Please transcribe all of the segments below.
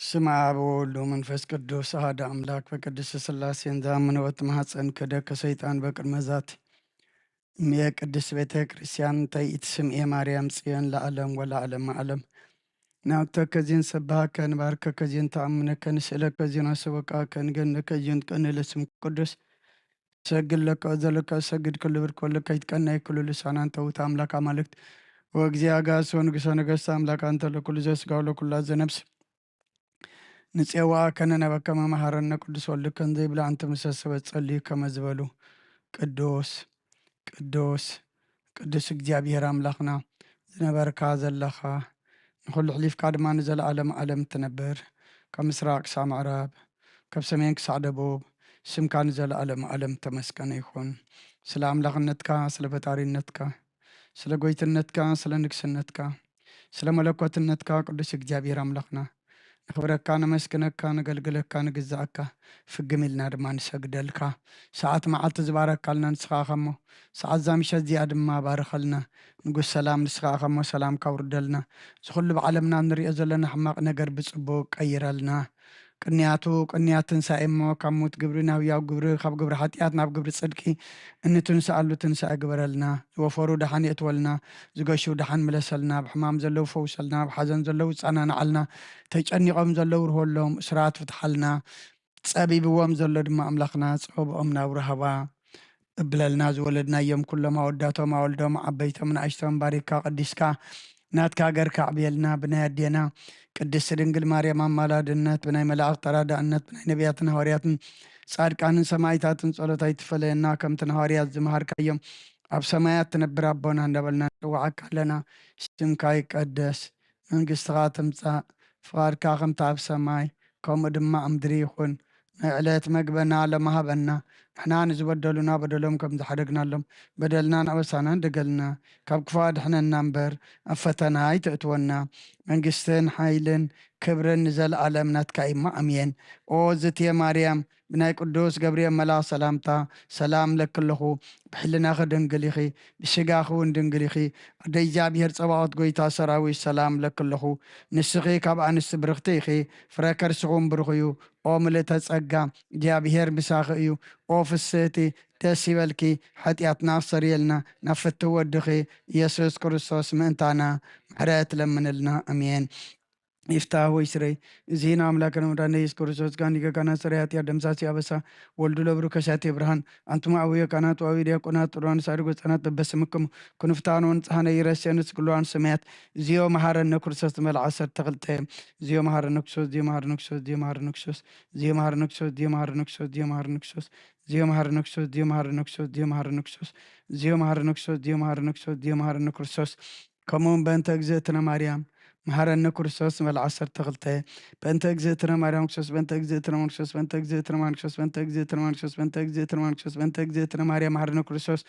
ስም ኣብ ወወልድ ወመንፈስ ቅዱስ ኣሃደ ኣምላክ በቅድስት ስላሴን ዝኣመነ ወት ማህፀን ከደከ ሰይጣን በቅድመ ዛት እምየ ቅድስት ቤተ ክርስቲያን ተይእቲ ስምኤ ማርያም ጽዮን ለዓለም ወለዓለም ዓለም። ናብ ተከዚን ሰብሃከ ንባርከከ ዚን ተኣምነከ ንስእለከ ዚን ኣሰበቃከ ንገነከ ዚን ቀንለ ስም ቅዱስ ሰግድ ለከ ዘለከ ሰግድ ክልብር ኮለከ ይትቀናይ ኩሉ ልሳናን ተውት ኣምላክ ኣማልክት ወእግዚኣ ጋስ ወንጉሰ ነገስት ኣምላክ ኣንተ ለኩሉ ዘስጋ ወለኩላ ዘነብስ ንጼዋ ከነነበከ መማሃረነ ቅዱስ ወልድከን ዘይብላ ኣንተ ምሰሰበት ጸልዩ ከመ ዝበሉ ቅዱስ ቅዱስ ቅዱስ እግዚኣብሔር ኣምላኽና ዝነበርካ ዘለኻ ንኹሉ ሕሊፍካ ድማ ንዘለዓለም ዓለም ትነብር ካብ ምስራቅ ክሳብ ምዕራብ ካብ ሰሜን ክሳዕ ደቡብ ስምካ ንዘለዓለም ዓለም ተመስገነ ይኹን። ስለ ኣምላኽነትካ ስለ ፈጣሪነትካ ስለ ጎይትነትካ ስለ ንግስነትካ ስለ መለኮትነትካ ቅዱስ እግዚኣብሔር ኣምላኽና ነኽብረካ ነመስግነካ ነገልግለካ ንግዛኣካ ፍግም ኢልና ድማ ንሰግደልካ። ሰዓት መዓልቲ ዝባረካልና ንስኻ ከሞ ሰዓት ዛምሸት እዚኣ ድማ ባርኸልና። ንጉስ ሰላም ንስኻ ከሞ ሰላም ካውርደልና። ዝኹሉ ብዓለምና ንሪኦ ዘለና ሕማቕ ነገር ብፅቡቅ ቀይረልና። ቅንያቱ ቅንያት ትንሳኤ እሞ ካብ ሙት ግብሪ ናብ ህያው ግብሪ ካብ ግብሪ ሓጢኣት ናብ ግብሪ ፅድቂ እንትንስኣሉ ትንሳኤ ግበረልና። ዝወፈሩ ደሓን የእትወልና። ዝገሹ ደሓን ምለሰልና። ብሕማም ዘለዉ ፈውሰልና። ብሓዘን ዘለዉ ፃናናዓልና። ተጨኒቖም ዘለዉ ርሆሎም። እስራት ፍትሓልና። ጸቢብዎም ዘሎ ድማ ኣምላኽና ጸወብኦም ናብ ራህዋ እብለልና። ዝወለድናዮም ኩሎም ኣወዳቶም ኣወልዶም ዓበይቶም ንኣሽቶም ባሪካ ቀዲስካ ናትካ ገርካ ኣዕብየልና። ብናይ ኣዴና ቅድስቲ ድንግል ማርያም ኣማላድነት ብናይ መላእኽት ተራዳእነት ብናይ ነቢያትን ሃዋርያትን ጻድቃንን ሰማይታትን ጸሎት ኣይትፈለየና። ከምቲ ንሃዋርያት ዝመሃርካዮም ኣብ ሰማያት ትነብር ኣቦና እንዳበልና ንጽዋዓካ ኣለና። ስምካ ይቀደስ፣ መንግስትኻ ትምጻእ፣ ፍቓድካ ከምቲ ኣብ ሰማይ ከምኡ ድማ ኣብ ምድሪ ይኹን። ናይ ዕለት መግበና ሎሚ ሃበና። ንሕና ንዝበደሉና በደሎም ከም ዝሓደግናሎም በደልናን ኣበሳናን ደገልና። ካብ ክፉእ ኣድሕነና እምበር ኣብ ፈተና ኣይተእትወና። መንግስትን ሓይልን ክብርን ንዘለኣለም ናትካ እዩ እሞ ኣሜን። ኦ ዝትየ ማርያም ብናይ ቅዱስ ገብርኤል መልኣኽ ሰላምታ ሰላም እለኪ ኣለኹ። ብሕልናኺ ድንግል ኢኺ፣ ብስጋኺ እውን ድንግል ኢኺ። ኣደ እግዚኣብሔር ጸባኦት ጐይታ ሰራዊት ሰላም እለኪ ኣለኹ። ንስኺ ካብ ኣንስቲ ብርኽቲ ኢኺ፣ ፍረ ከርስኺ እውን ብሩኽ እዩ። ኦ ምልእተ ጸጋ እግዚኣብሔር ምሳኺ እዩ። ኦ ፍስህቲ ደስ ይበልኪ፣ ሓጢኣትና ኣስተሰርየልና፣ ናብ ፍትው ወድኺ ኢየሱስ ክርስቶስ ምእንታና ምሕረት ለምንልና። ኣሜን። ይፍታህ ወይ ስረይ። እዚ ንኣምላክን መድኃኒነ ኢየሱስ ክርስቶስ ጋን ይገጋና ስረይ ኃጢአት ደምሳሲ ኣበሳ ወልዱ ለብሩ ከሻቴ ብርሃን። ኣንቱም ኣውየ ካህናት ወኣዊ ዲያቆናት ጥሩዋን ሳድጎ ህፃናት በበስምኩም ክንፍታን ወንጽሐነ ይረስየን ስግሉዋን ሰማያት። እዚዮ መሐረነ ክርስቶስ ንበል ዓሰርተ ክልተ። እዚዮ መሐረነ ክርስቶስ፣ እዚዮ መሐረነ ክርስቶስ፣ እዚዮ መሐረነ ክርስቶስ፣ እዚዮ መሐረነ ክርስቶስ፣ እዚዮ መሐረነ ክርስቶስ፣ እዚዮ መሐረነ ክርስቶስ፣ እዚዮ መሐረነ ክርስቶስ፣ እዚዮ መሐረነ ክርስቶስ፣ እዚዮ መሐረነ ክርስቶስ፣ እዚዮ መሐረነ ክርስቶስ፣ እዚዮ መሐረነ ክርስቶስ። ከምኡውን በእንተ እግዝእትነ ማርያም መሐረነ ክርስቶስ ንበል ዓሰርተ ክልተ። በእንተ እግዝእትነ ማርያም ክርስቶስ፣ በእንተ እግዝእትነ ማርያም ክርስቶስ፣ በእንተ እግዝእትነ ማርያም ክርስቶስ፣ በእንተ እግዝእትነ ማርያም ክርስቶስ፣ በእንተ እግዝእትነ ማርያም ክርስቶስ፣ በእንተ እግዝእትነ ማርያም መሐረነ ክርስቶስ፣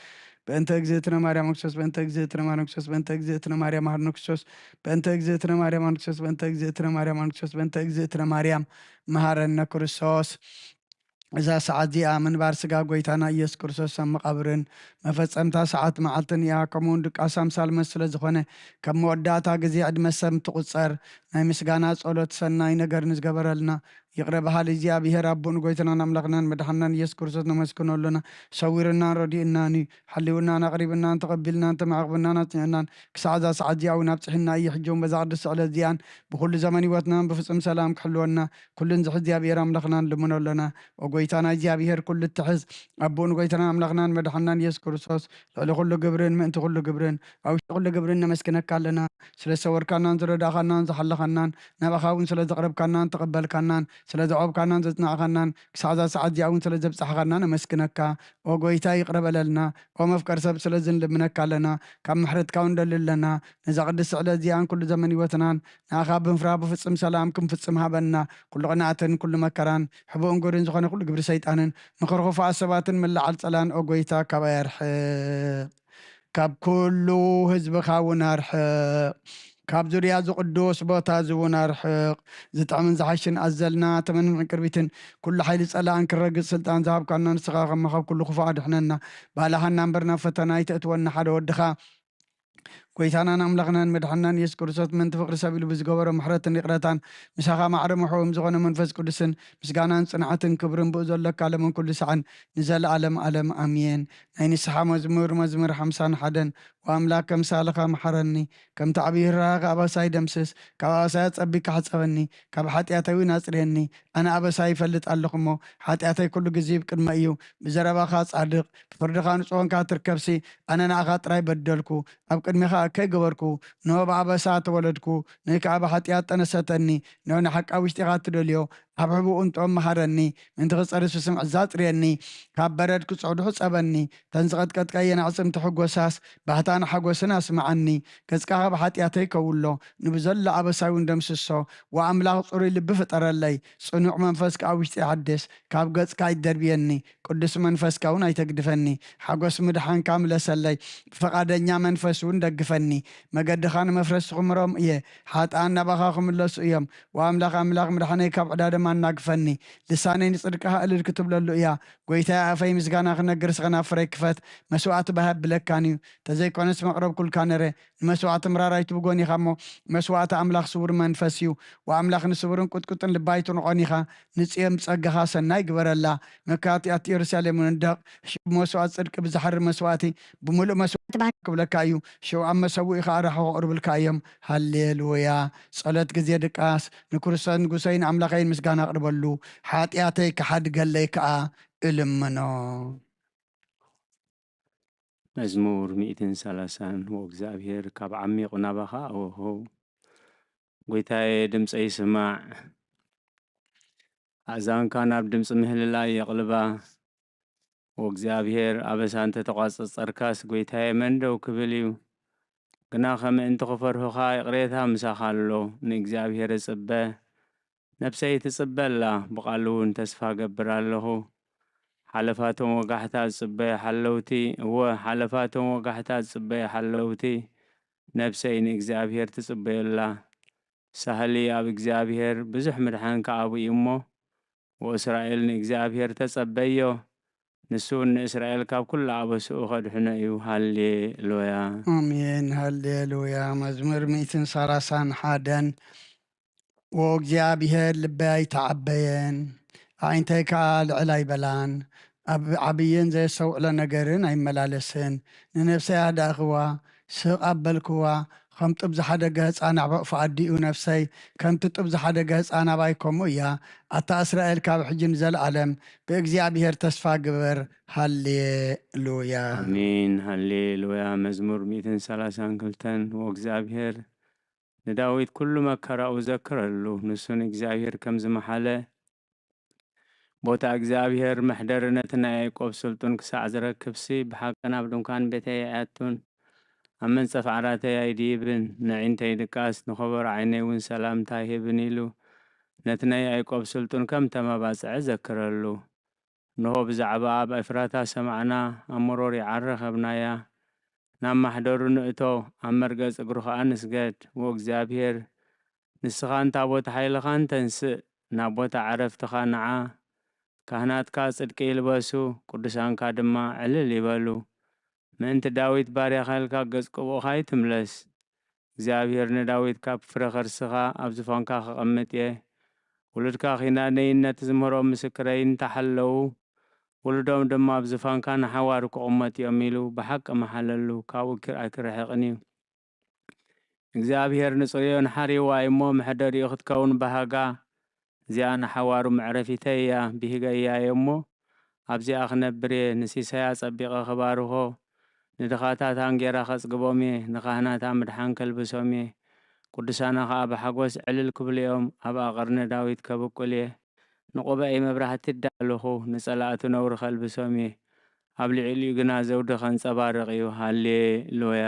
በእንተ እግዝእትነ ማርያም ክርስቶስ፣ በእንተ እግዝእትነ ማርያም ክርስቶስ፣ በእንተ እግዝእትነ ማርያም መሐረነ ክርስቶስ፣ በእንተ እግዝእትነ ማርያም ክርስቶስ፣ በእንተ እግዝእትነ ማርያም ክርስቶስ፣ በእንተ እግዝእትነ ማርያም መሐረነ ክርስቶስ። እዛ ሰዓት እዚኣ ምንባር ስጋ ጐይታና ኢየሱስ ክርስቶስ ኣብ መቓብርን መፈጸምታ ሰዓት መዓልትን እያ። ከምኡውን ድቃስ ኣምሳል መስ ስለ ዝኾነ፣ ካብ መወዳእታ ግዜ ዕድመ ሰብ ትቑጸር። ናይ ምስጋና ጸሎት ሰናይ ነገር ንዝገበረልና ይቕረ በሃሊ እግዚኣብሔር ኣቦን ጐይታናን ኣምላኽናን መድሓንናን ኢየሱስ ክርስቶስ ነመስግኖ ኣሎና። ሰዊሩናን ረዲኡናን እዩ። ሓልዩናን ኣቕሪብናን ተቐቢልናን ተማዕቕብናን ኣጽኒዕናን ክሳዕ እዛ ሰዓት እዚኣ እውን ኣብጽሕና እዩ። ሕጂ እውን በዛ ቅድስቲ ዕለት እዚኣን ብኹሉ ዘመን ህይወትናን ብፍጹም ሰላም ክሕልወና ኩሉ ንዝሕ እግዚኣብሔር ኣምላኽና ንልምኖ ኣሎና። ኦ ጐይታና እግዚኣብሔር ኩሉ እትሕዝ ኣቦን ጐይታና ኣምላኽናን መድሓንናን ኢየሱስ ክርስቶስ ልዕሊ ኩሉ ግብርን ምእንቲ ኩሉ ግብርን ኣብ ውሽጢ ኩሉ ግብርን ነመስግነካ ኣለና። ስለ ዝሰወርካናን ዝረዳእኻናን ዝሓለኻናን ናባኻ እውን ስለ ዘቕረብካናን ተቐበልካናን ስለ ዘዕቆብካናን ዘጽናዕኻናን ክሳዕ እዛ ሰዓት እዚኣ እውን ስለ ዘብጻሕኻና ነመስግነካ። ኦ ጐይታ ይቕረ በለልና። ኦ መፍቀር ሰብ ስለዚ ንልምነካ ኣለና። ካብ ምሕረትካ እውን ንደሊ ኣለና። ነዛ ቅድስቲ ዕለት እዚኣን ኩሉ ዘመን ህይወትናን ንኣኻ ብምፍራህ ብፍጽም ሰላም ክንፍጽም ሃበና። ኩሉ ቅንኣትን ኩሉ መከራን ሕቡእን ግብርን ዝኾነ ኩሉ ግብሪ ሰይጣንን ምኽሪ ክፉኣት ሰባትን ምልዓል ጸላን ኦ ጐይታ ካባይ ኣርሕቕ። ካብ ኩሉ ህዝብኻ እውን ኣርሕቕ። ካብ ዙርያ እዚ ቅዱስ ቦታ እዚ እውን ኣርሕቕ። ዝጥዕምን ዝሓሽን ኣዘልና ተመንምዕን ቅርቢትን ኩሉ ሓይሊ ጸላእን ክረግጽ ስልጣን ዝሃብካና ንስኻ ከማ ካብ ኩሉ ክፉእ ኣድሕነና። ባልሃና እምበር ናብ ፈተና ኣይተእትወና ሓደ ወድኻ ጎይታናን ኣምላኽናን መድሓንናን የሱስ ክርስቶስ ምእንቲ ፍቕሪ ሰብ ኢሉ ብዝገበሮ ምሕረትን ይቕረታን፣ ምሳኻ ማዕረ ምሕዎም ዝኾነ መንፈስ ቅዱስን ምስጋናን ጽንዓትን ክብርን ብኡ ዘሎካ ለምን ኩሉ ሳዕን ንዘለኣለም ኣለም ኣሜን። ናይ ንስሓ መዝሙር፣ መዝሙር ሓምሳን ሓደን። ወኣምላክ ከምሳልኻ መሓረኒ፣ ከምቲ ዓብዪ ርህራኸ ኣበሳይ ደምስስ፣ ካብ ኣበሳይ ኣጸቢካ ሕጸበኒ፣ ካብ ሓጢኣተይ እውን ኣጽርየኒ። ኣነ ኣበሳይ ይፈልጥ ኣለኹ እሞ፣ ሓጢኣተይ ኩሉ ግዜ ብቅድመ እዩ። ብዘረባኻ ጻድቕ፣ ብፍርድኻ ንጹህ ኮንካ ትርከብሲ፣ ኣነ ንኣኻ ጥራይ በደልኩ፣ ኣብ ቅድሜኻ ከይገበርኩ። ንሆ ብኣበሳ ተወለድኩ፣ ንእይ ከኣ ብሓጢኣት ጠነሰተኒ። ንሆ ንሓቂ ኣብ ውሽጢኻ ትደልዮ፣ ኣብ ሕቡእ እንጥኦም መሃረኒ፣ ምእንቲ ክጸሪ ስስምዕ ዛጽርየኒ። ካብ በረድ ክጽዕዱ ሕጸበኒ፣ ተን ዝቐጥቀጥካየን ኣዕጽምቲ ሕጎሳስ፣ ባህታን ሓጎስን ኣስምዓኒ። ገጽካ ካብ ሓጢኣተይ ከውሎ፣ ንብዘሎ ኣበሳይ እውን ደምስሶ። ወኣምላኽ ጽሩይ ልቢ ፍጠረለይ፣ ጽኑዕ መንፈስ ከኣ ኣብ ውሽጢ ሓድስ። ካብ ገጽካ ኣይትደርብየኒ፣ ቅዱስ መንፈስካ እውን ኣይተግድፈኒ። ሓጎስ ምድሓንካ ምለሰለይ፣ ብፈቓደኛ መንፈስ እውን ደግፈኒ። መገድኻ ንመፍረስቲ ክምሮም እየ፣ ሓጥኣን ናባኻ ክምለሱ እዮም። ወኣምላኽ ኣምላኽ ምድሓነይ ካብ ዕዳ ደም ኣናግፈኒ። ልሳነይ ንጽድቅኻ እልል ክትብለሉ እያ። ጎይታየ ኣፈይ ምስጋና ክነግር ስኸ ናፍረይ ክፈት። መስዋእቲ ባህ ኣብለካን እዩ። ተዘይኮነስ መቕረብኩልካ ነረ። ንመስዋእቲ ምራር ኣይትብጎን ኢኻ እሞ፣ መስዋእቲ ኣምላኽ ስዉር መንፈስ እዩ። ወኣምላኽ ንስውርን ቁጥቁጥን ልባ ኣይትንቖን ኢኻ። ንጽዮን ብጸጋኻ ሰናይ ግበረላ። መካትኣት ኢየሩሳሌም ንደቕ። ሽቡ መስዋእቲ ጽድቂ ብዝሓርር መስዋእቲ ብምሉእ መስዋእቲ ክብለካ እዩ። ሽቡ ኣብ መሰውኡ ኢኻ ኣራሑ ከቕርብልካ እዮም። ሃሌሉያ። ጸሎት ግዜ ድቃስ። ንክርስቶስ ንጉሰይን ኣምላኸይን ምስጋና ኣቕርበሉ። ሓጢኣተይ ክሓድገለይ ከኣ እልምኖ። መዝሙር ሚእትን ሰላሳን። ወእግዚኣብሔር ካብ ዓሚቕ ናባኻ ኣወህው። ጎይታየ ድምፀይ ስማዕ። ኣእዛንካ ናብ ድምፂ ምህልላይ የቕልባ። ወእግዚኣብሔር ኣበሳ እንተተቋጸጸርካስ ጎይታየ መን ደው ክብል እዩ? ግና ከምእንቲ ክፈርሁኻ ይቕሬታ ምሳኻ ኣሎ። ንእግዚኣብሔር እጽበ። ነብሰይ ትጽበ ኣላ፣ ብቓሉ እውን ተስፋ እገብር ኣለኹ። ሓለፋቶም ወጋሕታ ዝጽበዩ ሓለውቲ፣ እወ፣ ሓለፋቶም ወጋሕታ ዝጽበዩ ሓለውቲ፣ ነብሰይ ንእግዚኣብሔር ትጽበዮ ኣላ። ሳህሊ ኣብ እግዚኣብሔር ብዙሕ ምድሓን ከኣ ኣብኡ እዩ እሞ፣ ወእስራኤል ንእግዚኣብሔር ተጸበዮ፣ ንሱ እውን ንእስራኤል ካብ ኩሉ ኣበስኡ ከድሕኖ እዩ። ሃሌሉያ። ኣሜን። ሃሌሉያ። መዝሙር ሚእትን ሰላሳን ሓደን። ወእግዚኣብሔር ልበይ ኣይተዓበየን፣ ኣዒንተይ ከኣ ልዕል ኣይበላን። ኣብ ዓብይን ዘየስተውዕሎ ነገርን ኣይመላለስን። ንነፍሰይ ኣዳእኽዋ፣ ስቕ ኣበልክዋ። ከም ጡብ ዝሓደገ ህፃን ኣብ ሕቑፊ ኣዲኡ ነፍሰይ፣ ከምቲ ጡብ ዝሓደገ ህፃን ኣባይ ከምኡ እያ። ኣታ እስራኤል፣ ካብ ሕጂ ንዘለኣለም ብእግዚኣብሔር ተስፋ ግበር። ሃሌሉያ። ኣሜን። ሃሌሉያ። መዝሙር ሚእትን ሰላሳን ክልተን። ወእግዚኣብሔር ንዳዊት ኩሉ መከራኡ ዘክረሉ። ንሱ ንእግዚኣብሔር ከም ዝመሓለ፣ ቦታ እግዚኣብሔር መሕደሪ ነቲ ናይ ያዕቆብ ስልጡን ክሳዕ ዝረክብሲ፣ ብሓቂ ናብ ድንኳን ቤተይ ኣይኣቱን፣ ኣብ መንጸፍ ዓራተይ ኣይድይብን። ነዒንተይ ድቃስ፣ ንኸበሮ ዓይነይ እውን ሰላምታ ኣይህብን ኢሉ፣ ነቲ ናይ ያዕቆብ ስልጡን ከም ተመባጽዐ ዘክረሉ። እንሆ፣ ብዛዕባ ኣብ ኤፍራታ ሰማዕና፣ ኣብ መሮር ይዓር ረኸብናያ። ናብ ማሕደሩ ንእቶ፣ ኣብ መርገጽ እግሩ ኸኣ ንስገድ። ወእግዚኣብሔር፣ ንስኻን ታቦት ሓይልኻን ተንስእ፣ ናብ ቦታ ዕረፍትኻ ንዓ። ካህናትካ ጽድቂ ይልበሱ፣ ቅዱሳንካ ድማ ዕልል ይበሉ። ምእንቲ ዳዊት ባርያኻ ኢልካ ገጽ ቅቡእኻ ኣይትምለስ። እግዚኣብሔር ንዳዊት ካብ ፍረ ከርስኻ ኣብ ዝፋንካ ከቐምጥ እየ። ውሉድካ ኺዳነይን ነቲ ዝምህሮም ምስክረይን እንተሓለዉ፣ ውሉዶም ድማ ኣብ ዝፋንካ ንሓዋሩ ክቕመጡ እዮም ኢሉ ብሓቂ መሓለሉ፣ ካብኡ ኪር-፣ ኣይክርሕቕን እዩ። እግዚኣብሔር ንጽዮን ሓሪዋ እሞ፣ መሕደሪኡ ክትከውን ባህጋ። እዚኣ ንሓዋሩ መዕረፊተይ እያ፣ ብሂገያ እየ እሞ፣ ኣብዚኣ ክነብር እየ። ንሲሳያ ጸቢቐ ክባርኾ፣ ንድኻታት ኣንጌራ ከጽግቦም እየ፣ ንኻህናታ ምድሓን ከልብሶም እየ። ቅዱሳና ኸኣ ብሓጎስ ዕልል ክብሉ እዮም፣ ኣብኣ ቐርኒ ዳዊት ከብቁል እየ። ንቑባኤይ መብራህቲ እዳለኹ፣ ንጸላእቱ ነውሪ ከልብሶም እየ፣ ኣብ ልዕሊኡ ግና ዘውዲ ኸንጸባርቕ እዩ። ሃሌሉያ።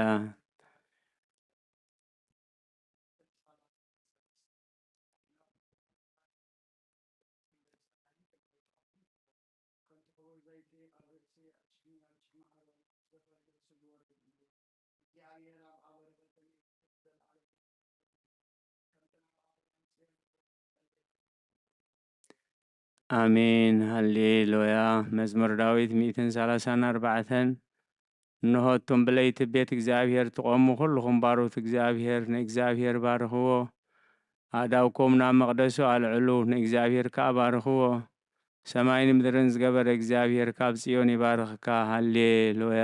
ኣሜን። ሃሌሉያ። መዝሙር ዳዊት ሚእትን ሰላሳን ኣርባዕተን። እንሆ፣ እቶም ብለይቲ ቤት እግዚኣብሔር ትቖሙ ኩልኹም ባሮት እግዚኣብሔር፣ ንእግዚኣብሔር ባርኽዎ። ኣእዳውኩም ናብ መቕደሱ ኣልዕሉ፣ ንእግዚኣብሔር ከኣ ባርኽዎ። ሰማይን ምድርን ዝገበረ እግዚኣብሔር ካብ ጽዮን ይባርኽካ። ሃሌሉያ።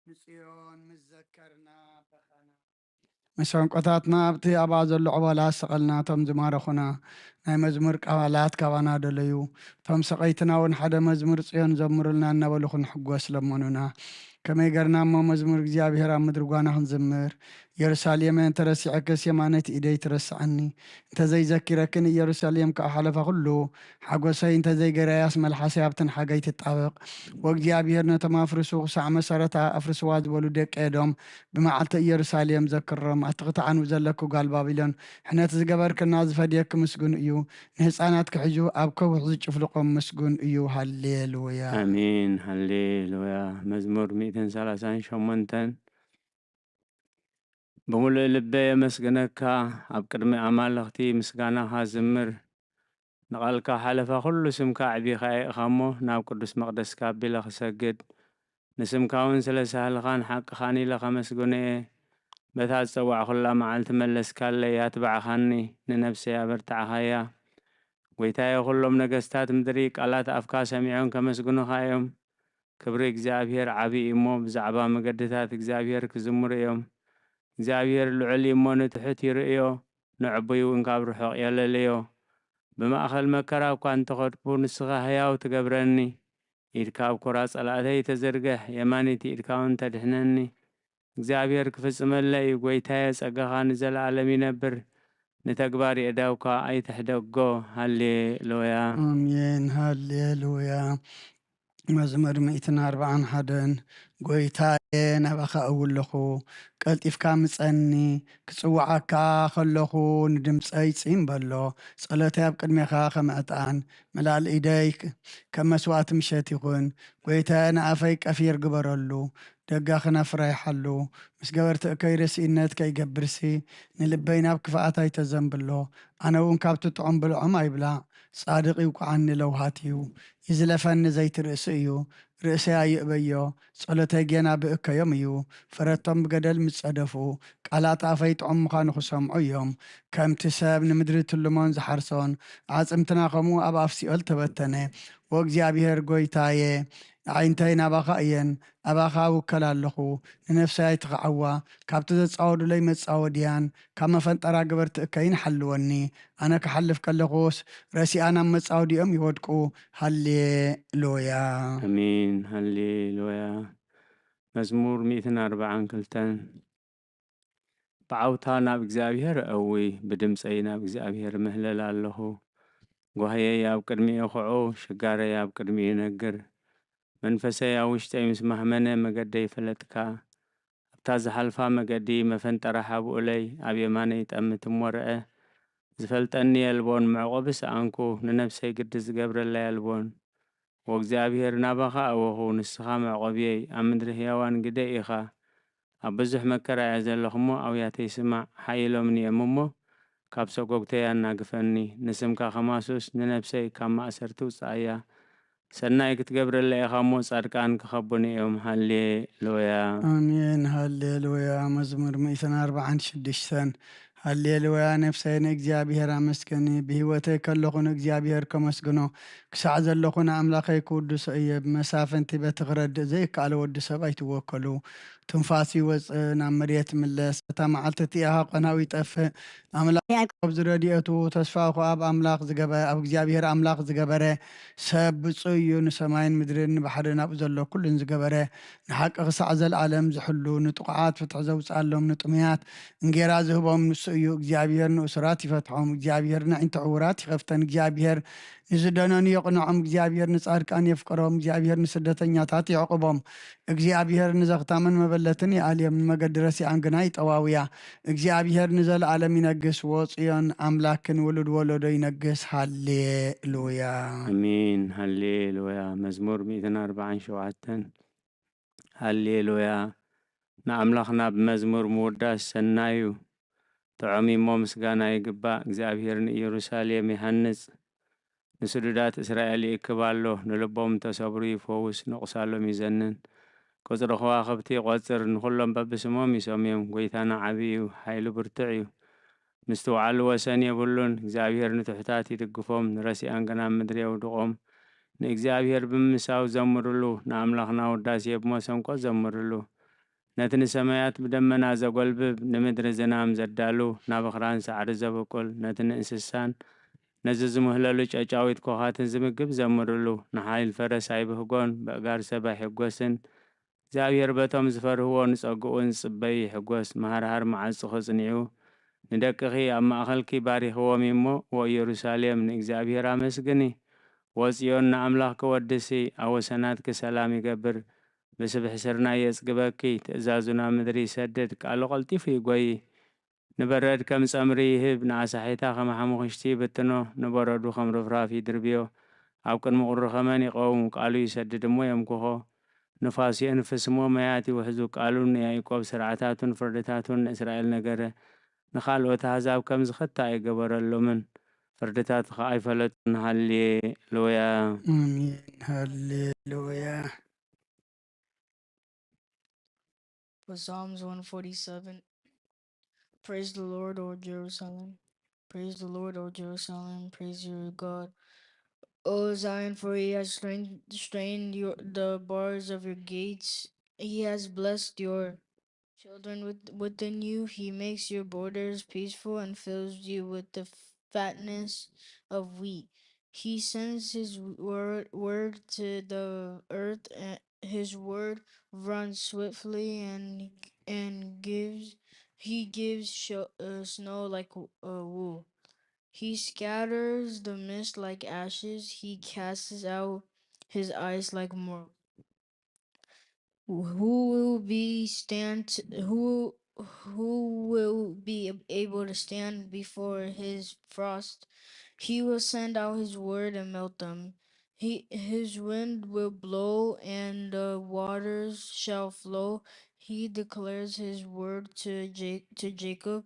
ንጽዮን ምስ ዘከርና በኸና። መሰንቆታትና ኣብቲ ኣብኣ ዘሎ ዕባላ ሰቐልና፣ እቶም ዝማረኹና ናይ መዝሙር ቃላት ካባና ደለዩ። እቶም ሰቐይትና እውን ሓደ መዝሙር ጽዮን ዘምሩልና እናበሉ ክንሕጎስ ለመኑና። ከመይ ገርና እሞ መዝሙር እግዚኣብሔር ኣብ ምድሪ ጓና ክንዝምር? ኢየሩሳሌመ እንተረሲዐክስ የማነይቲ ኢደይ ትረስዓኒ። እንተዘይዘኪረክን ኢየሩሳሌም ከኣ ሓለፋ ኩሉ ሓጎሰይ እንተዘይገረያስ መልሓሰይ ኣብተን ሓገይ ትጣበቕ። ወእግዚኣብሔር ነቶም ኣፍርሱ ክሳዕ መሰረታ ኣፍርስዋ ዝበሉ ደቂ ኤዶም ብመዓልቲ ኢየሩሳሌም ዘክሮም። ኣቲ ክትዓንዊ ዘለኪ ጓል ባቢሎን፣ ሕነት ዝገበርክና ዝፈድየኪ ምስጉን እዩ። ንህፃናት ክሕዙ ኣብ ከውሒ ዝጭፍልቖም ምስጉን እዩ። ሃሌሉያ። ኣሜን። ሃሌሉያ። መዝሙር ሚእትን ሰላሳን ሸሞንተን። ብምሉእ ልበ የመስግነካ፣ ኣብ ቅድሚ ኣማልኽቲ ምስጋናኻ ዝምር። ንቓልካ ሓለፋ ኩሉ ስምካ ኣዕቢኻ የእኻ እሞ፣ ናብ ቅዱስ መቕደስካ ኣቢለ ክሰግድ፣ ንስምካ እውን ስለ ሳህልኻን ሓቅኻን ኢለ ከመስግኖ እየ። በታ ዝጸዋዕኩላ መዓልቲ መለስካለይ፣ ኣትባዕኻኒ፣ ንነፍሰይ ኣበርታዕኻያ። ጐይታየ፣ ኩሎም ነገስታት ምድሪ ቃላት ኣፍካ ሰሚዖም ከመስግኑኻ እዮም። ክብሪ እግዚኣብሔር ዓቢ እዩ እሞ፣ ብዛዕባ መገድታት እግዚኣብሔር ክዝምሩ እዮም። እግዚኣብሔር ልዑል እዩ እሞ፣ ንትሑት ይርእዮ፣ ንዕቡይ እውን ካብ ርሑቕ የለልዮ። ብማእከል መከራ እኳ እንተኸድኩ፣ ንስኻ ህያው ትገብረኒ። ኢድካ ኣብ ኮራ ጸላእተይ ተዝርግሕ፣ የማነይቲ ኢድካ እውን ተድሕነኒ። እግዚኣብሔር ክፍጽመለይ እዩ፣ ጐይታየ፣ ጸጋኻ ንዘለኣለም ይነብር። ንተግባር የእዳውካ ኣይትሕደጎ። ሃሌሉያ። ኣሜን። ሃሌሉያ። መዝሙር ሚእትን ኣርብዓን ሓደን። ጐይታየ፣ ናባኻ እውለኹ፣ ቀልጢፍካ ምጸኒ፣ ክጽውዓካ ከለኹ ንድምጸይ ጽን በሎ። ጸሎተይ ኣብ ቅድሜኻ ከም ዕጣን፣ መላል ኢደይ ከም መስዋእቲ ምሸት ይኹን። ጐይታየ፣ ንኣፈይ ቀፊር ግበረሉ፣ ደጋ ክነፍራ ይሓሉ። ምስ ገበርቲ እከይ ረሲእነት ከይገብርሲ፣ ንልበይ ናብ ክፍኣት ኣይተዘንብሎ። ኣነ እውን ካብቲ ጥዑም ብልዖም ኣይብላዕ፣ ጻድቕ ይውቅዓኒ ለውሃት እዩ። ይዝለፈኒ ዘይቲ ርእሲ እዩ፣ ርእሰይ ኣይእበዮ። ጸሎተይ ጌና ብእከዮም እዩ፣ ፍረቶም ብገደል ምስ ጸደፉ። ቃላት ኣፈይ ጥዑም ምዃኑ ክሰምዑ እዮም። ከምቲ ሰብ ንምድሪ ትልሞን ዝሓርሶን፣ ኣዕጽምትና ከምኡ ኣብ ኣፍ ሲኦል ተበተነ። ወእግዚኣብሔር ጐይታየ፣ ኣዒንተይ ናባኻ እየን፣ ኣባኻ እውከል ኣለኹ። ንነፍሰይ ኣይትኽዓዋ፣ ካብቲ ዘጻወዱለይ መጻወድያን ካብ መፈንጠራ ገበርቲ እከይን ሓልወኒ። ኣነ ክሓልፍ ከለኹስ፣ ረሲኣን ኣብ መጻወዲኦም ይወድቁ። ሃሌሉያ። ኣሜን። ሃሌሉያ። መዝሙር ሚእትን ኣርብዓን ክልተን። ብዓውታ ናብ እግዚኣብሔር እእዊ፣ ብድምፀይ ናብ እግዚኣብሔር እምህለል ኣለኹ። ጓህየይ ኣብ ቅድሚኡ ኹዑ፣ ሽጋረይ ኣብ ቅድሚኡ ይነግር። መንፈሰይ ኣብ ውሽጠይ ምስ ማህመነ፣ መገደይ ፈለጥካ። ኣብታ ዝሓልፋ መገዲ መፈንጠራ ሓብኡለይ፣ ኣብ የማነይ ጠምት እሞ ርአ። ዝፈልጠኒ የልቦን፣ መዕቆቢ ሰኣንኩ፣ ንነፍሰይ ግዲ ዝገብረላ የልቦን። ወእግዚኣብሔር፣ ናባኻ ኣወኹ፣ ንስኻ መዕቆብየይ፣ ኣብ ምድሪ ህያዋን ግደ ኢኻ። ኣብ ብዙሕ መከራ እየ ዘለኹ እሞ፣ ኣውያተይ ስማዕ፣ ሓይሎምኒ እዮም እሞ፣ ካብ ሰጎግተይ ኣናግፈኒ። ንስምካ ከማሱስ፣ ንነፍሰይ ካብ ማእሰርቲ ውጽኣያ። ሰናይ ክትገብረለይ ኢኻ እሞ፣ ጻድቃን ክኸቡኒ እዮም። ሃሌሉያ። ኣሜን። ሃሌሉያ። መዝሙር ሚእትን ኣርብዓን ሽዱሽተን። ሃሌሉያ። ነፍሰይ ንእግዚኣብሔር ኣመስግኒ፣ ብህይወተይ ከለኹ ንእግዚኣብሔር ከመስግኖ። ክሳዕ ዘለኹ ንኣምላኸይ ክውድሶ እየ። ብመሳፍንቲ በቲ ክረድእ ዘይከኣሎ ወዲ ሰብ ኣይትወከሉ። ትንፋሱ ይወጽእ፣ ናብ መሬት ይምለስ። እታ መዓልቲ እቲኣ ሃቆናዊ ይጠፍእ። ኣምላኽ ያዕቆብ ዝረድኤቱ ተስፋኹ ኣብ ኣምላኽ ዝገበ-፣ ኣብ እግዚኣብሔር ኣምላኽ ዝገበረ ሰብ ብፁዕ እዩ። ንሰማይን ምድርን ንባሕርን ኣብኡ ዘሎ ኩሉን ዝገበረ፣ ንሓቂ ክሳዕ ዘለዓለም ዝሕሉ፣ ንጥቑዓት ፍትሒ ዘውፅኣሎም፣ ንጥሙያት እንጌራ ዝህቦም ንሱ እዩ። እግዚኣብሔር ንእሱራት ይፈትሖም፣ እግዚኣብሔር ንኣዒንቲ ዕዉራት ይኸፍተን፣ እግዚኣብሔር ንዝደነኑ የቕንዖም፣ እግዚኣብሔር ንጻድቃን የፍቅሮም፣ እግዚኣብሔር ንስደተኛታት የዕቑቦም። እግዚኣብሔር ንዘኽታምን መበለትን ይኣልዮም፣ ንመገዲ ረሲኣን ግና ይጠዋውያ። እግዚኣብሔር ንዘለኣለም ይነግስ፣ ወጽዮን ኣምላክን ውሉድ ወለዶ ይነግስ። ሃሌሉያ። ኣሜን። ሃሌሉያ። መዝሙር ሚእትን ኣርብዓን ሸውዓተን። ሃሌሉያ። ንኣምላኽና ብመዝሙር ምውዳስ ሰናይ እዩ። ጥዑም እሞ ምስጋና ይግባእ። እግዚኣብሔር ንኢየሩሳሌም ይሃንጽ፣ ንስዱዳት እስራኤል ይእክብ ኣሎ። ንልቦም እተሰብሩ ይፈውስ፣ ንቑሳሎም ይዘንን። ቁጽሪ ከዋኽብቲ ይቖጽር፣ ንኹሎም በብስሞም ይሰምዮም። ጐይታና ዓቢ እዩ፣ ሓይሉ ብርቱዕ እዩ። ምስትውዓሉ ወሰን የብሉን። እግዚኣብሄር ንትሑታት ይድግፎም፣ ንረሲኣን ግን ኣብ ምድሪ የውድቖም። ንእግዚኣብሄር ብምምሳው ዘምርሉ፣ ንኣምላኽና ውዳሴ ብመሰንቆ ዘምርሉ። ነቲ ንሰማያት ብደመና ዘጎልብብ፣ ንምድሪ ዝናም ዘዳሉ፣ ናብ ኣኽራን ሳዕሪ ዘብቁል፣ ነቲ ንእንስሳን ነዚ ዝምህለሉ ጨጫዊት ኮኻትን ዝምግብ ዘምርሉ። ንሓይል ፈረስ ኣይብህጎን፣ በእጋር ሰብ ኣይሕጎስን። እግዚኣብሄር በቶም ዝፈርህዎ ንጸግኡን ዝጽበዩ ይሕጎስ። መሃርሃር መዓጹ ክጽንዑ ንደቅኺ ኣብ ማእኸልኪ ባሪኽዎም እሞ፣ ወኢየሩሳሌም ንእግዚኣብሄር ኣመስግኒ። ወጽዮን ንኣምላኽኪ ወድሲ፣ ኣብ ወሰናትኪ ሰላም ይገብር። ብስብሒ ስርናይ የጽግበኪ፣ ትእዛዙ ናብ ምድሪ ይሰድድ፣ ቃሉ ቀልጢፉ ይጎዪ። ንበረድ ከም ጸምሪ ይህብ፣ ንኣሳሒታ ከም ሓሙኽሽቲ ይብትኖ፣ ንበረዱ ከም ርፍራፍ ይድርብዮ። ኣብ ቅድሚ ቁሪ ከመን ይቐውም፣ ቃሉ ይሰድድ እሞ የምክኾ። ንፋስ የንፍስ እሞ ማያት ይውሕዙ፣ ቃሉ ንያዕቆብ ስርዓታቱን ፍርድታቱን ንእስራኤል ነገረ። ንኻልኦት ኣህዛብ ከም ዝኸታ ኣይገበረሎምን፣ ፍርድታቱ ኸኣ ኣይፈለጡን። ሃሌሉያ። ኣሜን። ሃሌሉያ። For Psalms one forty-seven. Praise the Lord, O Jerusalem. Praise the Lord, O Jerusalem. Praise your God, O Zion, for he has strained, strained your, the bars of your gates. He has blessed your children with, within you. He makes your borders peaceful and fills you with the fatness of wheat. He sends his word, word to the earth, and his word runs swiftly and and gives he gives sho- uh, snow like w- uh, wool. He scatters the mist like ashes. He casts out his ice like mold. Who will be stand? Who who will be able to stand before his frost? He will send out his word and melt them. He his wind will blow and the waters shall flow. He declares his word to Ja- to Jacob,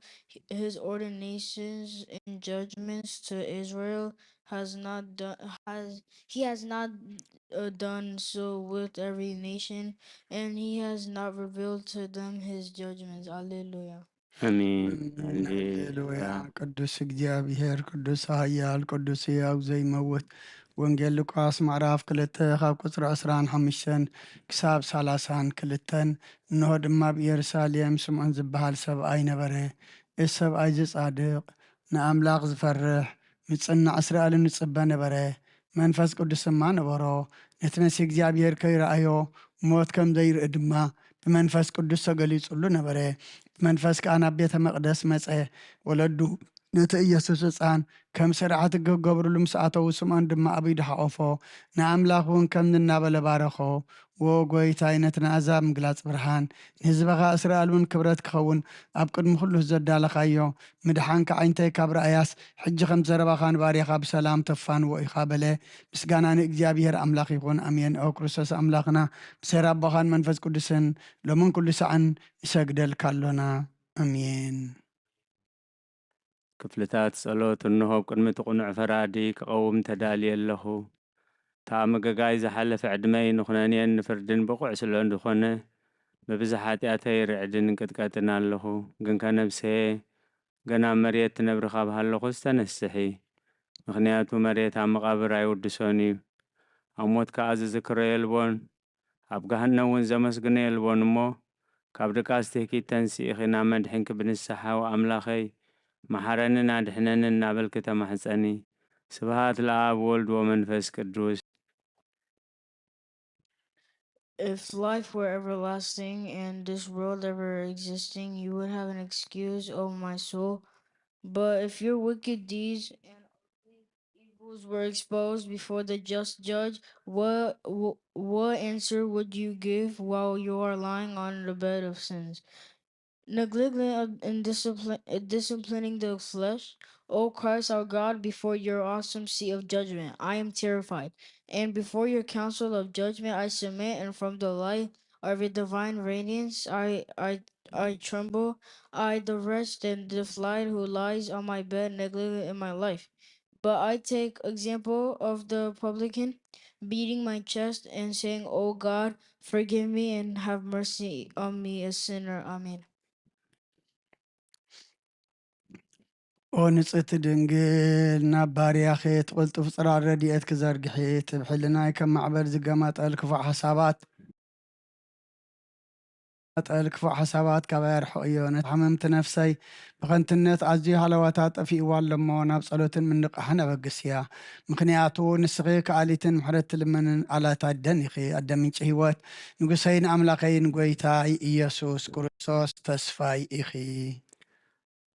his ordinations and judgments to Israel. Has not done has he has not uh, done so with every nation, and he has not revealed to them his judgments. Alleluia. ኣሜን። ኣሜን። ሃሌሉያ። ሃሌሉያ። ቅዱስ እግዚኣብሔር፣ ቅዱስ ኃያል፣ ቅዱስ ሕያው ዘይመውት። ወንጌል ሉቃስ ምዕራፍ ክልተ ካብ ቁጽሪ ዕስራን ሓሙሽተን ክሳብ ሰላሳን ክልተን። እንሆ ድማ ኣብ ኢየሩሳሌም ስምዖን ዝበሃል ሰብኣይ ነበረ። እዚ ሰብኣይ እዚ ጻድቕ፣ ንኣምላኽ ዝፈርሕ፣ ምጽናዕ እስራኤልን ይጽበ ነበረ። መንፈስ ቅዱስ ድማ ነበሮ። ነቲ መሲህ እግዚኣብሔር ከይረኣዮ ሞት ከም ዘይርኢ ድማ ብመንፈስ ቅዱስ ተገሊጹሉ ነበረ። ብመንፈስ ከኣ ናብ ቤተ መቕደስ መጸ። ወለዱ ነቲ ኢየሱስ ህጻን ከም ስርዓት ሕጊ ክገብርሉ ምስ ኣተዉ፣ ስምዖን ድማ ኣብ ኢዱ ሓቖፎ፣ ንኣምላኽ እውን ከምዚ እናበለ ባረኾ። "ዎ ጐይታይ፣ ነቲ ንኣህዛብ ምግላጽ ብርሃን፣ ንህዝብኻ እስራኤል እውን ክብረት ክኸውን ኣብ ቅድሚ ኩሉ ዘዳለኻዮ፣ ምድሓንካ ኣዒንተይ ካብ ረኣያስ፣ ሕጂ ከም ዘረባኻ ንባርያኻ ብሰላም ተፋንዎ ኢኻ" በለ። ምስጋና ንእግዚኣብሔር ኣምላኽ ይኹን። ኣሜን። ኦ ክርስቶስ ኣምላኽና፣ ብሰይር ኣቦኻን መንፈስ ቅዱስን ሎምን ኩሉ ሳዕን ንሰግደልካ ኣሎና። ኣሜን። ክፍልታት ጸሎት። እንሆ፣ ኣብ ቅድሚ እቲ ቅኑዕ ፈራዲ ክቐውም ተዳልየ ኣለኹ። እታ ምገጋይ ዝሓለፈ ዕድመይ ንኹነኔን ንፍርድን ብቑዕ ስለ ዝኾነ፣ ብብዝሒ ሓጢኣተይ ርዕድን ቅጥቀጥን ኣለኹ። ግንከ ነብሰየ፣ ገና ኣብ መሬት ትነብሪ ካብ ሃለኹስ ተነስሒ። ምኽንያቱ መሬት ኣብ መቓብር ኣይውድሶን እዩ። ኣብ ሞት ከኣ ዝዝክሮ የልቦን። ኣብ ገሃነም እውን ዘመስግኖ የልቦን እሞ፣ ካብ ድቃስ ትህኪት ተንሲእኺ ናብ መድሕንኪ ብንስሓ፣ "ዎ ኣምላኸይ፣ መሓረንን ኣድሕነንን" እናበልኪ ተማሕጸኒ። ስብሃት ለኣብ ወልድ ወመንፈስ ቅዱስ። If life were everlasting and this world ever existing, you would have an excuse, oh my soul. But if your wicked deeds and evils were exposed before the just judge, what wh- what answer would you give while you are lying on the bed of sins? Neglecting and discipline, disciplining the flesh, O Christ our God, before your awesome seat of judgment, I am terrified, and before your council of judgment, I submit, and from the light of your divine radiance, I, I, I tremble. I, the wretched and the flight who lies on my bed, neglected in my life. But I take example of the publican, beating my chest and saying, "Oh God, forgive me and have mercy on me, a sinner." Amen. ኦ ንጽሕቲ ድንግል፣ ናብ ባርያኺ እቲ ቅልጡፍ ጽራር ረድኤት ክዘርግሒ፣ እቲ ብሕልናይ ከም ማዕበል ዝገማጠል ክፉእ ሓሳባት፣ ጠል ክፉእ ሓሳባት ካባይ ኣርሕቕዮ። ነቲ ሓመምቲ ነፍሰይ ብኸንትነት ኣዝዩ ሃለዋታ ጠፊእዋ ኣለሞ፣ ናብ ጸሎትን ምንቕሓን ኣበግስያ። ምኽንያቱ ንስኺ ከኣሊትን ምሕረት ትልምንን ኣላት ኣደን ኢኺ፣ ኣደ ምንጪ ህይወት፣ ንጉሰይን ኣምላኸይን ጐይታይ ኢየሱስ ክርስቶስ ተስፋይ ኢኺ።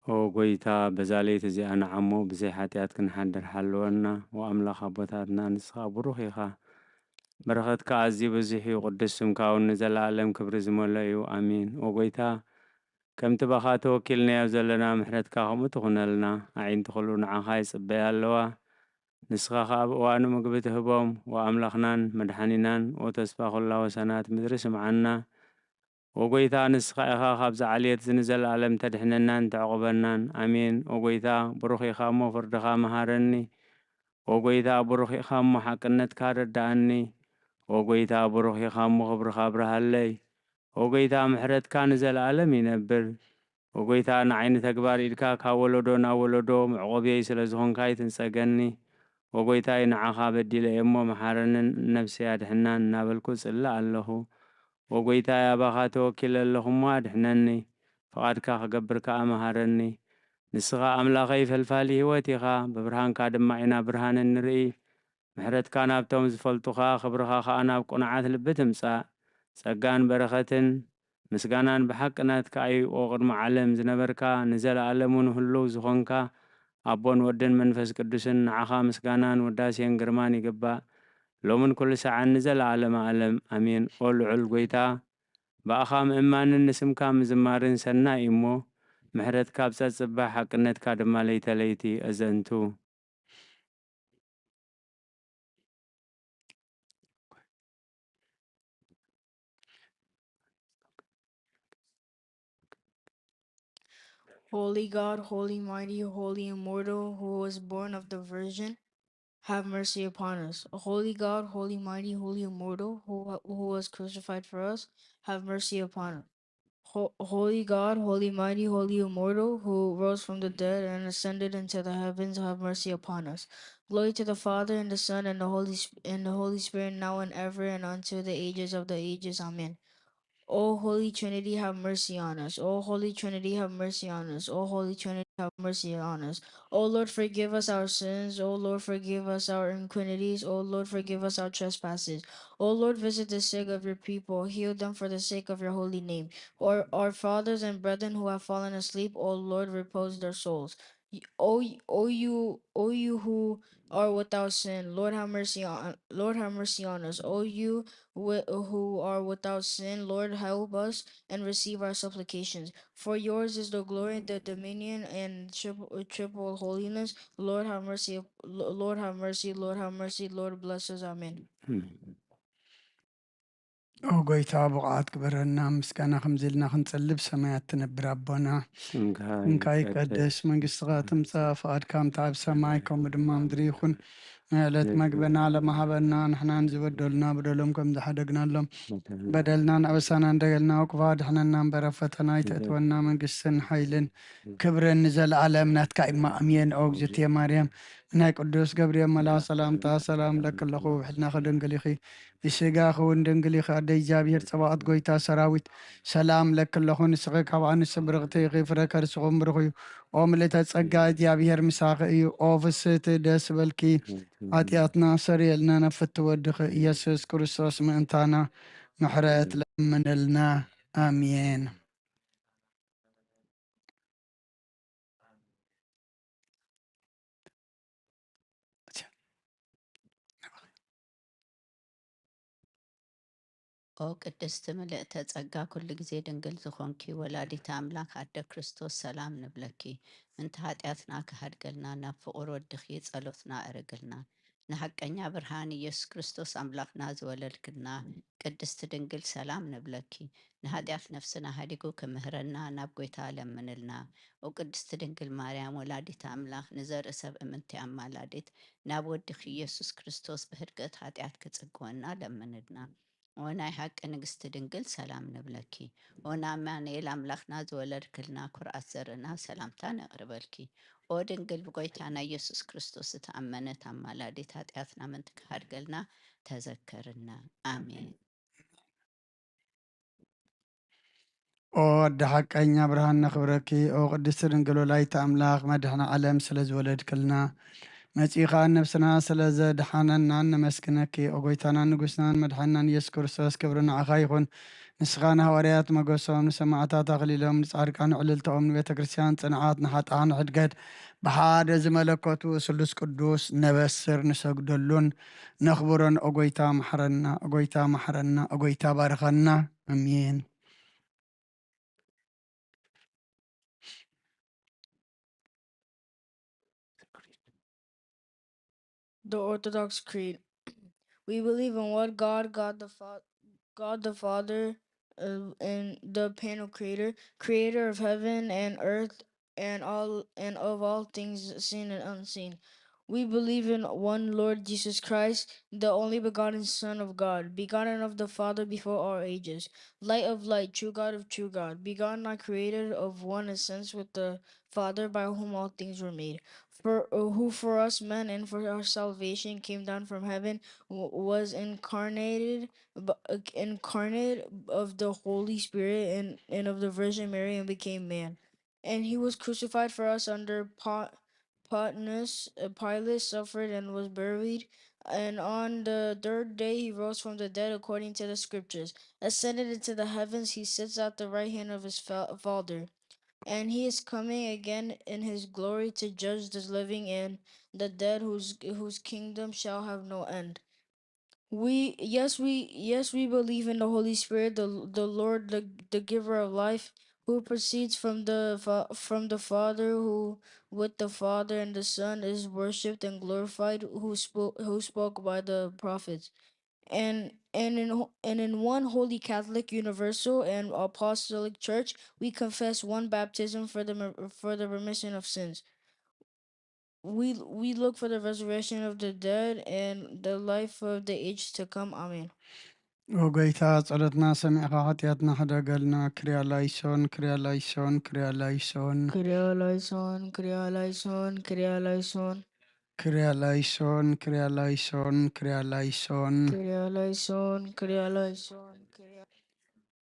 ኦ ጐይታ፣ በዛ ለይቲ እዚኣ ንዓሞ ብዘይ ሓጢኣት ክንሓድር ሓልወና። ኦ ኣምላኽ ኣቦታትና፣ ንስኻ ብሩኽ ኢኻ። በረኸትካ ኣዝዩ ብዙሕ እዩ፣ ቅዱስ ስምካ እውን ንዘለኣለም ክብሪ ዝመልኦ እዩ። ኣሜን። ኦ ጐይታ፣ ከምቲ ባኻ ተወኪልናዮ ዘለና ምሕረትካ ከምኡ ትኹነልና። ኣዒንቲ ኹሉ ንዓኻ ይጽበያ ኣለዋ። ንስኻ ኸኣ ኣብ እዋኑ ምግቢ ትህቦም። ኦ ኣምላኽናን መድሓኒናን፣ ኦ ተስፋ ኹላ ወሰናት ምድሪ ስምዓና። ኦ ጐይታ፣ ንስኻ ኢኻ ካብዛ ዓሌት እዚ ንዘለኣለም ተድሕነናን ተዕቑበናን። ኣሜን። ኦ ጐይታ፣ ብሩኽ ኢኻ እሞ ፍርድኻ መሃረኒ። ኦ ጐይታ፣ ብሩኽ ኢኻ እሞ ሓቅነትካ ኣረድኣኒ። ኦ ጐይታ፣ ብሩኽ ኢኻ እሞ ክብርኻ ኣብርሃለይ። ኦ ጐይታ፣ ምሕረትካ ንዘለኣለም ይነብር። ኦ ጐይታ፣ ንዓይ ንተግባር ኢድካ ካብ ወለዶ ናብ ወለዶ መዕቆብየይ ስለ ዝኾንካ ኣይትንጸገኒ። ኦ ጐይታይ፣ ንዓኻ በዲለ እየ እሞ መሓረንን ነፍሰይ ኣድሕናን እናበልኩ እጽሊ ኣለኹ። ኦ ጐይታይ፣ ኣባኻ ተወኪለ ኣለኹ እሞ ኣድሕነኒ፣ ፍቓድካ ክገብር ከኣ መሃረኒ። ንስኻ ኣምላኸይ ፈልፋሊ ህይወት ኢኻ፣ ብብርሃንካ ድማ ኢና ብርሃን እንርኢ። ምሕረትካ ናብቶም ዝፈልጡኻ፣ ክብርኻ ኸኣ ናብ ቅኑዓት ልቢ ትምጻእ። ጸጋን በረኸትን ምስጋናን ብሓቂ ናትካ እዩ። ኦ ቅድሚ ዓለም ዝነበርካ፣ ንዘለኣለሙ ንህሉው ዝኾንካ፣ ኣቦን ወድን መንፈስ ቅዱስን፣ ንዓኻ ምስጋናን ውዳሴን ግርማን ይግባእ፣ ሎምን ኩሉ ሰዓን ንዘለኣለመ ኣለም። ኣሜን። ኦ ልዑል ጐይታ፣ ብኣኻ ምእማንን ንስምካ ምዝማርን ሰናይ እዩ እሞ፣ ምሕረትካ ኣብ ጸጽባሕ፣ ሓቅነትካ ድማ ለይተ ለይቲ ኣዘንቱ። Holy God, holy mighty, holy immortal, who was born of the Virgin, have mercy upon us. Holy God, holy mighty, holy immortal, who, who was crucified for us, have mercy upon us. Ho- holy God, holy mighty, holy immortal, who rose from the dead and ascended into the heavens, have mercy upon us. Glory to the Father and the Son and the Holy Sp- and the Holy Spirit, now and ever and unto the ages of the ages. Amen. O Holy Trinity, have mercy on us. O Holy Trinity, have mercy on us. O Holy Trinity, have mercy on us. O Lord, forgive us our sins. O Lord, forgive us our iniquities. O Lord, forgive us our trespasses. O Lord, visit the sick of your people. Heal them for the sake of your holy name. Or our fathers and brethren who have fallen asleep, O Lord, repose their souls. Y- O, y- o you, O you who are without sin, Lord, have mercy on Lord, have mercy on us. O you wi- who are without sin, Lord, help us and receive our supplications. For yours is the glory, the dominion, and triple, triple holiness. Lord, have mercy. Lord, have mercy. Lord, have mercy. Lord, bless us. Amen. ኦ ጐይታ፣ ብቑዓት ግበረና፣ ምስጋና ከምዚ ኢልና ክንጽሊ፣ ብሰማያት ትነብር ኣቦና፣ ስምካ ይቀደስ፣ መንግስትኻ ትምጻእ፣ ፍቓድካ ከምቲ ኣብ ሰማይ ከምኡ ድማ ምድሪ ይኹን። ናይ ዕለት መግበና ለመሃበና፣ ንሕናን ዝበደሉና በደሎም ከም ዝሓደግናሎም፣ በደልናን ኣበሳናን ደገልና፣ ክፉእ ኣድሕነና እምበር፣ ኣብ ፈተና ኣይተእትወና፣ መንግስትን ሓይልን ክብርን ንዘለኣለም ናትካ እዩ። ኣሜን። ኦ እግዝእትየ ማርያም፣ ናይ ቅዱስ ገብርኤል መልኣኽ ሰላምታ፣ ሰላም ለኪ ኣለኹ፣ ብሕልናኺ ድንግል ኢኺ፣ ብስጋኺ እውን ድንግል ኢኺ። ኣደ እግዚኣብሔር ጸባኦት፣ ጐይታ ሰራዊት፣ ሰላም ለኪ ኣለኹ፣ ንስኺ ካብ ኣንስቲ ብርኽቲ ኢኺ፣ ፍረ ከርስኺ እውን ብሩኽ እዩ። ኦ ምልእተ ጸጋ፣ እግዚኣብሔር ምሳኺ እዩ። ኦ ፍስህቲ፣ ደስ በልኪ፣ ሓጢኣትና ኣስተሰርየልና፣ ናብ ፍትው ወድኺ ኢየሱስ ክርስቶስ ምእንታና ምሕረት ለምንልና። ኣሜን። ኦ ቅድስቲ ምልእተ ጸጋ፣ ኩሉ ግዜ ድንግል ዝኾንኪ ወላዲተ ኣምላኽ ኣደ ክርስቶስ፣ ሰላም ንብለኪ። ምእንቲ ሓጢኣትና ክሃድገልና፣ ናብ ፍቑር ወድኺ ጸሎትና ኣርግልና። ንሓቀኛ ብርሃን ኢየሱስ ክርስቶስ ኣምላኽና ዝወለድክልና ቅድስቲ ድንግል ሰላም ንብለኪ። ንኃጢኣት ነፍስና ሃዲጉ ክምህረና ናብ ጐይታ ለምንልና። ኦ ቅድስቲ ድንግል ማርያም ወላዲተ ኣምላኽ ንዘርኢ ሰብ እምንቲ ኣማላዲት ናብ ወድኺ ኢየሱስ ክርስቶስ ብህድገት ኃጢኣት ክጽግወና ለምንልና። ኦ ናይ ሓቂ ንግስቲ ድንግል ሰላም ንብለኪ። ኦ ንኣማኑኤል ኣምላኽና ዝወለድክልና ኩርዓት ዘርእና ሰላምታ ነቕርበልኪ። ኦ ድንግል ብጎይታና ኢየሱስ ክርስቶስ ዝተኣመነት ኣማላዲት ኃጢኣትና ምንቲ ክሃድገልና ተዘከርና። ኣሜን። ኦ ኣደ ሓቀኛ ብርሃን ነኽብረኪ። ኦ ቅድስቲ ድንግል ወላዲተ ኣምላኽ መድሕነ ዓለም ስለ ዝወለድክልና መጺኻ ነፍስና ስለ ዘድሓነናን ነመስግነኪ። ኦ ጎይታናን ንጉስናን መድሓንናን ኢየሱስ ክርስቶስ ክብሪ ንዓኻ ይኹን። ንስኻ ንሃዋርያት መገሶም፣ ንሰማዕታት ኣኽሊሎም፣ ንጻድቃን ዕልልታኦም፣ ንቤተ ክርስቲያን ጽንዓት፣ ንሓጥኣን ሕድገት ብሓደ ዝመለከቱ ስሉስ ቅዱስ ነበስር ንሰግደሉን ነኽብሮን። ኦ ጎይታ መሓረና፣ ኦ ጎይታ መሓረና፣ ኦ ጎይታ ባርኸና። ኣሜን። The Orthodox Creed. We believe in one God, God the Fa- God the Father, uh, and the Panel Creator, Creator of heaven and earth and all and of all things seen and unseen. We believe in one Lord Jesus Christ, the only begotten Son of God, begotten of the Father before all ages, light of light, true God of true God, begotten and created of one essence with the Father, by whom all things were made, for uh, who for us men and for our salvation came down from heaven, w- was incarnated, b- uh, incarnate of the Holy Spirit and, and of the Virgin Mary, and became man. And he was crucified for us under Pon- Pontius uh, Pilate, suffered and was buried. And on the third day he rose from the dead according to the scriptures, ascended into the heavens, he sits at the right hand of his fa- Father. And he is coming again in his glory to judge the living and the dead, whose whose kingdom shall have no end. We yes we yes we believe in the Holy Spirit, the the Lord, the the giver of life, who proceeds from the fa- from the Father, who with the Father and the Son is worshipped and glorified, who spoke who spoke by the prophets. And and in ho- and in one holy Catholic, universal and apostolic church, we confess one baptism for the mer- for the remission of sins. We we look for the resurrection of the dead and the life of the age to come. Amen. ኦ ጎይታ ጸሎትና ሰሚዕኻ ሓጢኣትና ሕደገልና። ክርያ ላይሶን፣ ክርያ ላይሶን፣ ክርያ ላይሶን። ክርያ ላይሶን፣ ክርያ ላይሶን፣ ክርያ ላይሶን። ክርያ ላይሶን፣ ክርያ ላይሶን፣ ክርያ ላይሶን። ክርያ ላይሶን፣ ክርያ ላይሶን፣ ክርያ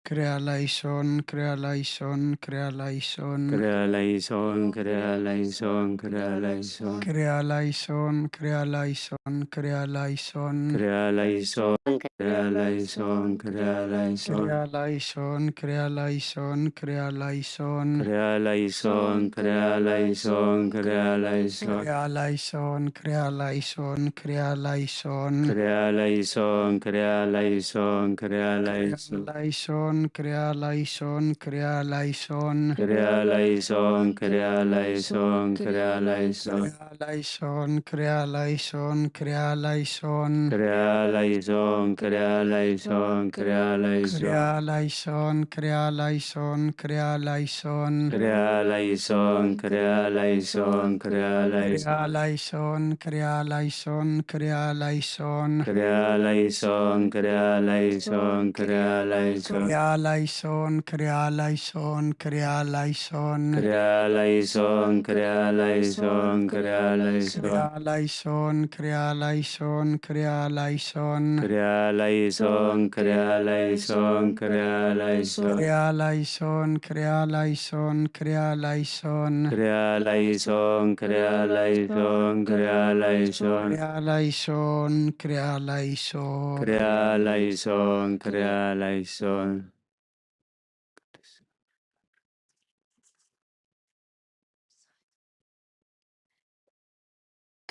ክርያ ላይሶን፣ ክርያ ላይሶን፣ ክርያ ላይሶን። ክርያ ላይሶን፣ ክርያ ላይሶን፣ ክርያ ላይሶን። ክርያ ላይሶን፣ ክርያ ላይሶን፣ ክርያ ላይሶን። ክርያ ላይሶን፣ ክርያ ላይሶን፣ ክርያ ላይሶን። ክርያ ላይሶን፣ ክርያ ላይሶን፣ ክርያ ላይሶን። ክርያ ላይሶን፣ ክርያ ላይሶን፣ ክርያ ላይሶን። ክርያ ላይሶን፣ ክርያ ላይሶን፣ ክርያ ላይሶን። ክርያ ላይሶን፣ ክርያ ላይሶን፣ ክርያ ላይሶን። ላይሶን፣ ክርያ ላይሶን፣ ክርያ ላይሶን። ክርያ ላይሶን፣ ክርያ ላይሶን፣ ክርያ ላይሶን። ክርያ ላይሶን፣ ክርያ ላይሶን፣ ክርያ ላይሶን። ክርያ ላይሶን፣ ክርያ ላይሶን፣ ክርያ ላይሶን። ክርያ ላይሶን፣ ክርያ ላይሶን፣ ክርያ ላይሶን። ክርያ ላይሶን፣ ክርያ ላይሶን፣ ክርያ ላይሶን። ክርያ ላይሶን፣ ክርያ ላይሶን፣ ክርያ ላይሶን። ክርያ ላይሶን፣ ክርያ ላይሶን፣ ክርያ ላይሶን። ክርያ ላይሶን፣ ክርያ ላይሶን፣ ክርያ ላይሶን። ክርያ ላይሶን፣ ክርያ ላይሶን፣ ክርያ ላይሶን። ክርያ ላይሶን፣ ክርያ ላይሶን፣ ክርያ ላይሶን። ክርያ ላይሶን፣ ክርያ ላይሶን፣ ክርያ ላይሶን። ክርያ ላይሶን፣ ክርያ ላይሶን፣ ክርያ ላይሶን። ክርያ ላይሶን፣ ክርያ ላይሶን፣ ክርያ ላይሶን። ክርያ ላይሶን፣ ክርያ ላይሶን። ክርያ ላይሶን፣ ክርያ ላይሶን።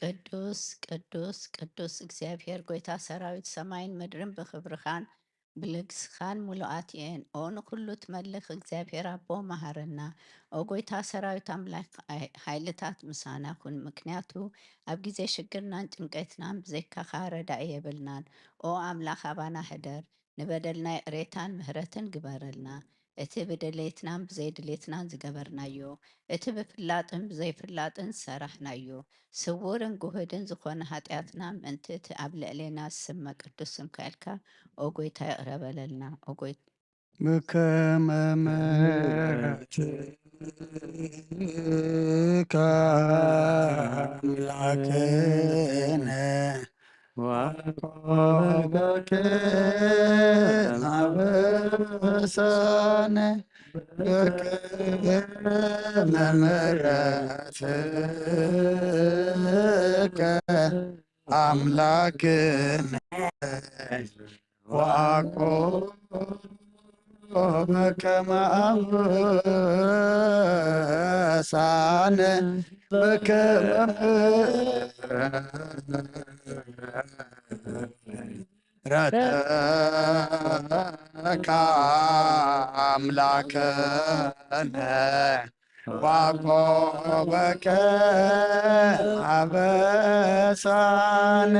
ቅዱስ ቅዱስ ቅዱስ እግዚኣብሔር ጐይታ ሰራዊት፣ ሰማይን ምድርን ብኽብርኻን ብልግስኻን ምሉኣት እየን። ኦ ንኹሉ ትመልኽ እግዚኣብሔር ኣቦ፣ መሃረና። ኦ ጎይታ ሰራዊት ኣምላኽ፣ ኣይ-፣ ሓይልታት ምሳና ኩን፣ ምክንያቱ ኣብ ግዜ ሽግርናን ጭንቀትናን ብዘይካኻ ረዳኢ የብልናን። ኦ ኣምላኽ፣ ኣባና ሕደር፣ ንበደልና ይቕሬታን ምህረትን ግበረልና። እቲ ብድሌትናን ብዘይድሌትናን ዝገበርናዮ፣ እቲ ብፍላጥን ብዘይፍላጥን ዝሰራሕናዮ፣ ስውርን ጉህድን ዝኾነ ሓጢኣትና ምእንቲ እቲ ኣብ ልዕሌና ዝስመ ቅዱስ ስምካ ኢልካ፣ ኦ ጎይታ፣ ይቕረ በለልና። ኦ ጎይታ፣ ብከመ ምሕረትከ ኣምላክነ ወቆበከ አበሳነ በከመ ምሕረትከ አምላክነ ወአቆበከ አበሳነ በከመ ምሕረትከ አምላክነ ወአቆበከ አበሳነ።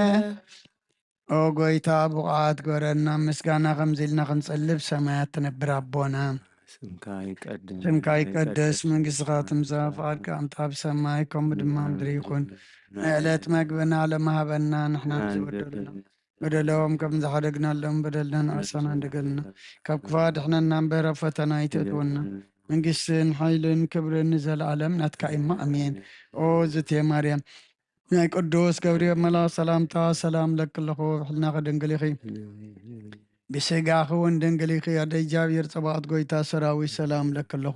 ኦ ጎይታ፣ ብቑዓት ግበረና፣ ምስጋና ከምዚ ኢልና ክንጸልብ ሰማያት ትነብር ኣቦና። ስምካ ይቀደስ፣ ስምካ ይቀደስ፣ መንግስትኻ ትምጻእ፣ ፍቓድካ ከምታ ኣብ ሰማይ ከምኡ ድማ ምድሪ ይኹን። ናይ ዕለት መግብና ለመሃበና፣ ንሕና ዝበደሉና በደሎም ከም ዝሓደግናሎም በደልና ንኣሳና እንደገልና፣ ካብ ክፉእ ኣድሕነና እምበር ኣብ ፈተና ኣይተእትወና። መንግስትን ሓይልን ክብርን ንዘለኣለም ናትካ እማ፣ ኣሜን። ኦ ዝቴ ማርያም፣ ናይ ቅዱስ ገብርኤል መልኣኽ ሰላምታ ሰላም ለኪ ኣለኹ፣ ብሕልናኺ ድንግል ኢኺ፣ ብስጋኺ እውን ድንግል ኢኺ። ኣደ እግዚኣብሔር ጸባኦት ጎይታ ሰራዊት ሰላም ለኪ ኣለኹ።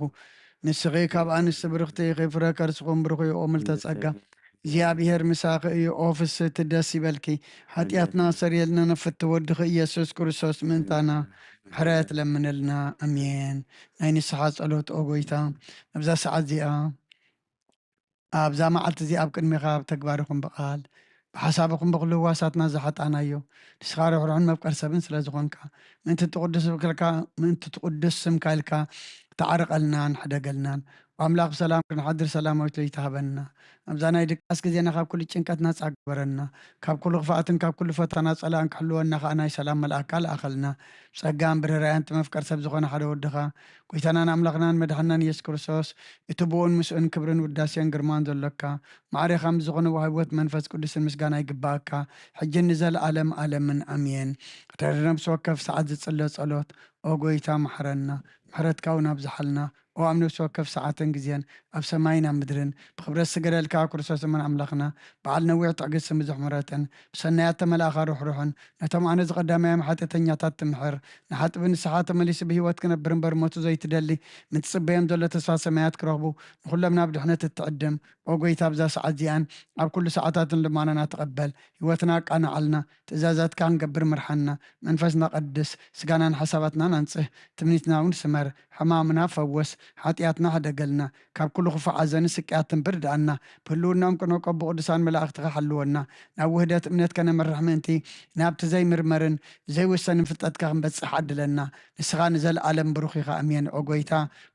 ንስኺ ካብ ኣንስቲ ብርኽቲ ኢኺ፣ ፍረ ከርስኹም ብሩኽ እዩ። ኦ ምልተ ጸጋ እግዚኣብሔር ምሳኺ እዩ። ኦ ፍስህቲ ደስ ይበልኪ፣ ሓጢኣትና ሰርየልና፣ ነፍቲ ወድኺ ኢየሱስ ክርስቶስ ምእንታና ምሕረት ለምንልና። ኣሜን። ናይ ንስሓ ጸሎት። ኦ ጎይታ፣ ኣብዛ ሰዓት እዚኣ ኣብዛ መዓልቲ እዚ ኣብ ቅድሜኻ ኣብ ተግባርኹም ብቓል ብሓሳብኹም ብኹሉ ህዋሳትና ዝሓጣናዮ ንስኻ ርሕሩሕን መፍቀር ሰብን ስለ ዝኾንካ ምእንቲ ትቕዱስ ስምካ ምእንቲ ትቕዱስ ስምካ ኢልካ ተዓርቐልናን ሕደገልናን። ኣምላኽ ብሰላም ክንሓድር ሰላማዊት ለይቲ ሃበና። ኣብዛ ናይ ድቃስ ግዜና ካብ ኩሉ ጭንቀት ናጻ ግበረና። ካብ ኩሉ ክፍኣትን ካብ ኩሉ ፈተና ጸላእን ክሕልወና ከኣ ናይ ሰላም መልኣካ ልኣኸልና። ብጸጋን ብርህራያን እቲ መፍቀር ሰብ ዝኾነ ሓደ ወድኻ ጎይታናን ኣምላኽናን መድሓናን ኢየሱስ ክርስቶስ እቲ ብኡን ምስኡን ክብርን ውዳሴን ግርማን ዘሎካ ማዕሬኻ ምስ ዝኾነ ዋህቦት መንፈስ ቅዱስን ምስጋና ይግባኣካ ሕጂ ንዘለኣለም ኣለምን ኣሜን። ሕድሪ ነብሲ ወከፍ ሰዓት ዝጽሎ ጸሎት። ኦ ጎይታ መሓረና፣ ምሕረትካ እውን ኣብዝሓልና። ኦ ኣብ ነብሲ ወከፍ ሰዓትን ግዜን ኣብ ሰማይን ኣብ ምድርን ብክብረት ዝገደልካ ክርስቶስ እመን ኣምላኽና በዓል ነዊሕ ትዕግስትን ብዙሕ ምሕረትን ብሰናያት ተመላእኻ ርሕሩሕን ነቶም ኣነ ዝቐዳማዮም ሓጢኣተኛታት ትምሕር ንሓጥቢ ንስሓ ተመሊሱ ብህይወት ክነብር እምበር ሞቱ ዘይትደሊ ምትጽበዮም ዘሎ ተስፋ ሰማያት ክረኽቡ ንኹሎም ናብ ድሕነት እትዕድም ኦ ጎይታ ኣብዛ ሰዓት እዚኣን ኣብ ኩሉ ሰዓታትን ልማናና ተቐበል ህይወትና ኣቃንዓልና ትእዛዛትካ ክንገብር ምርሓና መንፈስና ቀድስ ስጋናን ሓሳባትናን ኣንጽህ ትምኒትና እውን ስመር ሕማምና ፈወስ ሓጢኣትና ሕደገልና ካብ ኩሉ ክፉእ ሓዘን ስቅያትን ብርድኣና ብህልውናኦም ቅኖቆ ብቅዱሳን መላእኽትኻ ሓልወና ናብ ውህደት እምነት ከነምርሕ ምእንቲ ናብቲ ዘይምርመርን ዘይውሰንን ፍልጠትካ ክንበጽሕ ዓድለና ንስኻ ንዘለኣለም ብሩኽ ኢኻ ኣሜን ኦ ጎይታ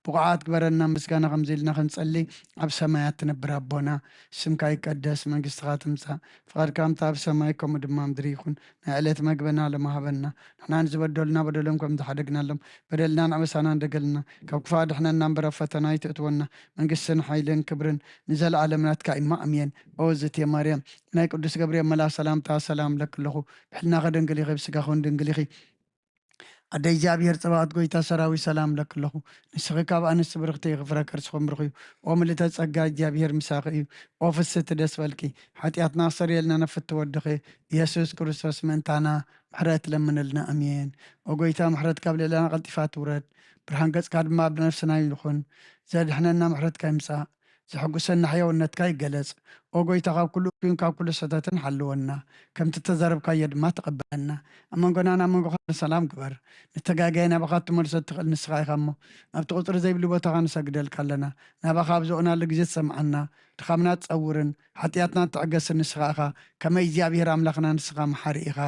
ብቑዓት ግበረና ምስጋና ከምዚ ኢልና ክንጸሊ ኣብ ሰማያት ትነብር ኣቦና ስምካ ይቀደስ መንግስትኻ ትምጻእ ፍቓድካ ከምታ ኣብ ሰማይ ከምኡ ድማ ምድሪ ይኹን ናይ ዕለት መግበና ለመሃበና ንሕና ንዝበደሉና በደሎም ከም ዝሓደግናሎም በደልና ንኣበሳና እንደገልና ካብ ክፋ ድሕነና እምበር ኣብ ፈተና ኣይትእትወና መንግስትን ሓይልን ክብርን ንዘለኣለም ናትካ ኢማ ኣሜን ኦ ዝቴ ማርያም ናይ ቅዱስ ገብርኤል መልኣኽ ሰላምታ ሰላም ለክለኹ ብሕልና ከደንግል ኢኺ ብስጋ ኹን ድንግል ኢኺ ኣደ እግዚኣብሔር ጸባኦት ጎይታ ሰራዊት ሰላም ለክለኹ ንስኺ ካብ ኣንስቲ ብርኽቲ ኢኺ ፍረ ከርስኹም ብሩኽ እዩ ኦ ምልተ ጸጋ እግዚኣብሔር ምሳኺ እዩ ኦ ፍስቲ ደስ በልኪ ሓጢኣትና ኣሰርየልና ነፍቲ ወድኺ ኢየሱስ ክርስቶስ ምእንታና ምሕረት ለምንልና ኣሜን ኦ ጎይታ ምሕረት ካብ ልዕለና ቀልጢፋ ትውረድ ብርሃን ገጽካ ድማ ኣብ ነፍስና ይኹን ዘድሕነና ምሕረትካ ይምጻእ ዘሐጉሰና ሕያውነትካ ይገለጽ። ኦ ጐይታ፣ ካብ ኩሉ እኩይን ካብ ኩሉ ስሕተትን ሓልወና፣ ከምቲ እተዛረብካዮ ድማ ተቐበለና። ኣብ መንጎናን ኣብ መንጎኻን ሰላም ግበር። ንተጋግየ ናባኻ እትመልሶ እትኽእል ንስኻ ኢኻ እሞ፣ ኣብቲ ቁጽሪ ዘይብሉ ቦታኻ ንሰግደልካ ኣለና። ናባኻ ኣብ ዝወናሉ ግዜ ትሰምዓና፣ ድኻምና ትጸውርን ሓጢኣትና ትዕገስን ንስኻ ኢኻ። ከመይ እግዚኣብሔር ኣምላኽና ንስኻ መሓሪ ኢኻ።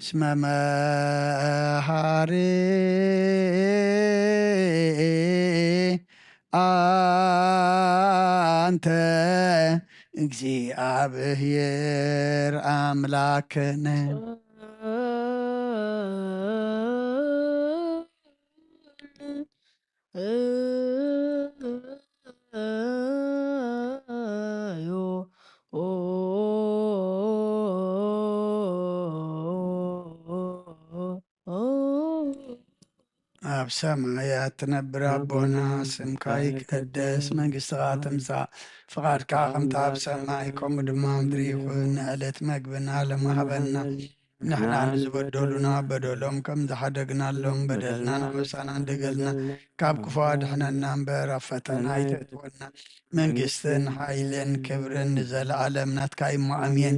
እስመ መሃሪ ኣንተ እግዚኣብሔር ኣምላክነ። ኣብ ሰማያት ትነብር ኣቦና፣ ስምካ ይቀደስ፣ መንግስትኻ ትምጻእ፣ ፍቓድካ ከምቲ ኣብ ሰማይ ከምኡ ድማ ኣብ ምድሪ ይኹን። ንዕለት መግብና ሎሚ ሃበና፣ ንሕና ንዝበደሉና በደሎም ከም ዝሓደግናሎም፣ በደልና ንኸሳና እንደገልና፣ ካብ ክፉ ኣድሕነና እምበር ኣብ ፈተና ኣይተእትወና። መንግስትን ሓይልን ክብርን ንዘለኣለም ናትካ እዩ እሞ ኣሜን።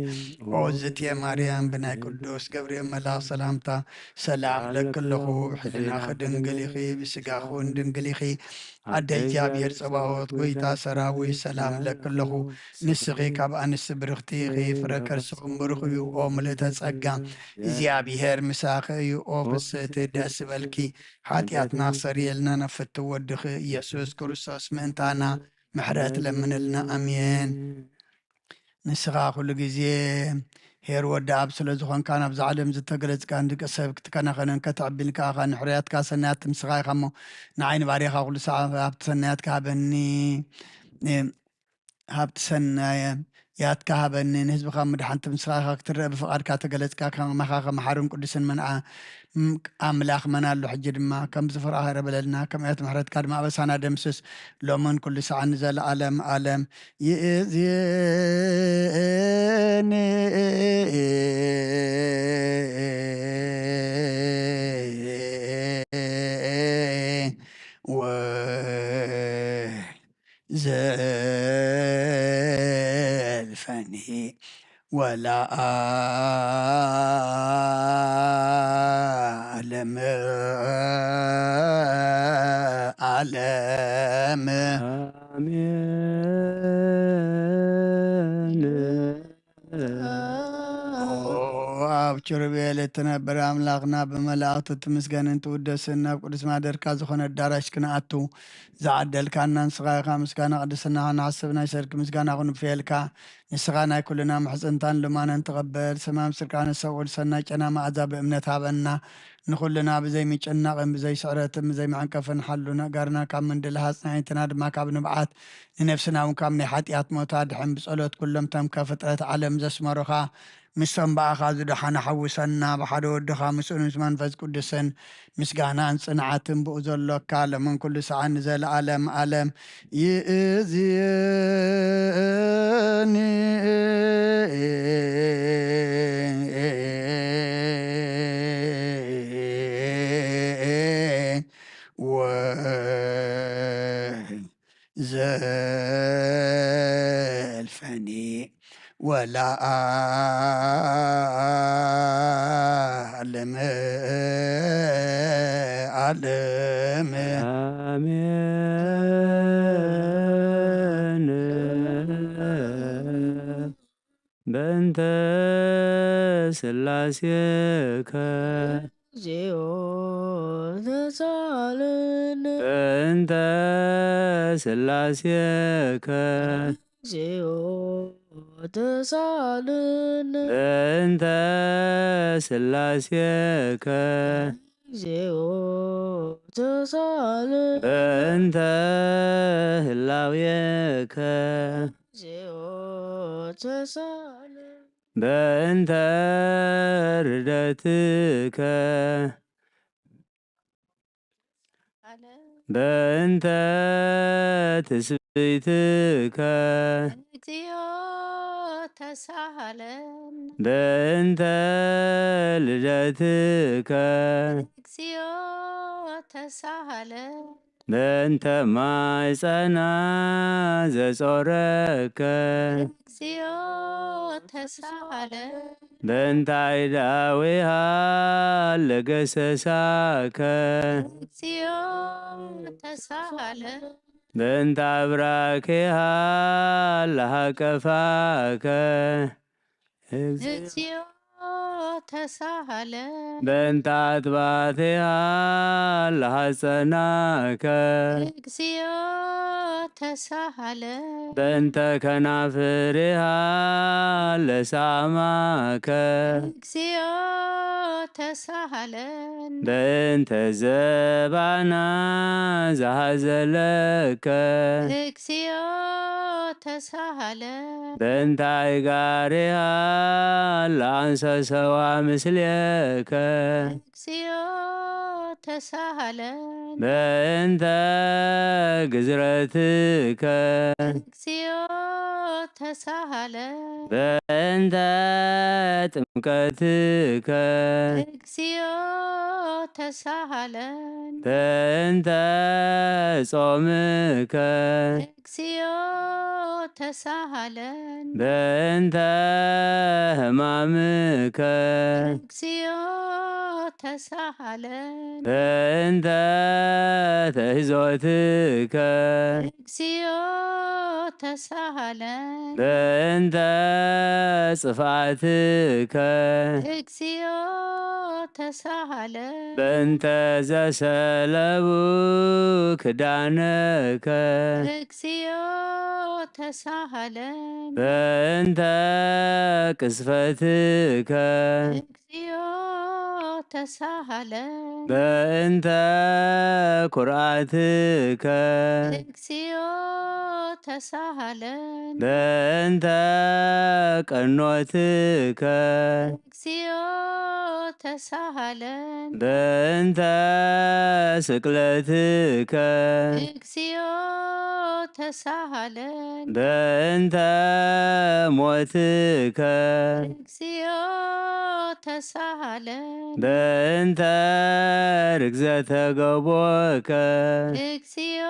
ኦ ዝትየ ማርያም፣ ብናይ ቅዱስ ገብርኤል መልኣኽ ሰላምታ ሰላም ለኪ ኣለኹ። ብሕልናኺ ድንግል ኢኺ፣ ብስጋኺ እውን ድንግል ኢኺ። ኣደ እግዚኣብሔር ጸባኦት፣ ጐይታ ሰራዊት፣ ሰላም ለኪ ኣለኹ። ንስኺ ካብ ኣንስቲ ብርኽቲ ኢኺ፣ ፍረ ከርስኺ እውን ብሩኽ እዩ። ኦ ምልእተ ጸጋ፣ እግዚኣብሔር ምሳኺ እዩ። ኦ ፍስሕቲ ደስ ይበልኪ፣ ሓጢኣትና ክሰርየልና ናብ ፍትው ወድኺ ኢየሱስ ክርስቶስ ምእንታና ምሕረት ለምንልና። ኣሜን። ንስኻ ኩሉ ግዜ ኄር ወዲ ኣብ ስለ ዝኾንካ፣ ናብዛ ዓለም ዝተገለጽካ ንደቂ ሰብ ክትከናኸንን ከተዕብን ከኣኻ ንሕርያትካ ሰናያት ምስኻ ኢኻ እሞ፣ ንዓይ ንባርያኻ ኩሉ ሰዓት ኣብቲ ሰናያትካ ሃበኒ፣ እ፣ ሃብቲ ሰናያትካ ሃበኒ። ንህዝብኻ ምድሓንቲ ምስኻ ኢኻ ክትረአ፣ ብፍቓድካ ተገለጽካ፣ ከማኻ ከመሓርን ቅዱስን መን ኣ-፣ ም-፣ ኣምላኽ መን ኣሎ? ሕጂ ድማ ከም ዝፍርሃረ በለልና፣ ከም እያት ምሕረትካ ድማ ኣበሳና ደምስስ፣ ሎምን ኩሉ ሰዓት ንዘለኣለም ኣለም። ይእዜኒ ወ ዘልፈኒ ወለዓለም ዓለም። ኣሜን። ኦ፣ ኣብ ኪሩቤል እትነብር ኣምላኽና፣ ብመላእኽቱ እትምስገንን ትውደስን፣ ናብ ቅዱስ ማደርካ ዝኾነ ኣዳራሽ ክንኣቱ ዝዓደልካና ንስኻ ኢኻ። ምስጋና ቅድስና ክንሓስብ ናይ ሰርክ ምስጋና ክንፍየልካ። ንስኻ ናይ ኩልና ምሕጽንታን ልማናን ተቐበል። ሰማም ስርካ ንሰብኡል ሰናይ ጨና መኣዛ ብእምነት ሃበና። ንኹልና ብዘይ ምጭናቕን ብዘይ ስዕረትን ብዘይ መዐንቀፍን ሓሉ። ነጋርና ካብ ምንድልሃጽ፣ ንኣዒንትና ድማ ካብ ንብዓት፣ ንነፍስና እውን ካብ ናይ ሓጢኣት ሞት ኣድሕን። ብጸሎት ኩሎም ተምከ ፍጥረት ዓለም ዘስመሩኻ፣ ምስቶም ብኣኻ ዝደሓኑ ሓውሰና። ብሓደ ወድኻ ምስኡን ምስ መንፈስ ቅዱስን ምስጋናን ጽንዓትን ብኡ ዘሎካ፣ ሎምን ኩሉ ሰዓት ንዘለኣለም ኣለም። ይእዝየኒ ወ ዘልፈኒ ወለዓለም ዓለም። ኣሜን። በእንተ ስላሴከ። እግዚኦ ተሳለነ። በእንተ ስላሴከ። እግዚኦ ተሳለነ። በእንተ ስላሴከ። እግዚኦ ተሳለነ። በእንተ ህላዌከ። እግዚኦ ተሳለነ። በእንተ ርደትከ። በእንተ ትስብእትከ። እግዚኦ ተሳሃለነ። በእንተ ልደትከ። እግዚኦ ተሳሃለነ። በእንተ ማይ ጸና ዘጾረከ። እግዚኦ ተሳሃለ። በእንታይ ዳዊሃ ለገሰሳከ። እግዚኦ ተሳሃለ። በእንተ አብራኬሃ ለሃቀፋከ። እግዚኦ እግዚኦ ተሳሃለ። በእንተ አጥባቴሃ ለሃጸናከ። እግዚኦ ተሳሃለ። በእንተ ከናፍሬሃ ለሳማከ። እግዚኦ ተሳሃለን። በእንተ ዘባና ዘሃዘለከ። እግዚኦ ተሳሃለን። በእንተ አይጋሬሃ ለአንሰሰዋ ምስሌከ። እግዚኦ ተሳሃለን። በእንተ ግዝረትከ። እግዚኦ ተሳሃለን። በእንተ ጥምቀትከ። እግዚኦ ተሳሃለን። በእንተ ጾምከ። እግዚኦ ተሳሃለን። በእንተ ሕማምከ። እግዚኦ ተሳሃለን። በእንተ ተህዞትከ። እግዚኦ ተሳሃለን። በእንተ ጽፍኣትከ። እግዚኦ ተሳሃለን። በእንተ ዘሰለቡ ክዳነከ። እግዚኦ ተሳሃለን። በእንተ ቅስፈትከ። እግዚኦ ተሳሃለን። በእንተ ኩርዓትከ። እግዚኦ ተሳሃለን። በእንተ ቀኖትከ። እግዚኦ ተሳሃለን። በእንተ ስቅለትከ። እግዚኦ ተሳሃለን። በእንተ ሞትከ። እግዚኦ ተሳሃለን። በእንተ ርግዘተ ገቦከ። እግዚኦ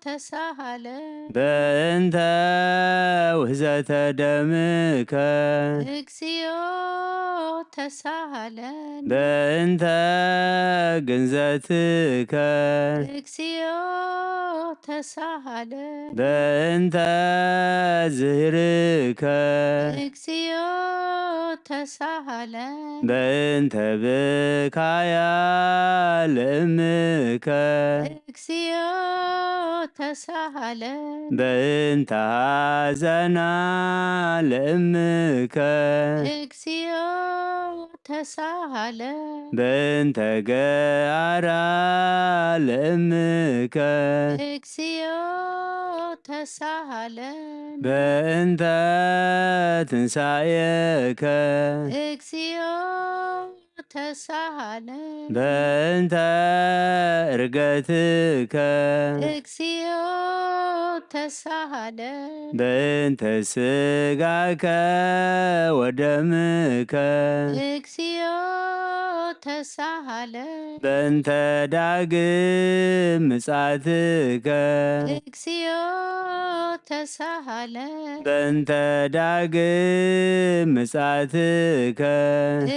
ተሳሃለን። በእንተ ውህዘተ ደምከ። እግዚኦ ተሳሃለን። በእንተ ግንዘትከ። እግዚኦ ተሳሃለን። በእንተ ዝህርከ። እግዚኦ ተሳሃለን። በእንተ ብካያ ለእምከ። እግዚኦ ተሳሃለን። በእንተ ሐዘና ለእምከ። እግዚኦ ተሳሃለን። በእንተ ገአራ ለእምከ። እግዚኦ ተሳሃለን። በእንተ ትንሳኤከ። እግዚኦ ተሳሃለን። በእንተ እርገትከ። እግዚኦ ተሳሃለን። በእንተ ስጋከ ወደምከ። እግዚኦ ተሳሃለን። በእንተ ዳግም ምጻትከ። እግዚኦ ተሳሃለን። በእንተ ዳግም ምጻትከ።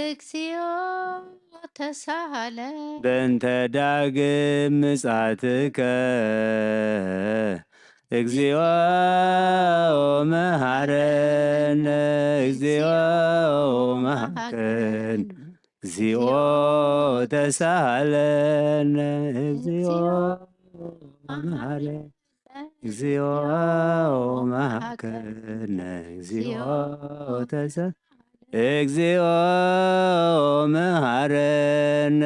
እግዚኦ ተሳሃለን። በእንተ ዳግም ምጻትከ። እግዚኦ መሐረነ፣ እግዚኦ መሐረነ፣ እግዚኦ ተሳሃለነ፣ እግዚኦ መሐረነ፣ እግዚኦ መሐከነ፣ እግዚኦ ተሳ-፣ እግዚኦ መሐረነ፣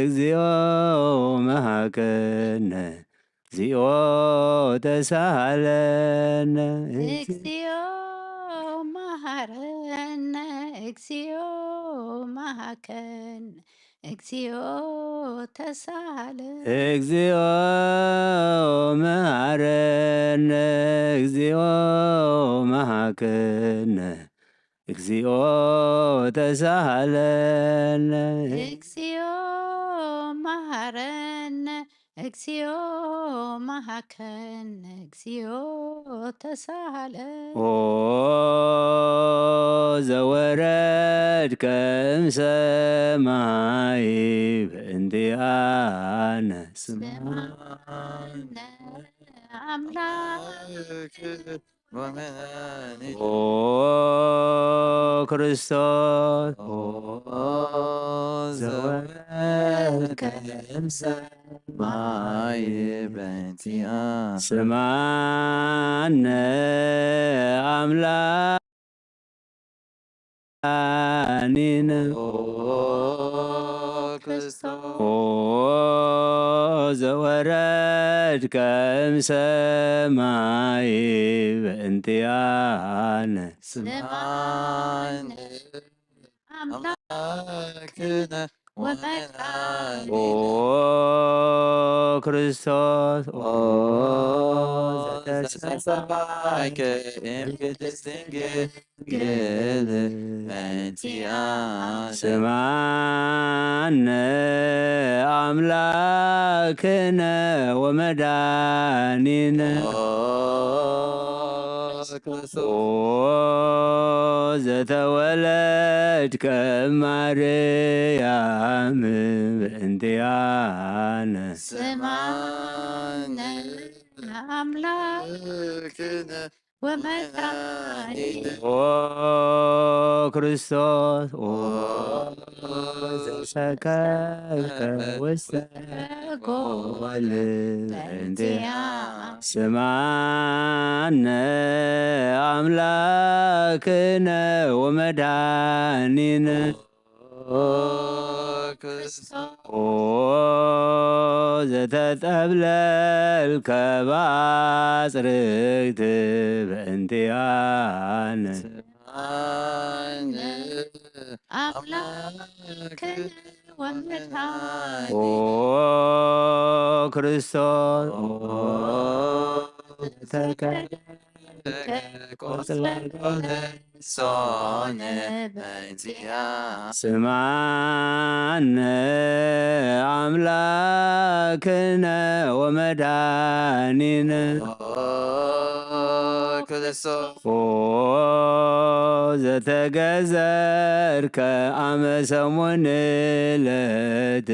እግዚኦ መሐከነ፣ እግዚኦ ተሳሃለነ፣ እግዚኦ እግዚኦ መሐረነ፣ እግዚኦ መሐከነ፣ እግዚኦ ተሳሃለ። እግዚኦ መሐረነ፣ እግዚኦ መሐከነ፣ እግዚኦ ተሳሃለነ። እግዚኦ መሐረነ፣ እግዚኦ መሃከነ፣ እግዚኦ ተሳሃለ። ኦ ዘወረድከ እምሰማይ በእንቲኣነ ስምዓነ ኣምላክ ኦ ክርስቶስ ኦ ዘወረድከ እምሰማይ በእንቲኣነ ስምዓነ ኣምላክ ኣኒነ ኦ ዘወረድከ እምሰማይ በእንቲኣነ ስምዓነ ኣምላክነ ወመድሓኒ ኦ ክርስቶስ ኦ ዘተሰባይከ እምቅድስት ድንግል በእንቲኣ ስምዓነ ኣምላክነ ወመድሓኒነ ክርስቶስ ኦ ዘተወለድከ ማርያም በእንቲኣነ ስምዓነ ኣምላክነ ወመድሓኒ ኦ ክርስቶስ ኦ ዘሰከብከ ውስተ ጎል በእንቲኣ ስምዓነ ኣምላክነ ወመድሓኒነ ክርስቶስ ኦ ዘተጠብለልከ ብኣጽርግት በእንቲኣነ ስምዓነ ኣምላክነ ወመድሓኒ ኦ ክርስቶስ ኦ ተከ ቆጽለ ሶነ በእንቲኣ ስምዓነ ኣምላክነ ወመድሓኒነ ኦ ክርስቶስ ኦ ዘተገዘርከ ኣመ ሰሙን ዕለት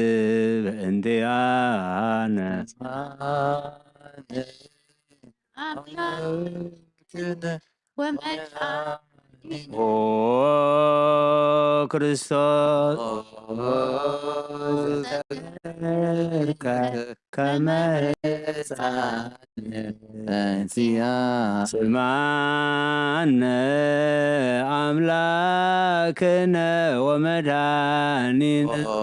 በእንቲኣነ ኣምላክ ክነ ወመድሓኒ ኦ ክርስቶስ ዘተገዘርከ ከመ በእንቲኣ ስምዓነ ኣምላክነ ወመድሓኒነ ኦ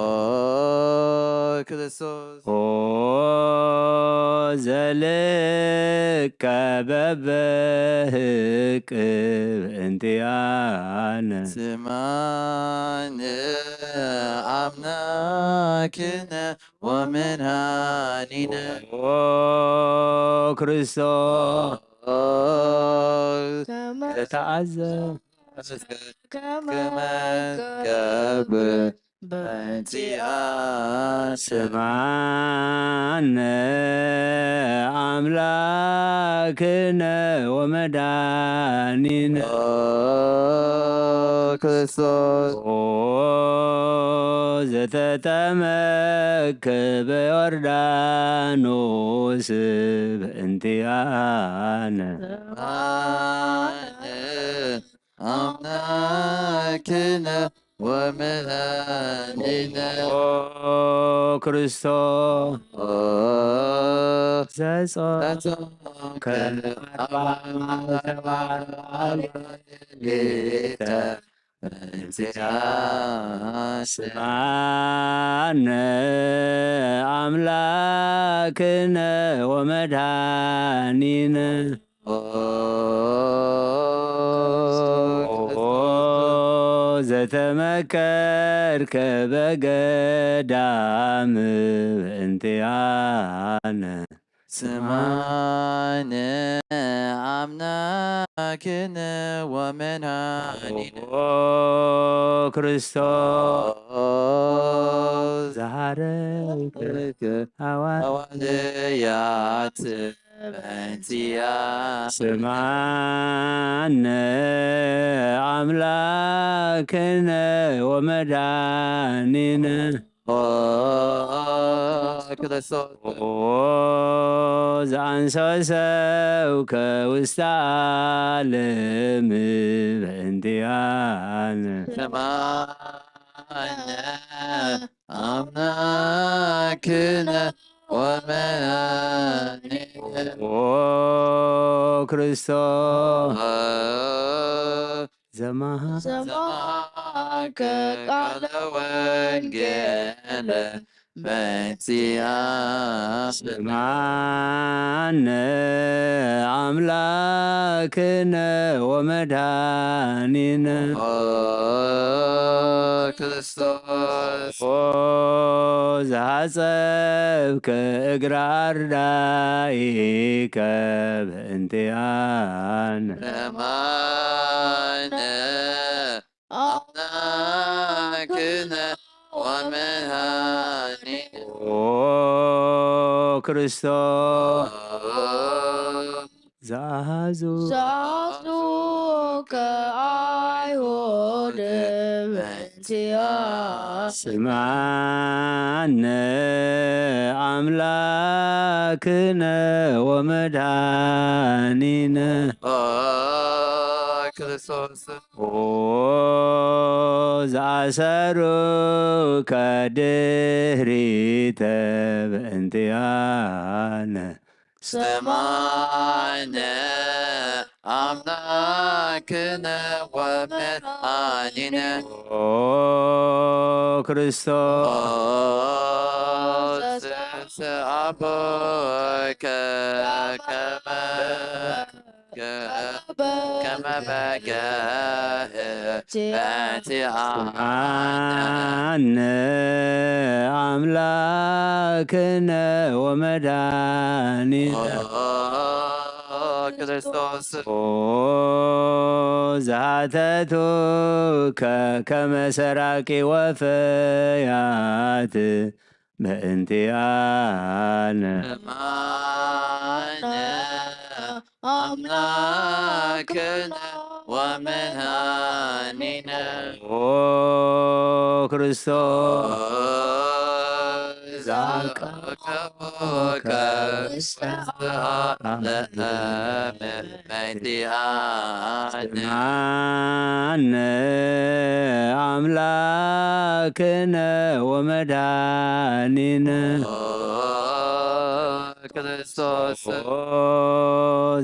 ክርስቶስ ኦ ዘልከ በበህቅ በእንቲኣነ ስምዓነ ኣምላክነ ወመድሓኒነ ኦ ክርስቶስ ኦ ተኣዘ ከመ ገብር በእንቲኣ ስምዓነ ኣምላክነ ወመድሓኒነ ኦ ክርስቶስ ኦ ዘተጠመቅከ በዮርዳኖስ በእንቲኣነ ስምዓነ ኣምላክነ ወመድሓኒነ ኦ ክርስቶስ ኦ ዘጾምከ ተጾምከ ኣርብዓ መዓልተ ወኣርብዓ ሌሊተ በእንቲኣ ስምዓነ ኣምላክነ ወመድሓኒነ ኦ ኦ ዘተመከርከ በገዳም በእንቲኣነ ስምዓነ ኣምላክነ ወመድሓኒነ ኦ ክርስቶስ ኦ ዝሃ ሐዋርያት በእንቲኣ ስምዓነ ኣምላክነ ወመድኃኒነ ኦ ክርስቶስ ኦ ዘአንሰሰውከ ውስተ ዓለም በእንቲኣነ ስምዓነ ኣምላክነ ወመድኃኒነ ኦ ክርስቶስ ዘመሃ ዘመሃከ ቃለ ወንጌል በእንቲኣነ ስምዓነ ኣምላክነ ወመድኃኒነ ኦ ክርስቶስ ኦ ዘሃጸብከ እግረ ኣርዳኢከ በእንቲኣነ ስምዓነ ኣምላክነ ወመድኃኒነ ኦ ክርስቶስ ዘአሃዙ ዘአሃዙከ አይሁድ በእንቲኣ ስምዓነ ኣምላክነ ወመድኃኒነ ኦ ክርስቶስ ኦ ዘአሰሩከ ድህሪተ በእንቲኣነ ስምዓነ ኣምላክነ ወመድኃኒነ ኦ ክርስቶስ ኦ ዘሰአቦከ ከመ ከመ በገ በእንቲኣነ ኣነ ኣምላክነ ወመድኃኒነ ኦ ክርስቶስ ኦ ዘሃተቱከ ከመ ሰራቂ ወፈያት በእንቲኣነ ስምዓነ ኣምላክነ ወመድኃኒነ ኦ ክርስቶስ ኦ ዘአቀቦከ ውስተ ዓለም በእንቲኣነ ስምዓነ ኣምላክነ ወመድኃኒነ ኦ ክርስቶስ ኦ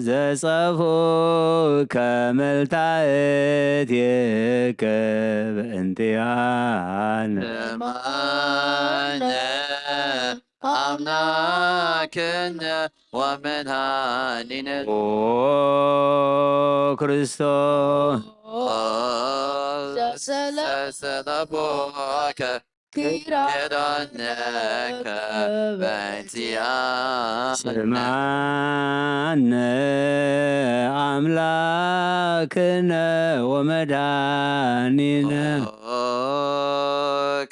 ዘጸፉከ መልታእትየከ በእንቲኣነ ስምዓነ ኣምላክነ ወመድኃኒነ ኦ ክርስቶስ ኦ ዘሰለቦከ ኪዳነከ ኪዳነከ በእንቲኣነ ስምዓነ ኣምላክነ ወመድኃኒነ ኦ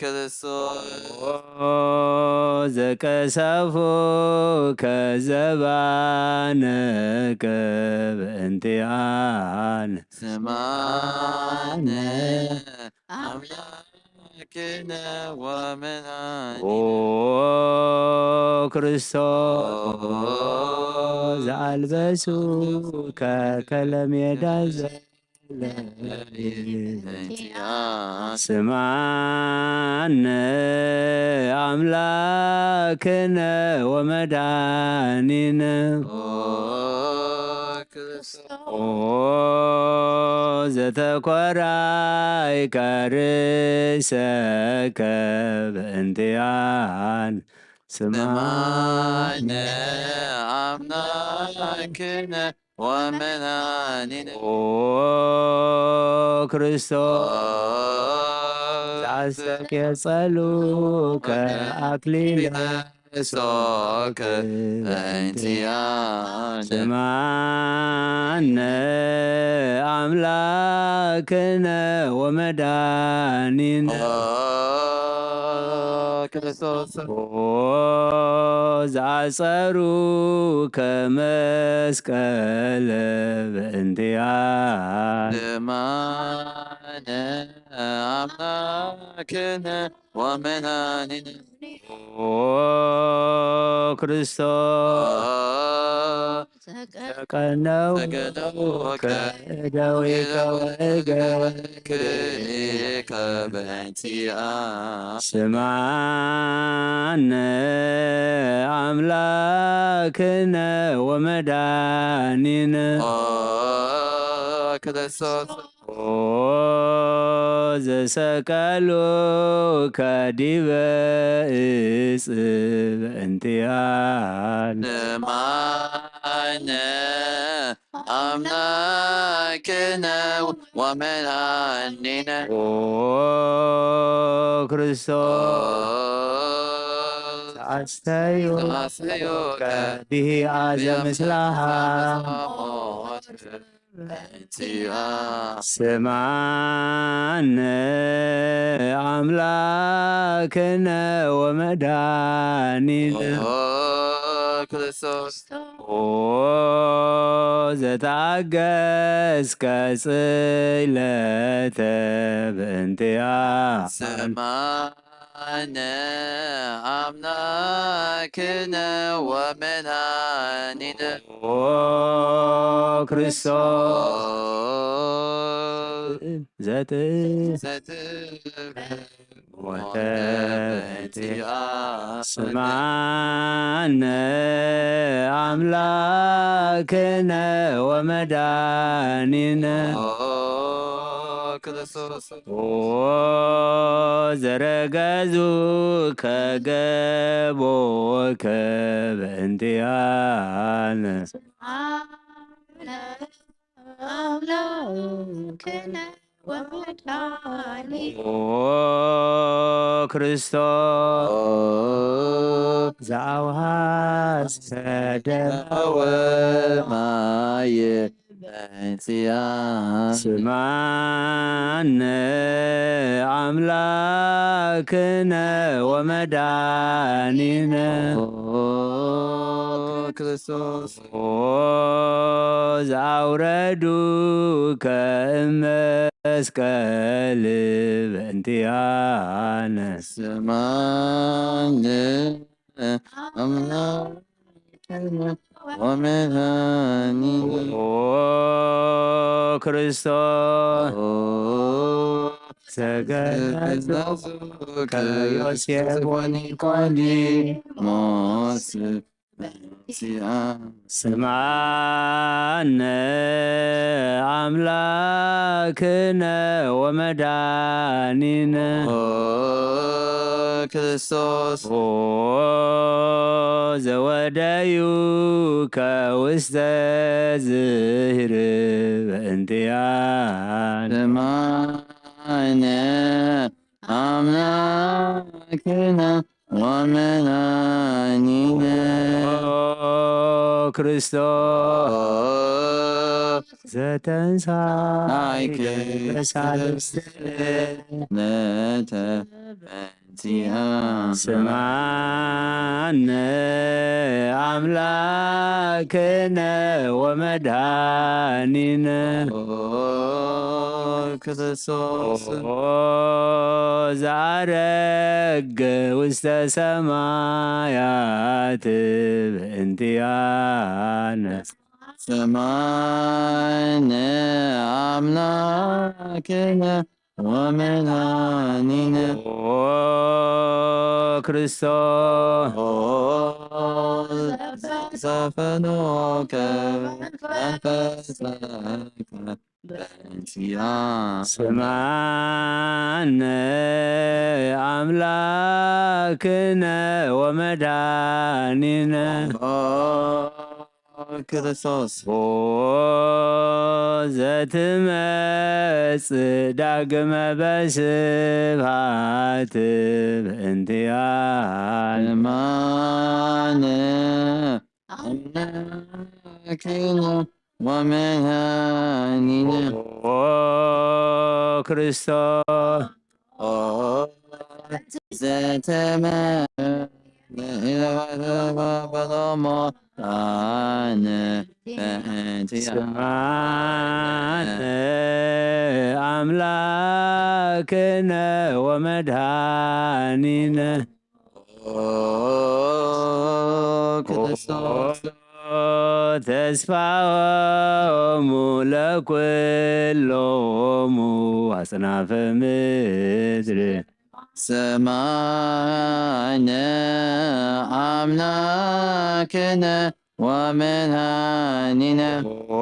ክርስቶስ ኦ ዘቀሰፉከ ዘባነከ በእንቲኣነ ስምዓነ ኣምላክነ ወመድኃኒነ ኦ ክርስቶስ ኦ ዘአልበሱከ ከለሜዳ ዘ ስምዓነ ኣምላክነ ወመድኃኒነ ኦ ክርስቶስ ኦ ዘተኮራይከ ርእሰከ በእንቲኣነ ስምዓነ ኣምላክነ ወመድኃኒነ ኦ ክርስቶስ ኦ ዘአስተቅየ ጸሉከ አክሊለ ሶክ በእንቲኣነ ስምዓነ ኣምላክነ ወመድኃኒነ ኦ ክርስቶስ ኦ ዘአጸሩከ መስቀል በእንቲአነ ስማነ አምላክነ ወመድኃኒነ ኦ ክርስቶስ ተቀነውከ እደዊከ ወእገርክከ በእንቲአ ስማነ አምላክነ ወመድኃኒነ ኦ ክርስቶስ ኦ ዘሰቀሉከ ዲበ እጽ በእንቲአነ ስማነ አምላክነ ወመድኃኒነ ኦ ክርስቶስ ኦ አስተዩ አስተዩከ ዲሂ አዘ ምስላሃ ሞት በእንቲአ ስማነ አምላክነ ወመድኃኒነ ኦ ክርስቶስ ኦ ዘተአገስከ ጽለተ በእንቲአ ስማነ አምላክነ ወመድኃኒነ ኦ ክርስቶስ ዘት ዘትከ ሞተ በእንቲአ ስማነ አምላክነ ወመድኃኒነ ኦ ክርስቶስ ኦ ዘረገዙከ ገቦከ በእንቲአነ አምላክነ ወመድኃኒ ኦ ክርስቶስ ዘአውሃስከ ደመ ወማየ በእንቲአ ስማነ አምላክነ ወመድኃኒነ ኦ ክርስቶስ ኦ ዘአውረዱከ እመስቀል በእንቲአነ ስማነ አምላክነ ወመድኃኒነ ኦ ክርስቶስ ኦ ዘገነዙከ ዮሴፍ ወኒቆዲሞስ በእንቲአ ስማነ አምላክነ ወመድኃኒነ ኦ ክርስቶስ ኦ ዘወደዩከ ውስተ ዝህር በእንቲአነ ስማነ አምላክነ ወመድኃኒነ ኦ ክርስቶስ ኦ ዘተንሳይከ አይከ በሳልስት ነተ በእንቲአ ስማነ አምላክነ ወመድኃኒነ ኦ ክርስቶስ ኦ ዘአረገ ውስተ ሰማያት በእንቲአነ ሰማነ አምላክነ ወመድኃኒነ ኦ ክርስቶስ ኦ ዘፈኖከ መንፈሰከ በእንቲአ ስማነ አምላክነ ወመድኃኒነ ኦ ክርስቶስ ኦ ዘትመጽእ ዳግመ በስብሐት በእንቲአነ ማነ አምላክነ ወመድኃኒነ ኦ ክርስቶስ ኦ ዘተመ በሎሞ ኣነ በእንቲኣ ስምዓነ ኣምላክነ ወመድኃኒነ ኦ ክርስቶስ ተስፋሆሙ ለኩሎሙ ኣጽናፈ ምድር ስምዓነ ኣምላክነ ወመድኃኒነ ኦ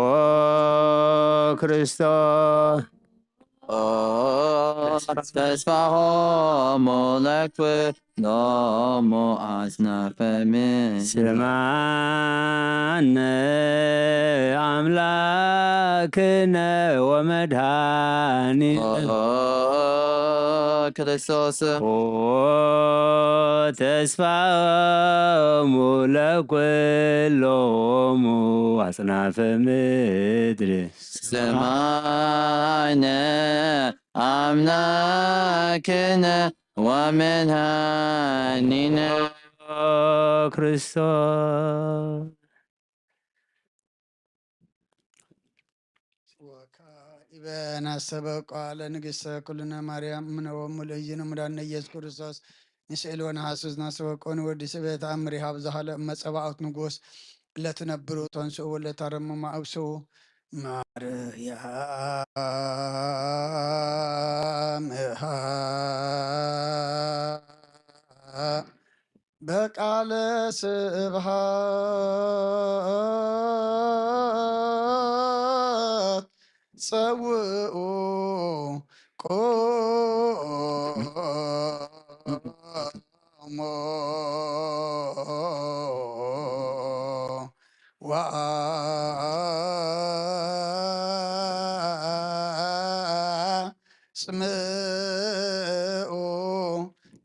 ክርስቶስ ኦ ተስፋሆሙ ለኩሎሙ ኣጽናፈ ምድር ስምዓነ ኣምላክነ ወመድኃኒነ ኦ ክርስቶስ ኦ ተስፋሆሙ ለኩሎሙ ኣጽናፈ ምድር ስምዓነ ኣምላክነ ወመድኃኒነ ኦ ክርስቶስ ወካኢበ ናሰበ ቃለ ንግሥተ ኩልነ ማርያም እምነ ወሙሉ እይኑ ምዳነ ኢየሱስ ክርስቶስ ንስእል ወነሐስስ ናሰበ ቆኒ ወዲ ስበ ተኣምር ይሃብ ዝሃለ መጸባኦት ንጉስ ለትነብሩ ተንስኡ ወለታረሙ ማእብሱ ማርያም እሃ በቃለ ስብሃት ጸውኡ ቆሞ ወአጽምኡ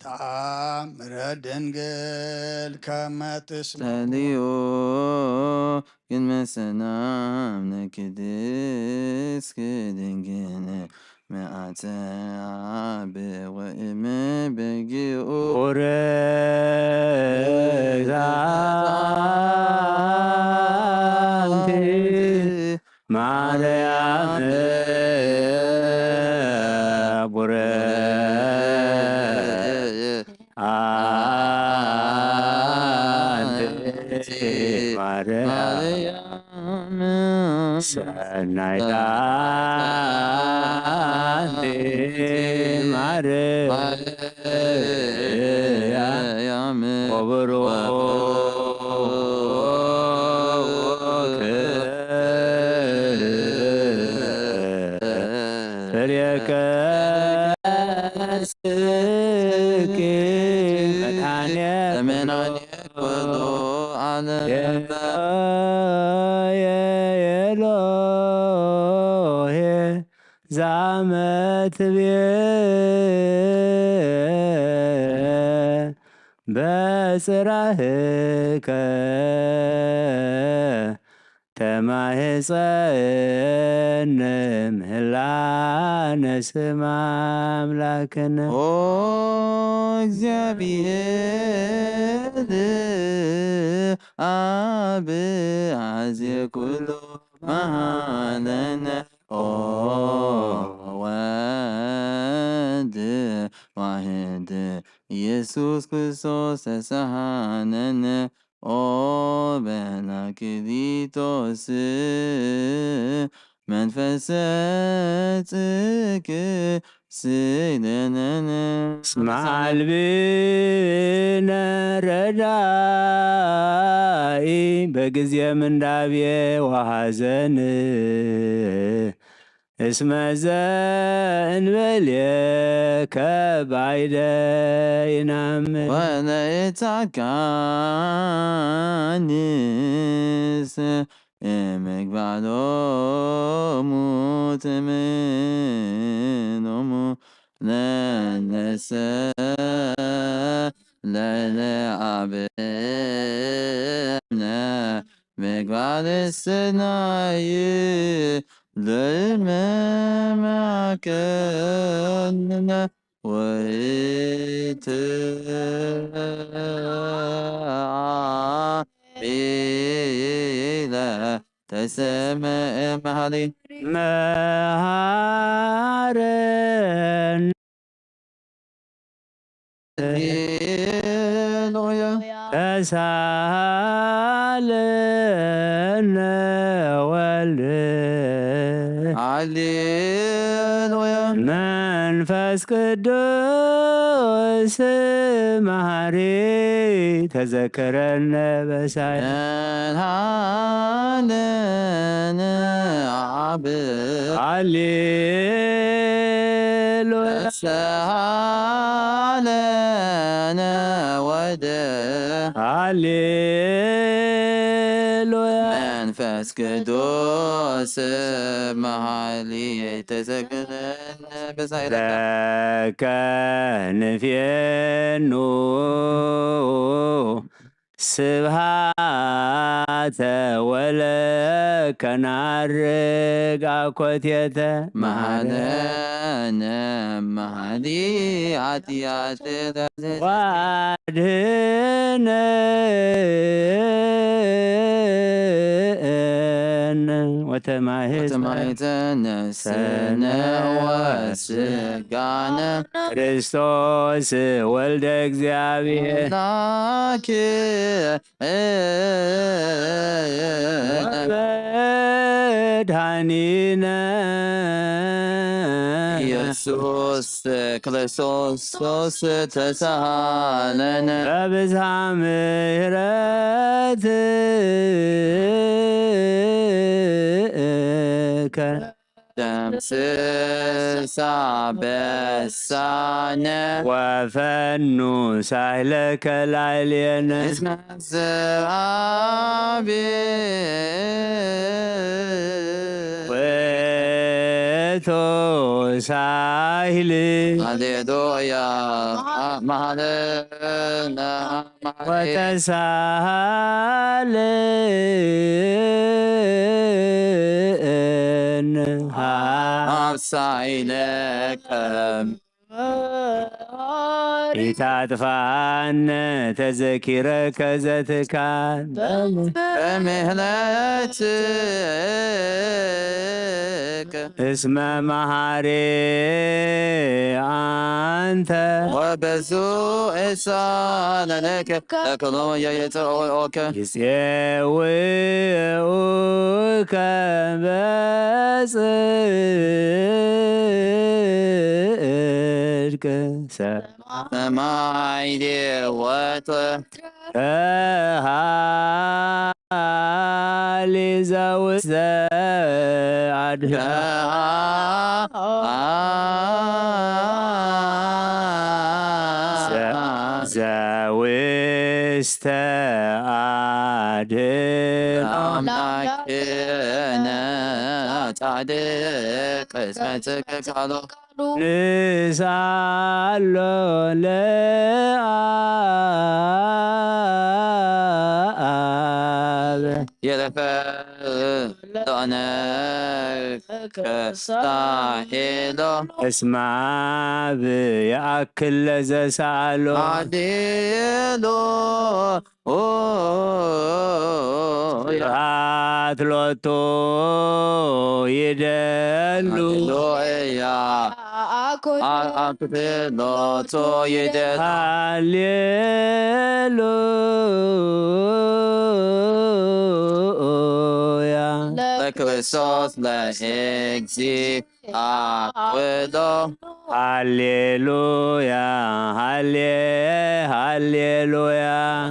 ተአምረ ድንግል ከመ ትስምዑ ጸልዩ ግን መሰናም ንክድስክ ድንግል መዓተ ኣብ ወእም በጊኡ ቡርክት አንቲ ማርያም ቡርክት አንቲ ማርያም ሰናይት አንቲ ማርያም ወብሩክ ፍሬ ከርስኪ መድኃኔ መድኃኔ ኩሉ ዓለም ኤሎሄ ዛመትቤ በጽራህከ ተማህፀነ ምህላነ ስም አምላክነ ኦ እግዚአብሔር አብ አዜ ኩሉ መሃለነ ኦ ወልድ ዋህድ ኢየሱስ ክርስቶስ ተሰሃነነ ኦ በራክሊጦስ መንፈሰ ጽድቅ ስደነነ እስመ አልብነ ረዳኢ በጊዜ ምንዳቤ ወሐዘን እስመ ዘእንበሌከ ባይደ ይናምን ወለይታካንስ እምግባሮሙ ትምኖሙ ለነሰ ለለአብነ ምግባር ስናይ ለመማከነ ወይ ተዓቢለ ተሰምዕ መሃሊ መሃረን ሃሌሉያ። ተሳለነ ወልድ ሃሌሉያ። መንፈስ ቅዱስ መሃሪ ተዘከረነ በሳይ መድኃኒነ አብ ሃሌሉያ። ተሳለነ ወልድ ሃሌሉያ። መንፈስ ቅዱስ መሃሊ ተዘክረነ በሳይ ለከ ለከ ንፌኑ ስብሃተ ወለከ ናርግ አኮቴተ መሃረነ መሃሊ ኃጢአት ዋድህነ ወተማህፀነ ወተማህፀነ ስነ ወስጋነ ክርስቶስ ወልደ እግዚአብሔር አምላክ ወመድኃኒነ ኢየሱስ ክርስቶስ ተሳሃለነ በብዝሃ ምሕረትከ ደምስሳ በሳነ ወፈኑ ሳህለከ ላዕሌነ እስመ ዘአብ ውእቱ ሳህል ሃሌሉያ መሃለነ ወተሳሃለነ አብሳይለከ ኢታጥፋነ ተዘኪረከ ዘትካል በምህለትከ እስመ መሃሪ አንተ ወበዙ እሳነነከ ለክሎ የየተኦከ ይጼውኡከ በጽድቅ ሰማይ ወጥረ ሃሊ ዘውስተ አድሃ ዘውስተ አድህኖ አምላክነ ጻድቅ እስመ ጽድቅ ቃሉ ንስአሎ ለአብ የለፈ ሎነ ከስታ ሄሎ እስማብ የአክል ለዘሳአሎ አዴሎ ስብሐት ሎቱ ይደሉ ሃሌሉያ አክብሎቱ ይደሉ ሃሌሉያ ለክርስቶስ ለእግዚ አክብሎ ሃሌሉያ ሃሌ ሃሌሉያ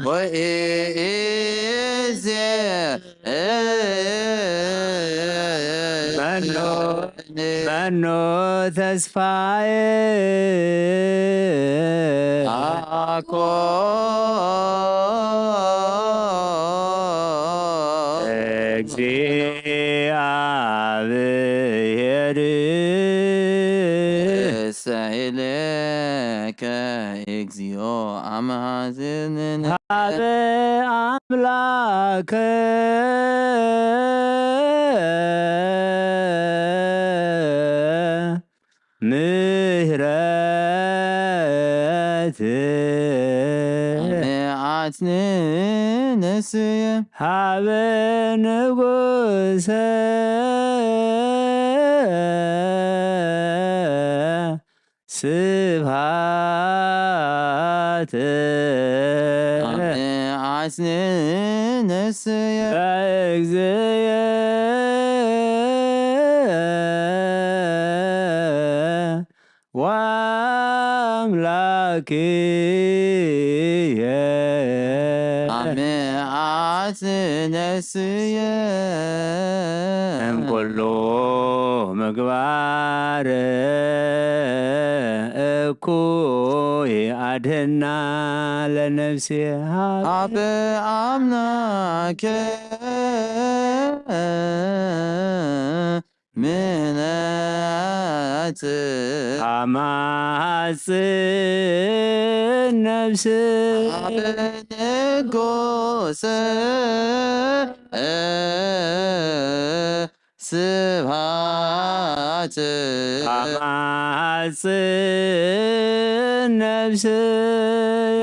ወኢዜ መኖ መኖ ተስፋዬ አኮ እግዚአብሔር እሰይልከ እግዚኦ አመሃዝንን ሀበ አምላከ ምህረ ኣትንነስየ ሃበ ንጉሰ ስብሃት ኣትንነስየ ለእግዚእየ ወአምላክየ። ኣመ ኣትነስየ እምኩሉ ምግባር እኩይ አድህና ለነፍሴ። አብ አምላክ ምሕረት አማጽን ነፍስ አብ ንጉስ ስብሐት አማጽን ነፍስ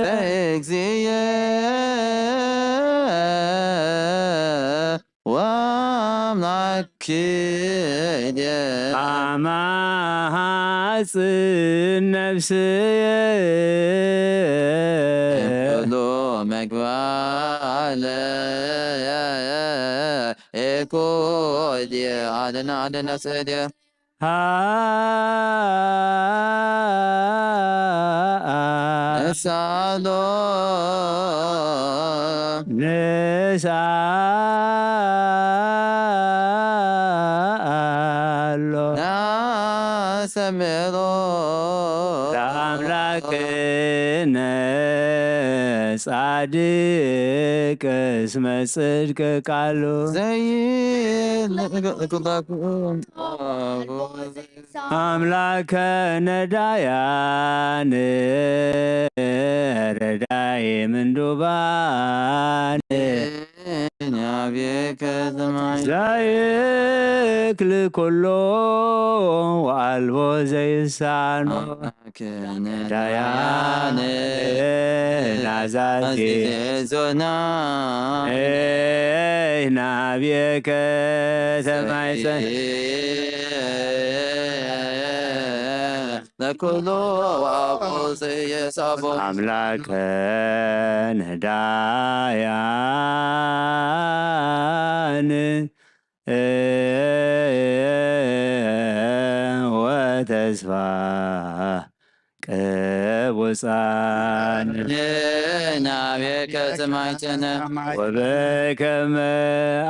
ለእግዚእየ ወአምላክየ። አማጽን ነፍስየ እምኩሉ ምግባር እኩይ አድህና አድህና ነፍስየ። ንሳሎ ንሳሎ ናሰምሮ ለአምላክነ ጻድቅ እስመ ጽድቅ ቃሉ ዘይል አምላከ ነዳያን ረዳይ ምንዱባን አብየከ ሰማይ ዘይክል ኩሎ ወአልቦ ዘይሳኖ ዳያን ናዛቲ ዞና ናብየከ ሰማይ ለኩሉ ወአቁጽ የሳቦ አምላከ ነዳያን ወተስፋ ቅቡጻን ናቤከ ሰማይተነ ወበከመ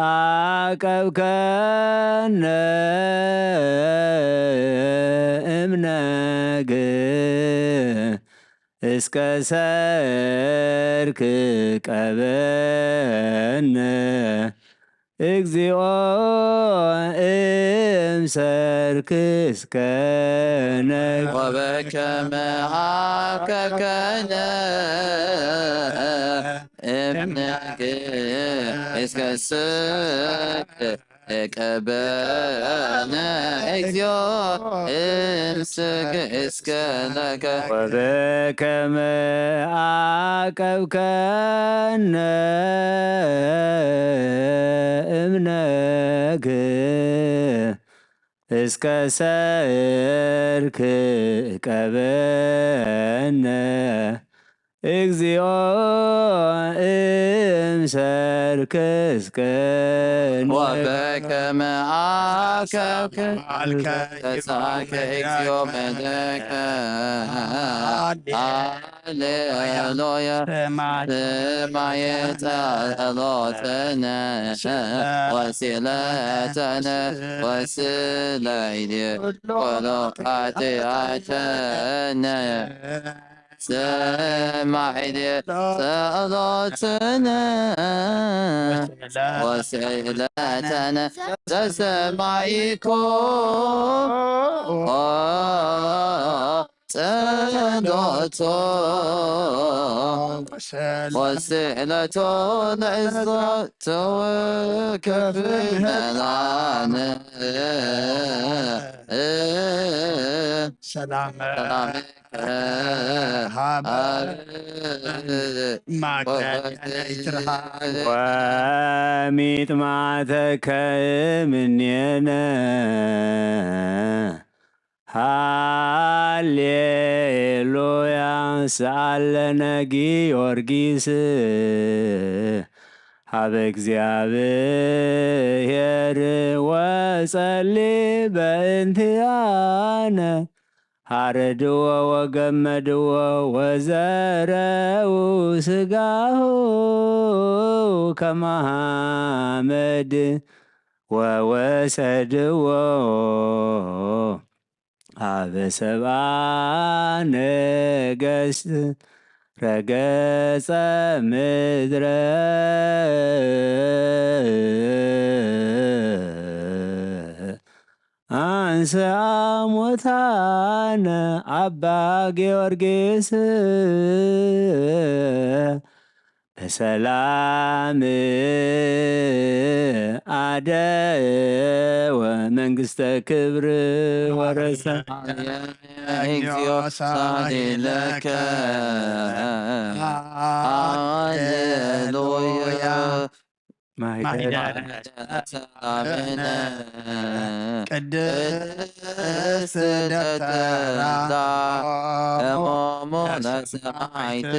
አቀብከነ እምነግ እስከ ሰርክ ቀበነ እግዚኦ እምሰርክ እስከ ነግ ወበከመ አከከነ እምነግ እስከ ስክ ቀበነ እግዚኦ እምስክ እስከ ለከ ወበከመ አቀብከነ እምነግ እስከ ሰርክ ቀበነ እግዚኦ እምሰርክ እስከ ወበከመ አከብከ ተሳከ እግዚኦ መደከ ሃሌሉያ ሰማየ ጸሎተነ ወሲለተነ ወስለይድ ኩሉ ኃጢአተነ ሰማይድ ጸሎተነ ወስለተነ ዘሰማይኮ ጸሎቶ ወስዕለቶ ንዕዞ ተወከፍ መላነ ሰላም ሰላም ማዕከል ወሚጥማተከ እምኔነ ሃሌሉያ። ሰኣለነ ጊዮርጊስ ሀበ እግዚኣብሔር ወጸሊ በእንቲአነ። ሃረድዎ ወገመድዎ ወዘረው ስጋሁ ከማሃመድ ወወሰድዎ አበ ሰብአ ነገስት ረገጸ ምድረ አንስአ ሙታነ አባ ጊዮርጊስ በሰላም አደወ መንግስተ ክብር ወረሰ። እግዚኦ ሳሌለከ ሃሌሉያ። ማይደረ ሰላምነ ቅድስት ደብተራ እሞሙ ለሰማዕት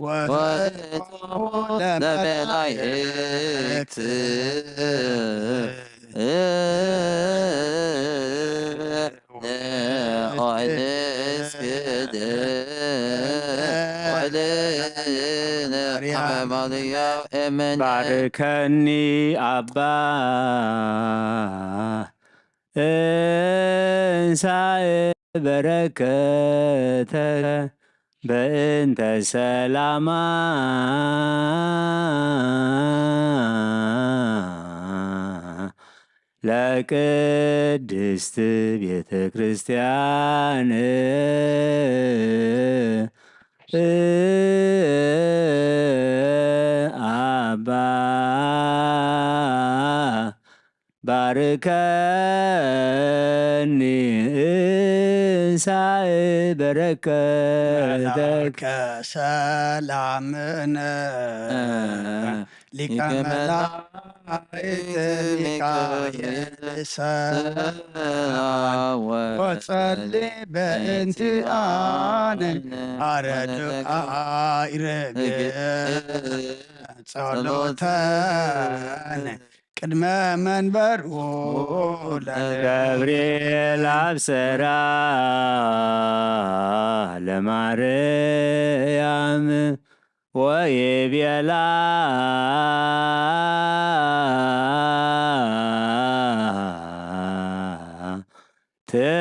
ወእቶሙ ለመላእክት ባርከኒ አባ እንሳኤ በረከተ በእንተ ሰላማ ለቅድስት ቤተ ክርስቲያን አባ ባርከኒ እንሳኤ በረከተከ ሰላምነ ሊቀ መላእክት ሚካኤል ሰላም ወጸሊ በእንቲአነ አረድእ አይርግ ጸሎተነ ቅድመ መንበሩ ለገብርኤል አብሰራ ለማርያም ወይቤላ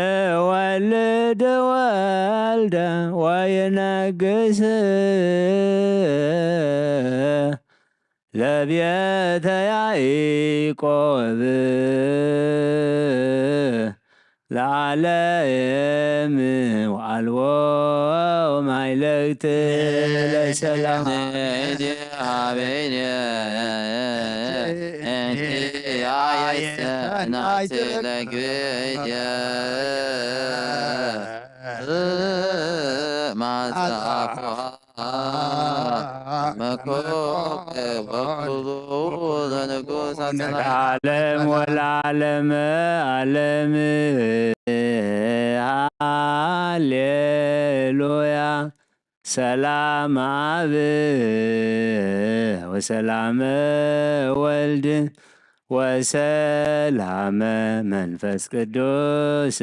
ትወልድ ወልደ ወይነግስ ለቤተ ያዕቆብ ለዓለም ወአልቦ ማይለክት ለሰላም ዓለም ወለዓለመ ዓለም። ሃሌሉያ። ሰላም አብ ወሰላም ወልድ ወሰላም መንፈስ ቅዱስ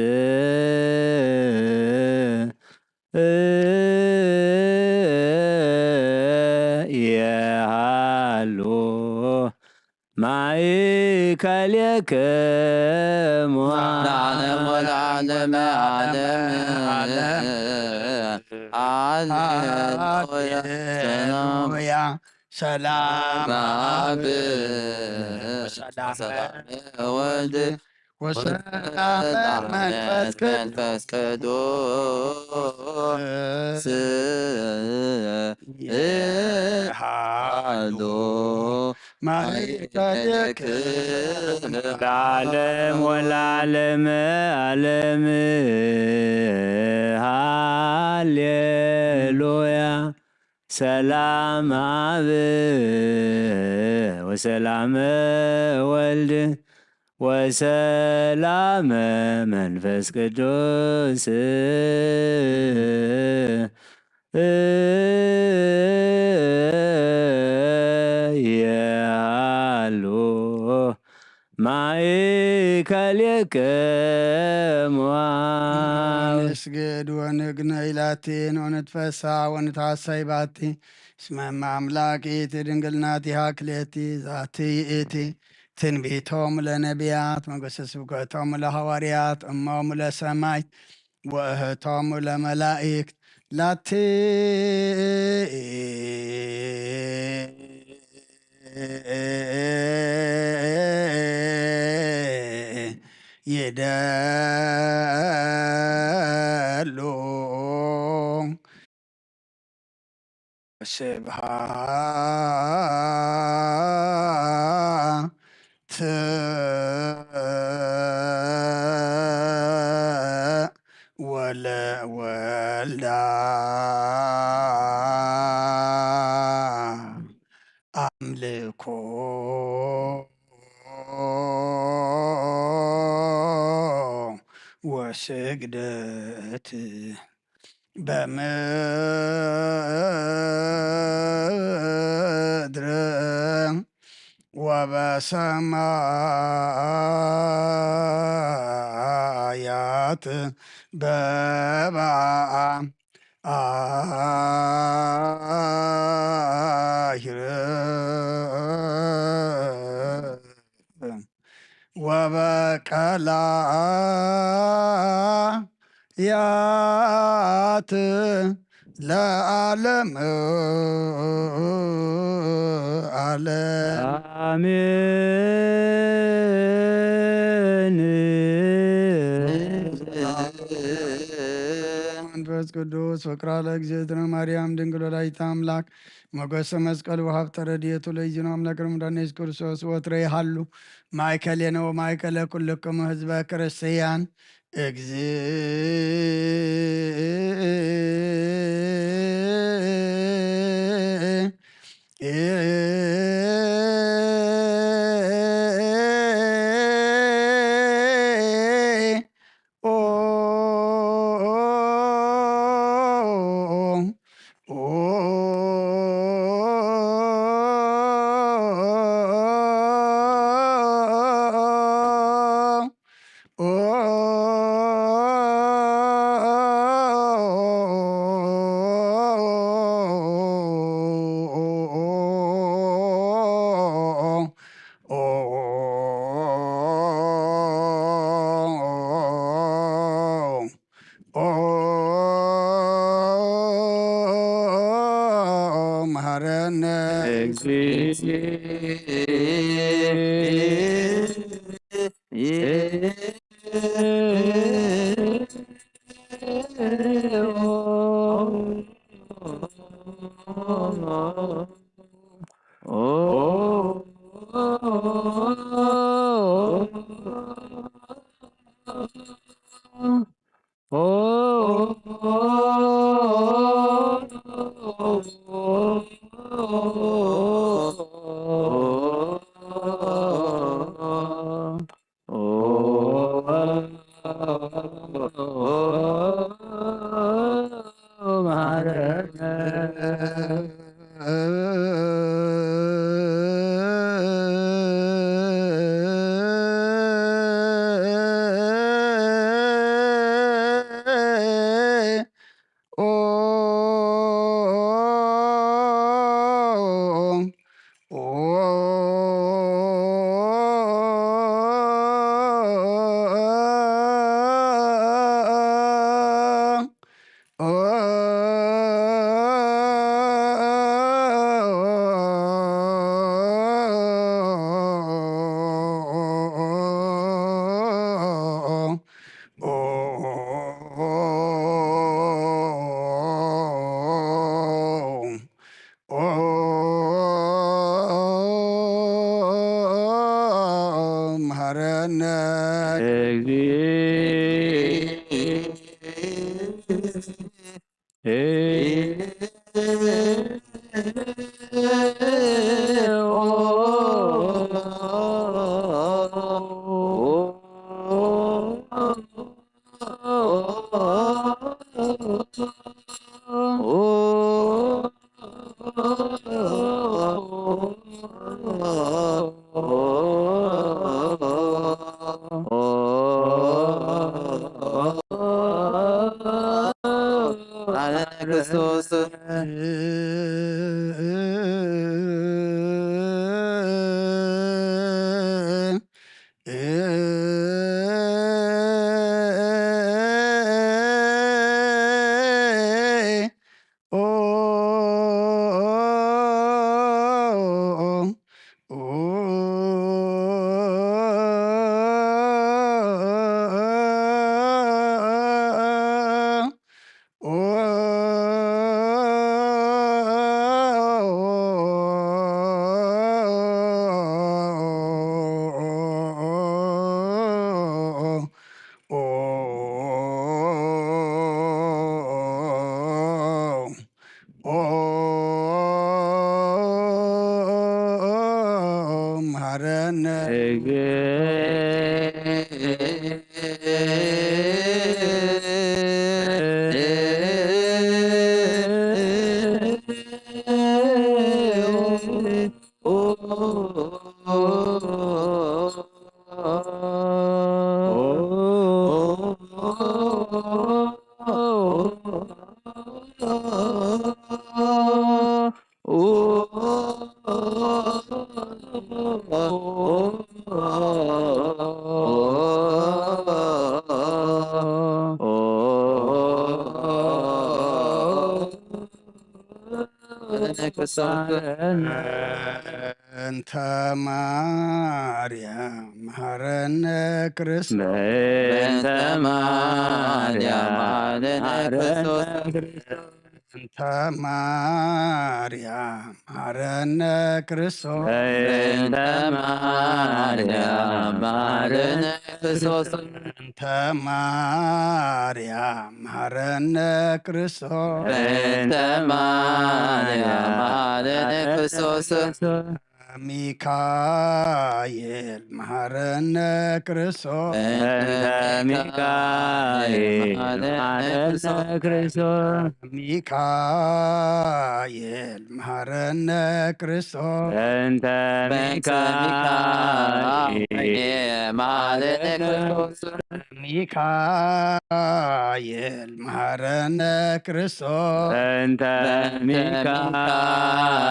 የሃሉ ማእከሌክሙ ለዓለም ወለዓለመ ዓለም። ሃሌሉያ። ሰላም አብ ሰላም ወልድ ወሰላም መንፈስ ቅዱስ ይሃሉ። ማእከልክ ለዓለም ወለዓለመ ዓለም። ሃሌሉያ። ሰላም አብ ወሰላም ወልድ ወሰላም መንፈስ ቅዱስ የሃሉ ማእከሌክሙ። ንስግድ ወንግነ ኢላቲን ወንትፈሳ ወንትሐሳይ ባቲ እስመ እመ አምላክ ይእቲ ድንግል ናቲሃ ክልኤቲ ዛቲ ይእቲ ትንቢቶም ለነቢያት መገሰ ስብከቶም ለሐዋርያት እሞም ለሰማይ ወእህቶም ለመላእክት ላቲ ይደሉ። ስብሐት ወለወልዳ አምልኮ ወስግደት በምድር ወበሰማያት በበአይር ወበቀላያት ለዓለም ዓለም። አሜን። መንፈስ ቅዱስ ወቅራ ለእግዝእትነ ማርያም ድንግል ወላዲተ አምላክ ሞገሰ መስቀል ወሀብተ ረድኤቱ ለይዚኖ አምላክ ረምዳን ኢየሱስ ክርስቶስ ወትረ ይሃሉ ማእከሌነ ወማእከለ ኩልክሙ ህዝበ ክርስቲያን። መሐረነ ክርስቶስ እንተ ማርያም መሃረነ ክርስቶስ። በእንተ ማርያም መሃረነ ክርስቶስ። እንተ ማርያም መሃረነ ክርስቶስ። በእንተ ማርያም መሃረነ ክርስቶስ። እንተ ማርያም መሃረነ ክርስቶስ። በእንተ ማርያም መሃረነ ክርስቶስ። ሚካኤል መሃረነ ክርስቶስ። በእንተ ሚካኤል መሃረነ ክርስቶስ። ሚካኤል መሃረነ ክርስቶስ። በእንተ ሚካኤል መሃረነ ክርስቶስ። ሚካኤል መሃረነ ክርስቶስ። በእንተ ሚካኤል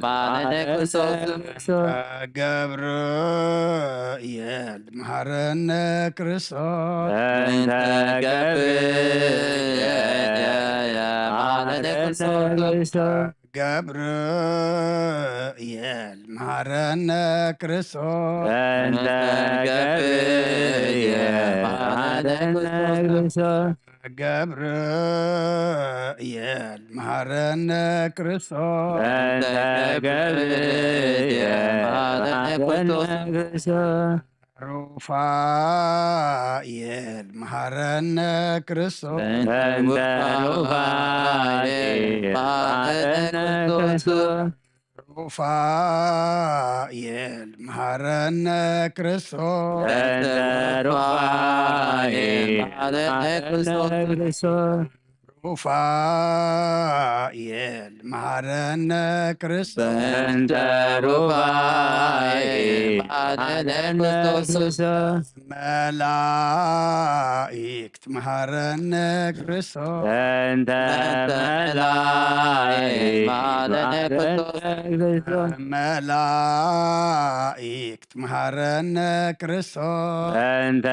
መሃረነ ክርስቶስ። ገብርኤል መሃረነ ክርስቶስ። በእንተ ገብርኤል መሃረነ ክርስቶስ። ገብርኤል መሃረነ ክርስቶስ። በእንተ ገብርኤል መሃረነ ክርስቶስ። ገብርኤል መሃረነ ክርስቶስ። በእንተ ገብርኤል መሃረነ ክርስቶስ። ሩፋኤል መሃረነ ክርስቶስ። በእንተ ሩፋኤል መሃረነ ክርስቶስ። ሩፋኤል መሃረነ ክርስቶስ። በእንተ ሩፋኤል መሃረነ ክርስቶስ። ሩፋኤል መሃረነ ክርስቶስ። በእንተ ሩፋኤል መሃረነ ክርስቶስ። መላእክት መሃረነ ክርስቶስ። በእንተ መላእክት መሃረነ ክርስቶስ። መላእክት መሃረነ ክርስቶስ። በእንተ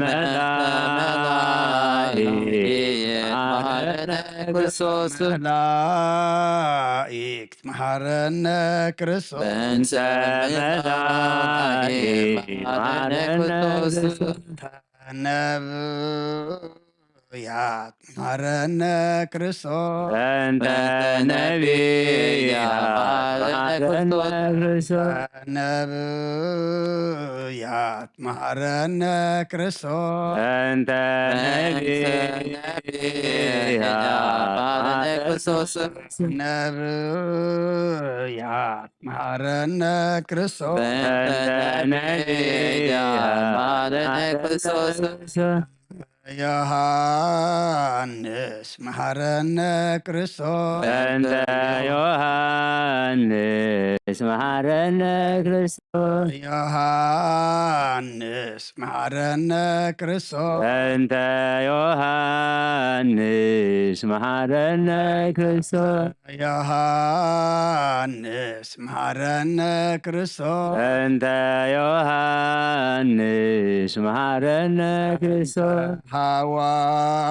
መላእክት መሃረነ ክርስቶስ። መላእክት መሃረነ ክርስቶስ። በእንተ መላእክት መሃረነ ክርስቶስ። ነብያት መሃረነ ክርስቶስ። በእንተ ነቢያት መሃረነ ክርስቶስ። ነብያት መሃረነ ክርስቶስ። እንተ ነቢያት መሃረነ ክርስቶስ። ነብያት መሃረነ ክርስቶስ። እንተ ነቢያት መሃረነ ክርስቶስ። ዮሃንስ መሃረነ ክርስቶስ። እንተ ዮሃንስ መሃረነ ክርስቶስ። ዮሃንስ መሃረነ ክርስቶስ። እንተ ዮሃንስ መሃረነ ክርስቶስ። ዮሃንስ መሃረነ ክርስቶስ። እንተ ዮሃንስ መሃረነ ክርስቶስ።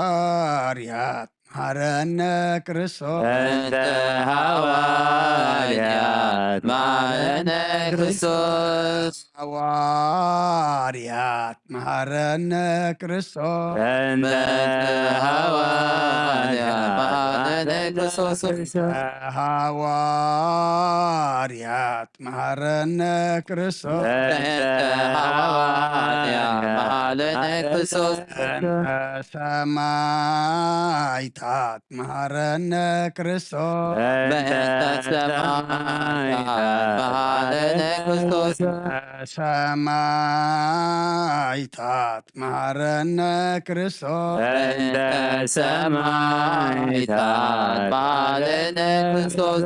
ሃዋርያት መሃረነ ክርስቶስ። እንተ ሃዋርያት መሃረነ ክርስቶስ። ሃዋርያት መሃረነ ክርስቶስ። እንተ ሃዋርያት መሃረነ ክርስቶስ። ሃዋርያት መሃረነ ክርስቶስ። እንተ ሃዋርያት መሃረነ ክርስቶስ። ሰማይታት መሃረነ ክርስቶስ። እንተ ሰማይታት መሃረነ ክርስቶስ። ሰማይታት መሃረነ ክርስቶስ። እንተ ሰማይታት መሃረነ ክርስቶስ።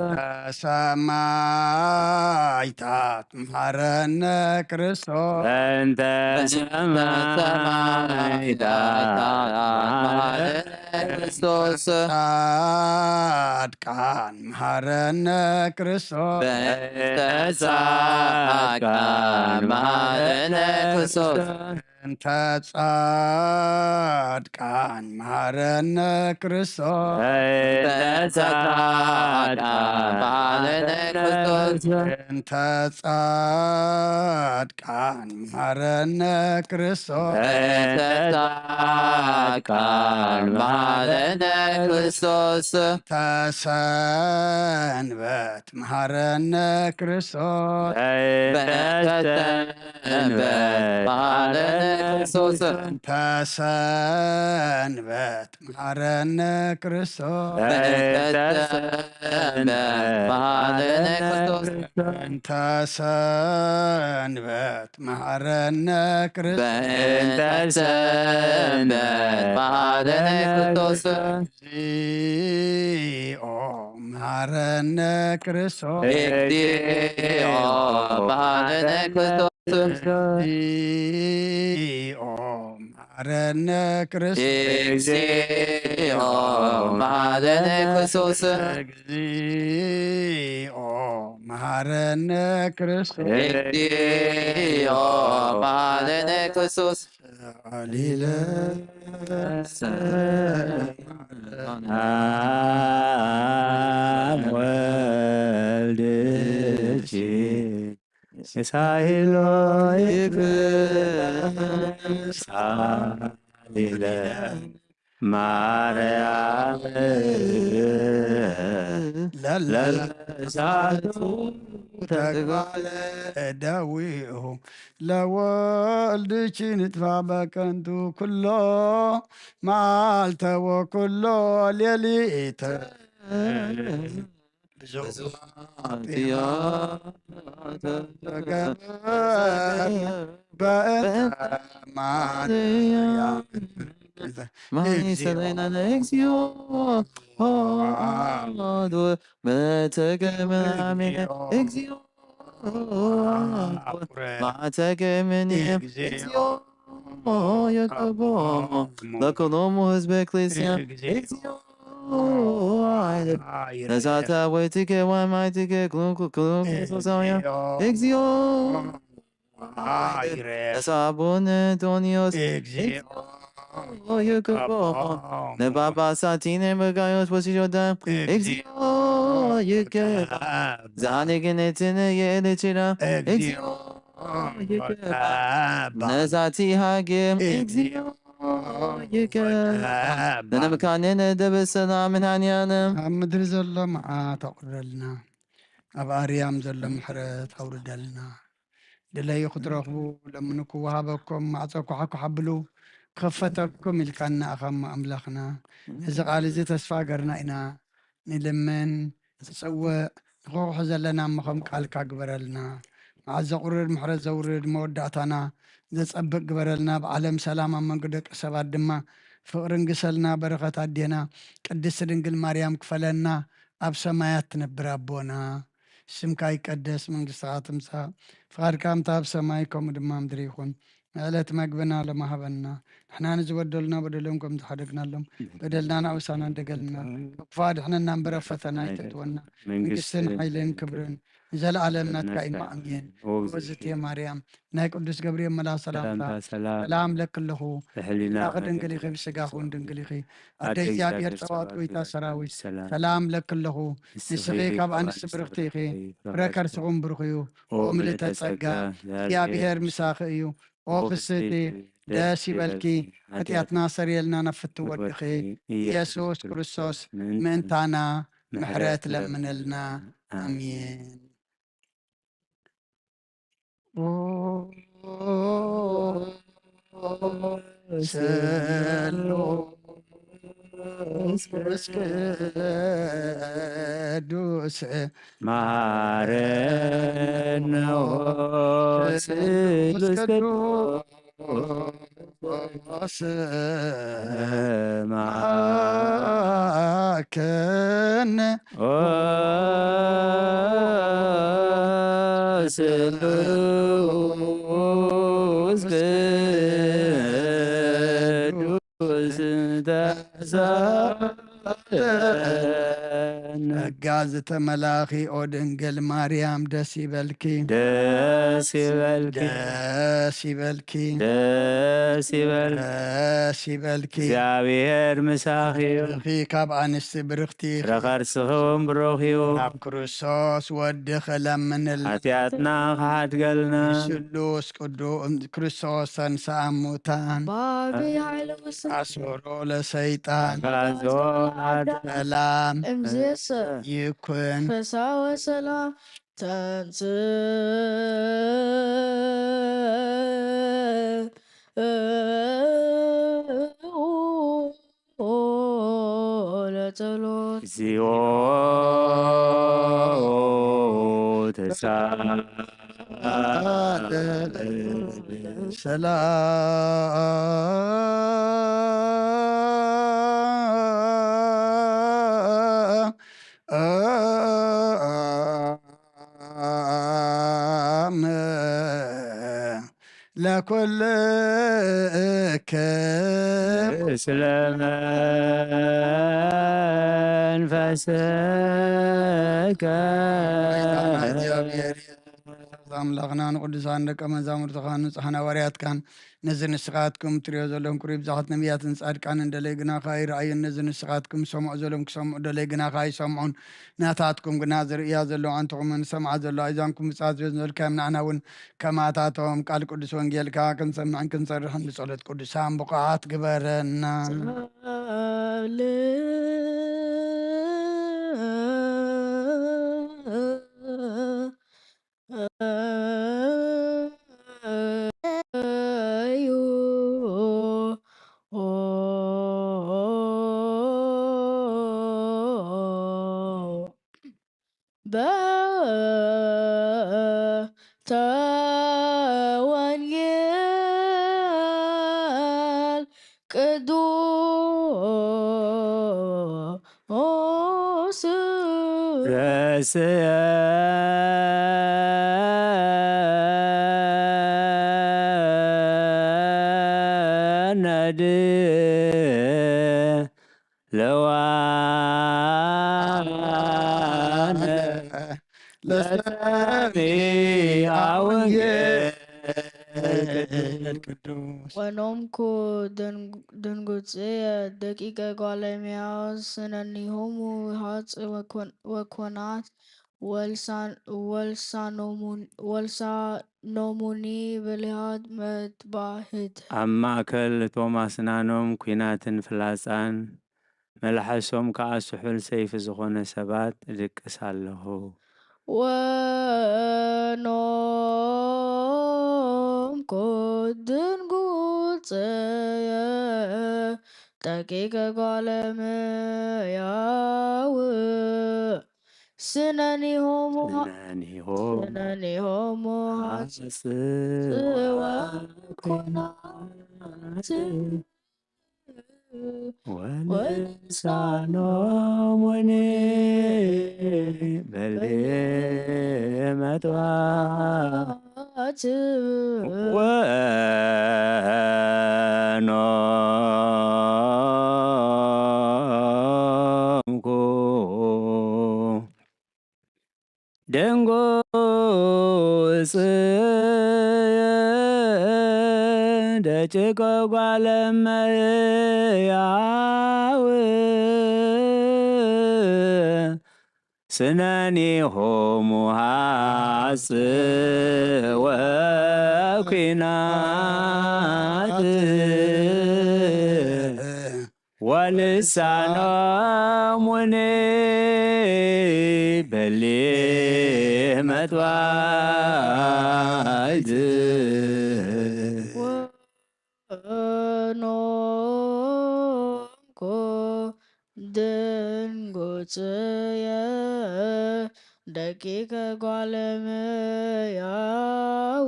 ሰማይታት መሃረነ ክርስቶስ። እንተ ሰማይታት መሃረነ ክርስቶስ። ጻድቃን መሃረነ ክርስቶስ። እንተ ጻድቃን መሃረነ ክርስቶስ። እንተ ጻድቃን መሃረነ ክርስቶስ። እንተ ጻድቃን መሃረነ ክርስቶስ። እንተ ጻድቃን መሃረነ ክርስቶስ። እንተ ጻድቃን መሃረነ ክርስቶስ። ተሰንበት መሃረነ ክርስቶስ። እንተ ሰንበት መሃረነ ክርስቶስ። ተሰንበት መሃረነ ክርስቶስ። እንተ ሰንበት መሃረነ ክርስቶስ። እንተ ሰንበት መሃረነ ክርስቶስ። እንተ ሰንበት መሃረነ ክርስቶስ። እግዚኦ መሃረነ ክርስቶስ። እግዚኦ መሃረነ ክርስቶስ። እግዚኦ መሃረነ ክርስቶስ። እግዚኦ መሃረነ ክርስቶስ። እግዚኦ መሃረነ ክርስቶስ። እግዚኦ መሃረነ ክርስቶስ። ሊለ አብ ወልድ ሳይሎ ይክሳሊለ ማርያም ለለሳቱ ተግባለ ዳዊሁ ለወልድኪ ንጥፋ በከንቱ ኩሎ መዓልተ ወኩሎ ሌሊተ ብዙ በእንተ ማርያም ማይሰለይና ለእግዚኦ በተገመ አሜን። እግዚኦ ማተገመኒ እግዚኦ ይቀቦ ለኩሎሙ ህዝበ ክርስቲያን እግዚኦ ነሳተ ወይትከ ወማይትከ ክሉም ክሉም ክርስቶሳውያን እግዚኦ ነሳቡነ ቶኒዮስ እግዚኦ ይቀቦ ነጳጳሳቲነ መጋዮስ ወሲጆዳ እግዚኦ ይቀባ ዛኔግነትን የኤለችራ እግዚኦ ይቀባ ነዛቲ ሃገም እግዚኦ ይቀባ ነነምካኔነ ደበሰና ምናንያነ ኣብ ምድሪ ዘሎ መዓት ኣቑረልና። ኣብ ኣርያም ዘሎ ምሕረት ኣውርደልና። ድለዩ ክትረኽቡ ለምኑ ክወሃበኩም፣ ማዕጾ ኳሕኳሕ ኣብሉ ክኸፈተልኩም ኢልካና ኣኻ እሞ ኣምላኽና። እዚ ቃል እዚ ተስፋ ገርና ኢና ንልምን ንጽውዕ፣ ንኸውሒ ዘለና እሞ ከም ቃልካ ግበረልና። መዓት ዘቑርር ምሕረት ዘውርድ መወዳእታና ዘጸብቕ ግበረልና። ኣብ ዓለም ሰላም ኣብ መንጎ ደቂ ሰባት ድማ ፍቕሪ ንግሰልና። በረኸት ኣዴና ቅድስቲ ድንግል ማርያም ክፈለና። ኣብ ሰማያት ትነብር ኣቦና ስምካ ይቀደስ፣ መንግስትኻ ትምጻእ፣ ፍቓድካ ከምታ ኣብ ሰማይ ከምኡ ድማ ምድሪ ይኹን። ዕለት መግብና ሎሚ ሃበና። ንሕና ንዝበደሉና በደሎም ከም ዝሓደግናሎም በደልና ንኣውሳና እንደገልና። ካብ ክፉእ ኣድሕነና እምበር ኣብ ፈተና ኣይተእትወና። መንግስትን ሓይልን ክብርን ንዘለኣለም ናትካ እዩ። ኣሜን። ኦዝቴ ማርያም ናይ ቅዱስ ገብርኤል መልኣክ ሰላምታ ሰላም ለኪ ኣለኹ። ብሕሊናኺ ድንግል ኢኺ፣ ብስጋኺ እውን ድንግል ኢኺ። ኣደ እግዚኣብሔር ጸባኦት ጎይታ ሰራዊት ሰላም ለኪ ኣለኹ። ንስኺ ካብ ኣንስቲ ብርኽቲ ኢኺ፣ ፍረ ከርስኹም ብሩኽ እዩ። ኦ ምልዕተ ጸጋ እግዚኣብሔር ምሳኺ እዩ። ኦ ፍስህቲ ደስ ይበልኪ፣ ሓጢኣትና ሰርየልና ናብ ፍትው ወድኺ ኢየሱስ ክርስቶስ ምእንታና ምሕረት ለምንልና። ኣሜን። ስሉስ ቅዱስ መሃረነ ስሉስ ቅዱስ መሃከነ ስሉስ ቅዱስ ተሳለነ። ጸጋ ዝተመላኺ ኦ ድንግል ማርያም ደስ ይበልኪ። ደስ ይበልኪ። ደስ ይበልኪ። ደስ ይበልኪ። ደስ ይበልኪ። እግዚኣብሔር ምሳኺ እዩ። ብሩኽ ካብ ኣንስቲ ብርኽቲ ኢኺ። ፍረ ከርስኺ እውን ብሩኽ እዩ። ናብ ክርስቶስ ወድኺ ለምንልና። ሓጢኣትና ክሓድገልና። ስሉስ ቅዱስ ክርስቶስ ተንሥአ እሙታን። በአብይ ኃይል ወስልጣን። አሰሮ ለሰይጣን። አግዓዞ ለአዳም። ሰላም እምይእዜሰ ይኩን። ፍስሐ ወሰላም ተንሥኡ ለጸሎት። እግዚኦ ተሳለ ሰላም ለኩልከ ምስለ መንፈስከ። ኣምላኽና ንቅዱሳን ደቀ መዛሙርትኻ ንጹሓን ሃዋርያትካን ነዚ ንስኻትኩም ትርእዮ ዘለኹም ክብሪ ብዙሓት ነቢያትን ጻድቃንን ደለይ ግና ከኣ ይረኣዩን፣ ነዚ ንስኻትኩም ዝሰምዑ ዘለኹም ክሰምዑ ደለይ ግና ከኣ ይሰምዑን፣ ናታትኩም ግና ዝርእያ ዘለዋ ኣንትኹምን ዝሰምዓ ዘለዋ ኣእዛንኩም ብጻት ዝበዝነልካዮም ንዓና እውን ከማታቶም ቃል ቅዱስ ወንጌልካ ክንሰምዕን ክንሰርሕን ብጸሎት ቅዱሳን ብቑዓት ግበረና። በተወንጌል ቅዱስ ረስየነ ድለዋነ ለሰሚዐ ወንጌል ቅዱስ። ወኖምኩ ድንጉጽየ ደቂቀ ጓለሚያው ስነኒሆሙ ሃጽ ወኮናት ወልሳኖሙኒ ብልሃት መጥባህት። ኣብ ማእከል እቶም ኣስናኖም ኲናትን ፍላጻን፣ መልሓሶም ከኣ ስሑል ሰይፊ ዝኾነ ሰባት እድቅስ ኣለኹ። ወኖም ኩድን ጉጽየ ደቂቀ ጓለ እመሕያው ስነኒሆሙ ስነኒሆሙ ስነኒሆሙ ጽዋ ኩናት ወልሳኖሙኒ በሊ መጥባት ወኖምኩ ደንጎጽ ደቂቀ ጓለ እመሕያው ስነኒሆሙ ሐጽ ወኩናት ወልሳኖሙኒ በሊ መጥባይት ወኖምኩ ድንጉጽየ ደቂቀ ጓለ እመሕያው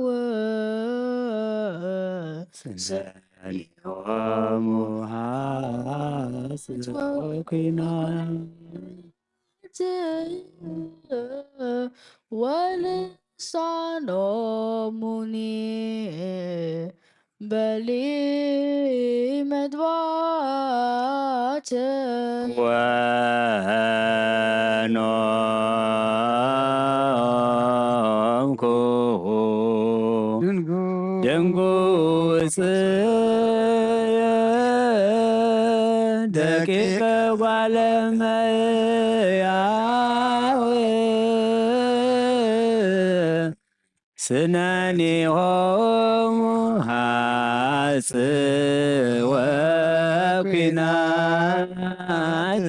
ስነኒሆሙ ሐጽ ወኩናት ወልሳኖሙኒ በሊ መጥባት ወኖምኩ ደንጉጽ ደቂቀ ጓለ እመሕያው ስነኒሆሙ ሐጽ ወኩናት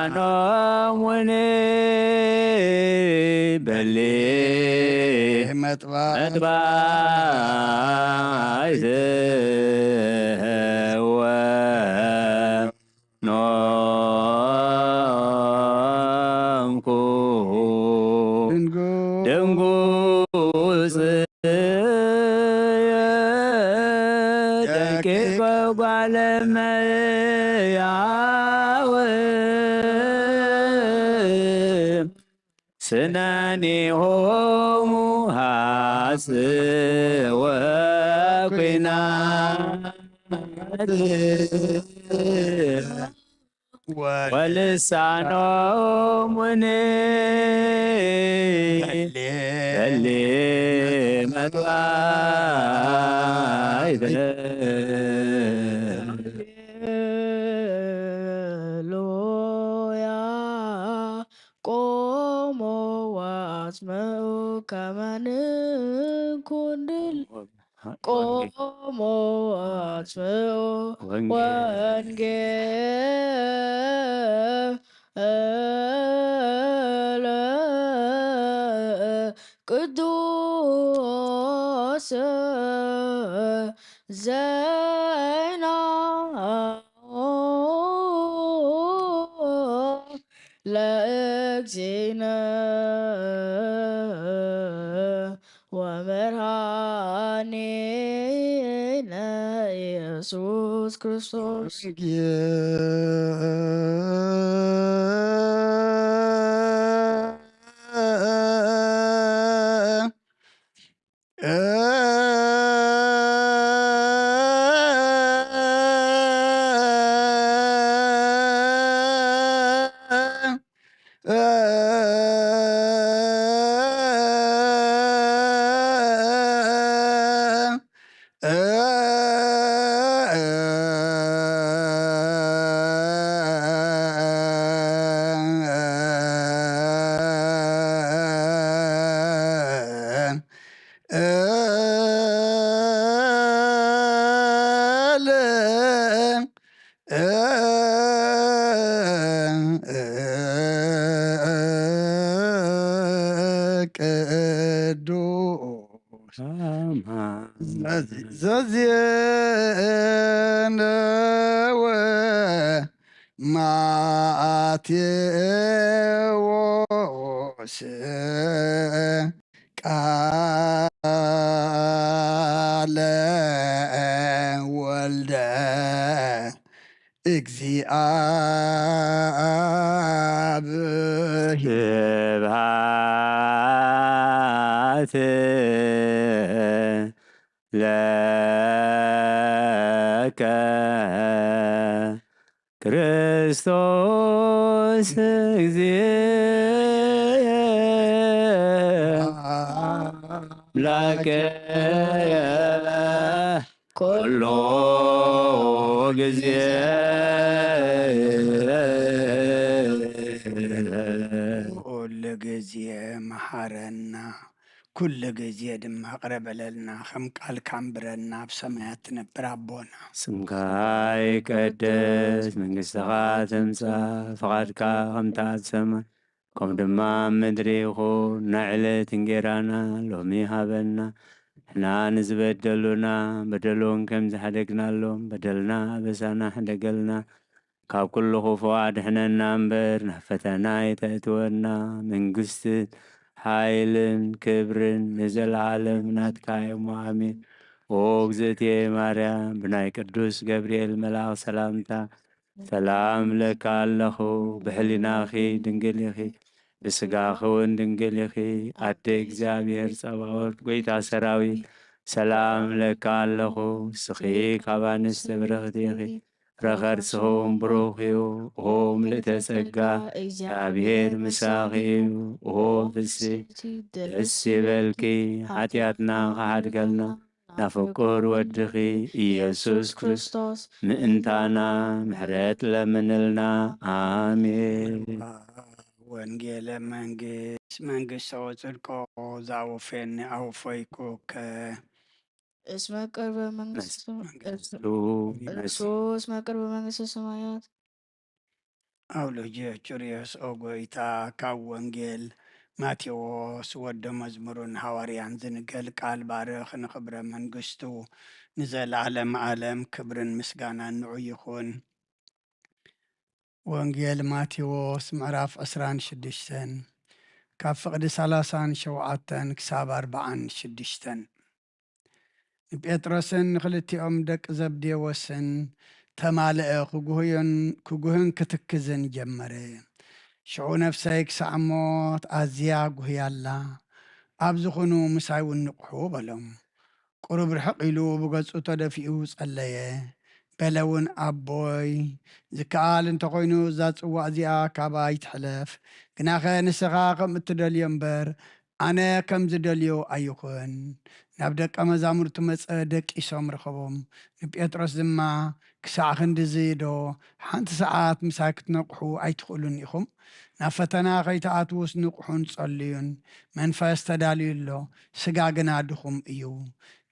ወልሳኖሙኒ በሊ መጥባይት ወኖምኩ ድንጉጽ ደቂቀ ጓለ እመሕያው ስነኒሆሙ ሐጽ ወኩናት ወልሳኖሙኒ በሊ መጥባይት ሃሌሉያ። ቆሞ ወአጽምዑ ከመ ንኩን ድል ቆሞ አጽምዑ ወንጌል። ወንጌለ ቅዱስ ዜና ለእግዚእነ ወመድኃኒነ ኢየሱስ ክርስቶስ። ዘዜነወ ማቴዎስ ቃለ ወልደ እግዚኣብሔር። ስብሐት ለከ ክርስቶስ እግዚእ አምላክየ ኩሉ ግዜ። ኩሉ ግዜ መሓረና፣ ኩሉ ግዜ ድማ ይቕረ በለልና፣ ከም ቃልካ ኣንብረና፣ ኣብ ሰማያት ትነብር ኣቦና። ስምካ ይቀደስ፣ መንግስትኻ ትምጻእ፣ ፍቓድካ ከምቲ ኣብ ሰማይ ከምኡ ድማ ኣብ ምድሪ ይኹን። ናይ ዕለት እንጌራና ሎሚ ሃበና፣ ንሕና ንዝበደሉና በደሎም ከም ዝሓደግናሎም በደልና ኣበሳና ሕደገልና፣ ካብ ኩሉ ክፉእ ኣድሕነና እምበር ናብ ፈተና ኣይተእትወና። መንግስትን ሓይልን ክብርን ንዘለዓለም ናትካ እዮም። ኣሜን። ኦ እግዝእትየ ማርያም፣ ብናይ ቅዱስ ገብርኤል መልኣኽ ሰላምታ ሰላም እብለኪ ኣለኹ፣ ብሕሊናኺ ድንግል ኢኺ፣ ብስጋኺ እውን ድንግል ኢኺ። ኣደ እግዚኣብሔር ጸባኦት፣ ጎይታ ሰራዊት፣ ሰላም እብለኪ ኣለኹ። ንስኺ ካብ ኣንስቲ ብርኽቲ ኢኺ፣ ፍረ ከርስኹም ብሩኽ እዩ። ኦ ምልእተ ጸጋ፣ እግዚኣብሔር ምሳኺ እዩ። ኦ ፍስሕቲ ደስ ይበልኪ፣ ሓጢኣትና ክሓድገልና ናፍቁር ወድኺ ኢየሱስ ክርስቶስ ምእንታና ምሕረት ለምንልና። ኣሜን። ወንጌለ መንግስት፣ መንግስቶ ጽድቆ ዛውፌኒ ኣውፈይኩከ። እስመ ቅርበ መንግስቱ፣ መንግስቱ እሱ እስመ ቅርበ መንግስተ ሰማያት። ኣውሎጅዮስ ኦ ጎይታ፣ ካብ ወንጌል ማቴዎስ ወደ መዝሙሩን ሃዋርያን ዝንገል ቃል ባርኽ፣ ንኽብረ መንግስቱ ንዘለዓለም ዓለም ክብርን ምስጋናን ንዑ ይኹን። ወንጌል ማቴዎስ ምዕራፍ ዕስራን ሽዱሽተን፣ ካብ ፍቕዲ ሰላሳን ሸውዓተን ክሳብ ኣርባዓን ሽዱሽተን። ንጴጥሮስን ንኽልቲኦም ደቂ ዘብዴዎስን ተማልአ፣ ክጉህዮን፣ ክጉህን ክትክዝን ጀመረ። ሽዑ ነፍሰይ ክሳዕ ሞት ኣዝያ ጉህያ ኣላ፣ ኣብ ዝኾኑ ምሳይ እውን ንቕሑ በሎም። ቁሩብ ርሕቕ ኢሉ ብገጹ ተደፊኡ ጸለየ። በለ እውን፣ ኣቦይ፣ ዝከኣል እንተኾይኑ እዛ ጽዋእ እዚኣ ካባይ ትሕለፍ፣ ግናኸ ንስኻ ከም እትደልዮ እምበር ኣነ ከም ዝደልዮ ኣይኹን። ናብ ደቀ መዛሙርቱ መጸ፣ ደቂሶም ረኸቦም። ንጴጥሮስ ድማ፣ ክሳዕ ክንድዚ ዶ ሓንቲ ሰዓት ምሳይ ክትነቕሑ ኣይትኽእሉን ኢኹም? ናብ ፈተና ከይትኣትዉስ ንቕሑን ጸልዩን። መንፈስ ተዳልዩ ኣሎ፣ ስጋ ግና ድኹም እዩ።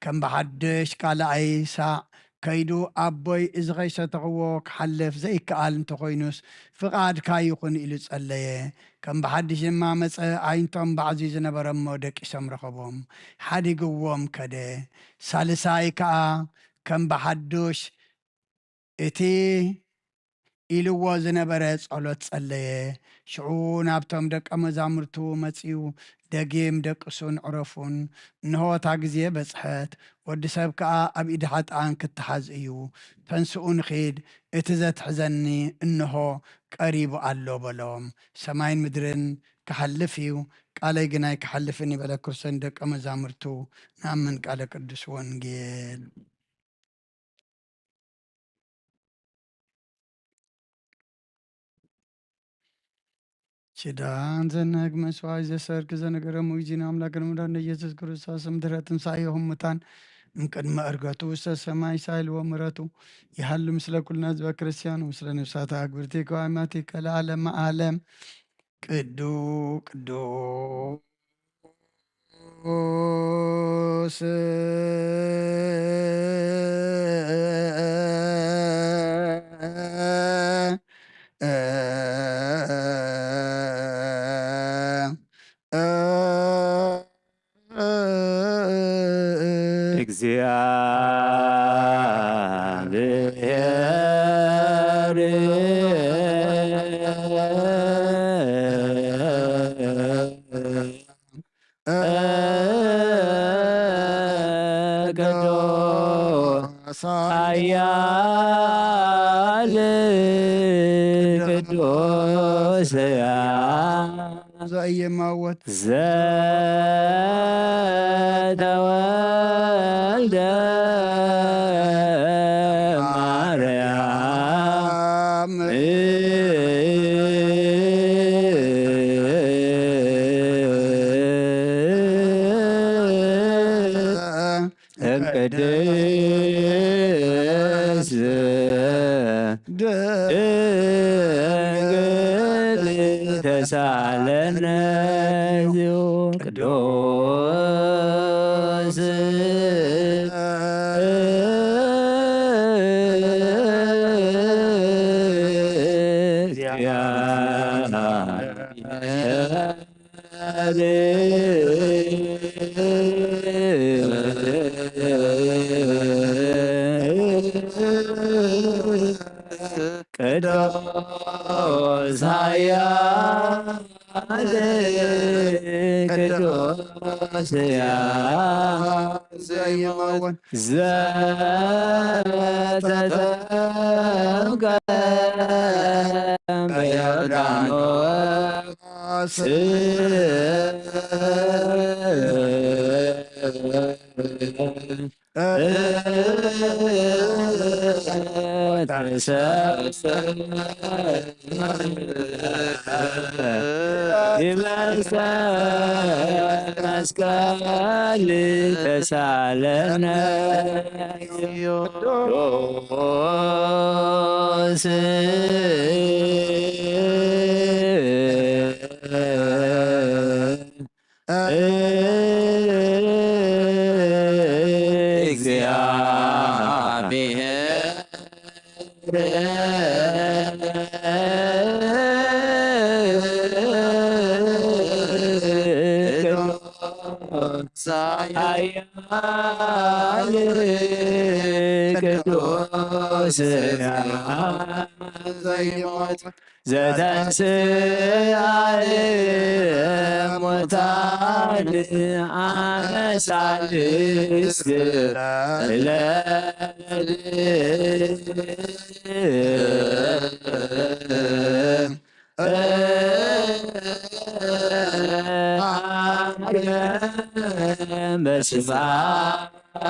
ከም ብሓድሽ ካልኣይ ሳዕ ከይዱ፣ ኣቦይ፣ እዚ ከይሰተኽዎ ክሓልፍ ዘይከኣል እንተኾይኑስ ፍቓድካ ይኹን ኢሉ ጸለየ። ከም ብሓድሽ ድማ መጸ፣ ኣዒንቶም ባዕዙ ዝነበረ እሞ ደቂሶም ረኸቦም፣ ሓዲግዎም ከደ። ሳልሳይ ከኣ ከም ብሓዱሽ እቲ ኢልዎ ዝነበረ ጸሎት ጸለየ። ሽዑ ናብቶም ደቀ መዛሙርቱ መጺኡ፣ ደጊም ደቅሱን ዕረፉን፣ እንሆ እታ ግዜ በጽሐት፣ ወዲ ሰብ ከኣ ኣብ ኢድ ሓጥኣን ክተሓዝ እዩ። ተንስኡ ንኺድ፣ እቲ ዘትሕዘኒ እንሆ ቀሪቡ ኣሎ በሎም። ሰማይን ምድርን ክሓልፍ እዩ፣ ቃለይ ግን ኣይክሓልፍን እዩ በለ ክርስቶስ ንደቀ መዛሙርቱ። ንኣምን ቃለ ቅዱስ ወንጌል። ኪዳን ዘነግ መስዋዕት ዘሰርክ ዘነገረ ሙይዚን ኣምላክ ንምዳን ኢየሱስ ክርስቶስ ምድረ ትንሳኤ ይኹን ሙታን እምቅድመ እርገቱ ውስተ ሰማይ ሳይል ወምረቱ ይሃሉ ምስለ ኩልና ህዝበ ክርስቲያን ምስለ ነፍሳት ኣግብርቲ ከዋይማቲ ከለዓለመ ዓለም። ቅዱ-፣ ቅዱስ እግዚአ እግዚአብሔር ቅዱስ ኃያል ቅዱስ ዘኢይመውት ዘተወልደ ማርያም እምቅድስት ድንግል ተሳለነ። ቅዱስ ቅዱስ ኃያል ቅዱስ ያ ዘተጠምቀ በዮርዳኖስ መስቀል ተሳለነ። እግዚአብሔር ኃያል ቅዱስ ዘኢይመውት ዘተንሥአ እሙታን አመ ሣልስት ለሊት ዐርገ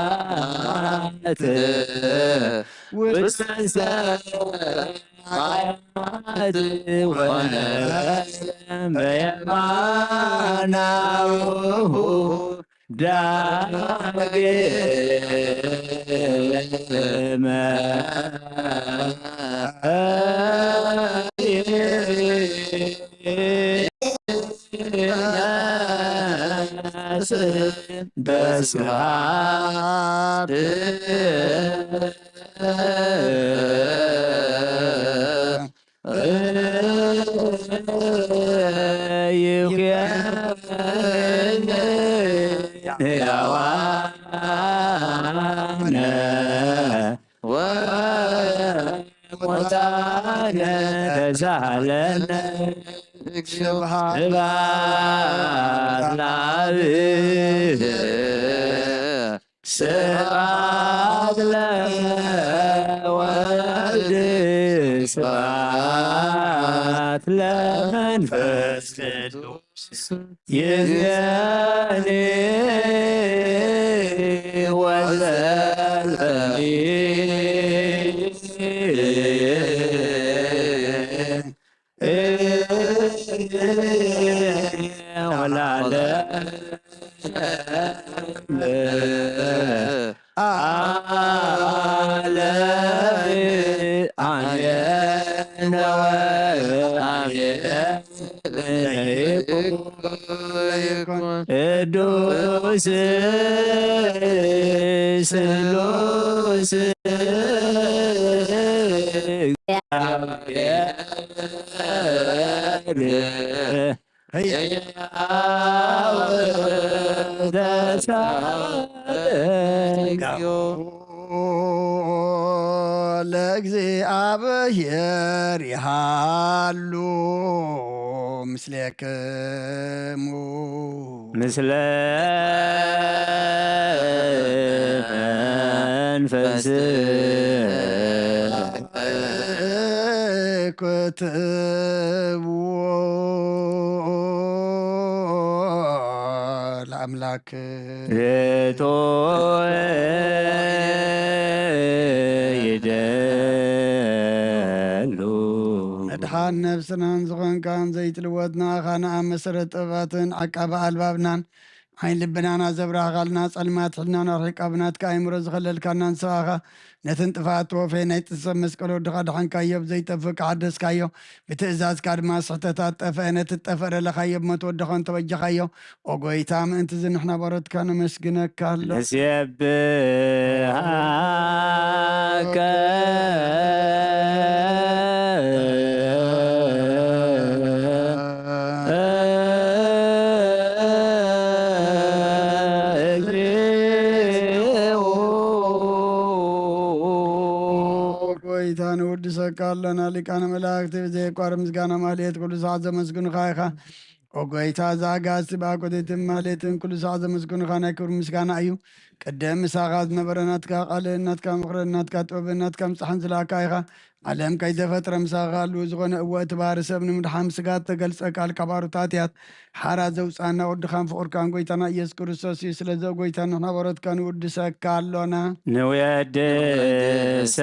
በስብሐት ውስተ ሰማያት ወነበረ በየማነ አቡሁ ዳግመ በስብሐት ይኩን ሕያዋነ ወሙታነ ተሳለነ። ስብሐት ለአብ ስብሐት ለወልድ ስብሐት ለመንፈስ ቅዱስ ይእዜኒ ወዘልፈኒ ወለዓለመ ዓለም አሜን ወአሜን። ይኩን ቅዱስ ስሉስ እግዚአብሔር ሕያው ተሳለ። ለእግዚኣብሔር ይሃሉ ምስሌክሙ። ምስለ መንፈስ ክትብዎ ለኣምላክ። ርቶ ይደሉ። መድሓን ነፍስናን ዝኾንካን ዘይትልወጥ ንኣኻ ንኣብ መሰረት ጥበባትን ዓቃቢ ኣልባብናን ዓይን ልብናና ዘብራህኻልና፣ ጸልማት ሕልናና ርሒቃ ብናትካ ኣእምሮ ዝኸለልካና ንስኻ ነትን ጥፍኣት ተወፈየ ናይ ጥሰብ መስቀል ወድኻ ድሓንካዮ፣ ብዘይጠፍእ ከሓደስካዮ፣ ብትእዛዝካ ድማ ስሕተታት ጠፍአ፣ ነቲ ጠፍአ ደለኻዮ ብሞት ወድኻ እንተበጀኻዮ። ኦ ጎይታ፣ ምእንቲ እዚ ንሕና ባሮትካ ነመስግነካ ኣሎ። ነስየብሃከ እግዚኦ። ጎይታ ንውድሰካ ኣለና፣ ሊቃነ መላእክቲ ብዘየቋርብ ምስጋና ማህሌት ኩሉ ሰዓት ዘመስግኑኻ ኢኻ። ኦ ጎይታ፣ እዛ ኣጋእዝቲ ብኣኮቴትን ማህሌትን ኩሉ ሰዓት ዘመስግኑኻ ናይ ክብሪ ምስጋና እዩ። ቅድም ምሳኻ ዝነበረ ናትካ ቃልን ናትካ ምኽርን ናትካ ጥበብን ናትካ ምጻሕን ዝለኣካ ኢኻ። ዓለም ከይተፈጥረ ምሳኻ ክህልው ዝኾነ፣ እወ፣ እቲ ባህሪ ሰብ ንምድሓን ስጋ እተገልጸ ቃል ካብ ኣሩት ሃጥያት ሓራ ዘውጽኣና ወድኻን ፍቑርካን ጎይታና ኢየሱስ ክርስቶስ እዩ። ስለዚ ኦ ጎይታ ንሕና ባሮትካ ንውድሰካ ኣሎና። ንውድሰካ።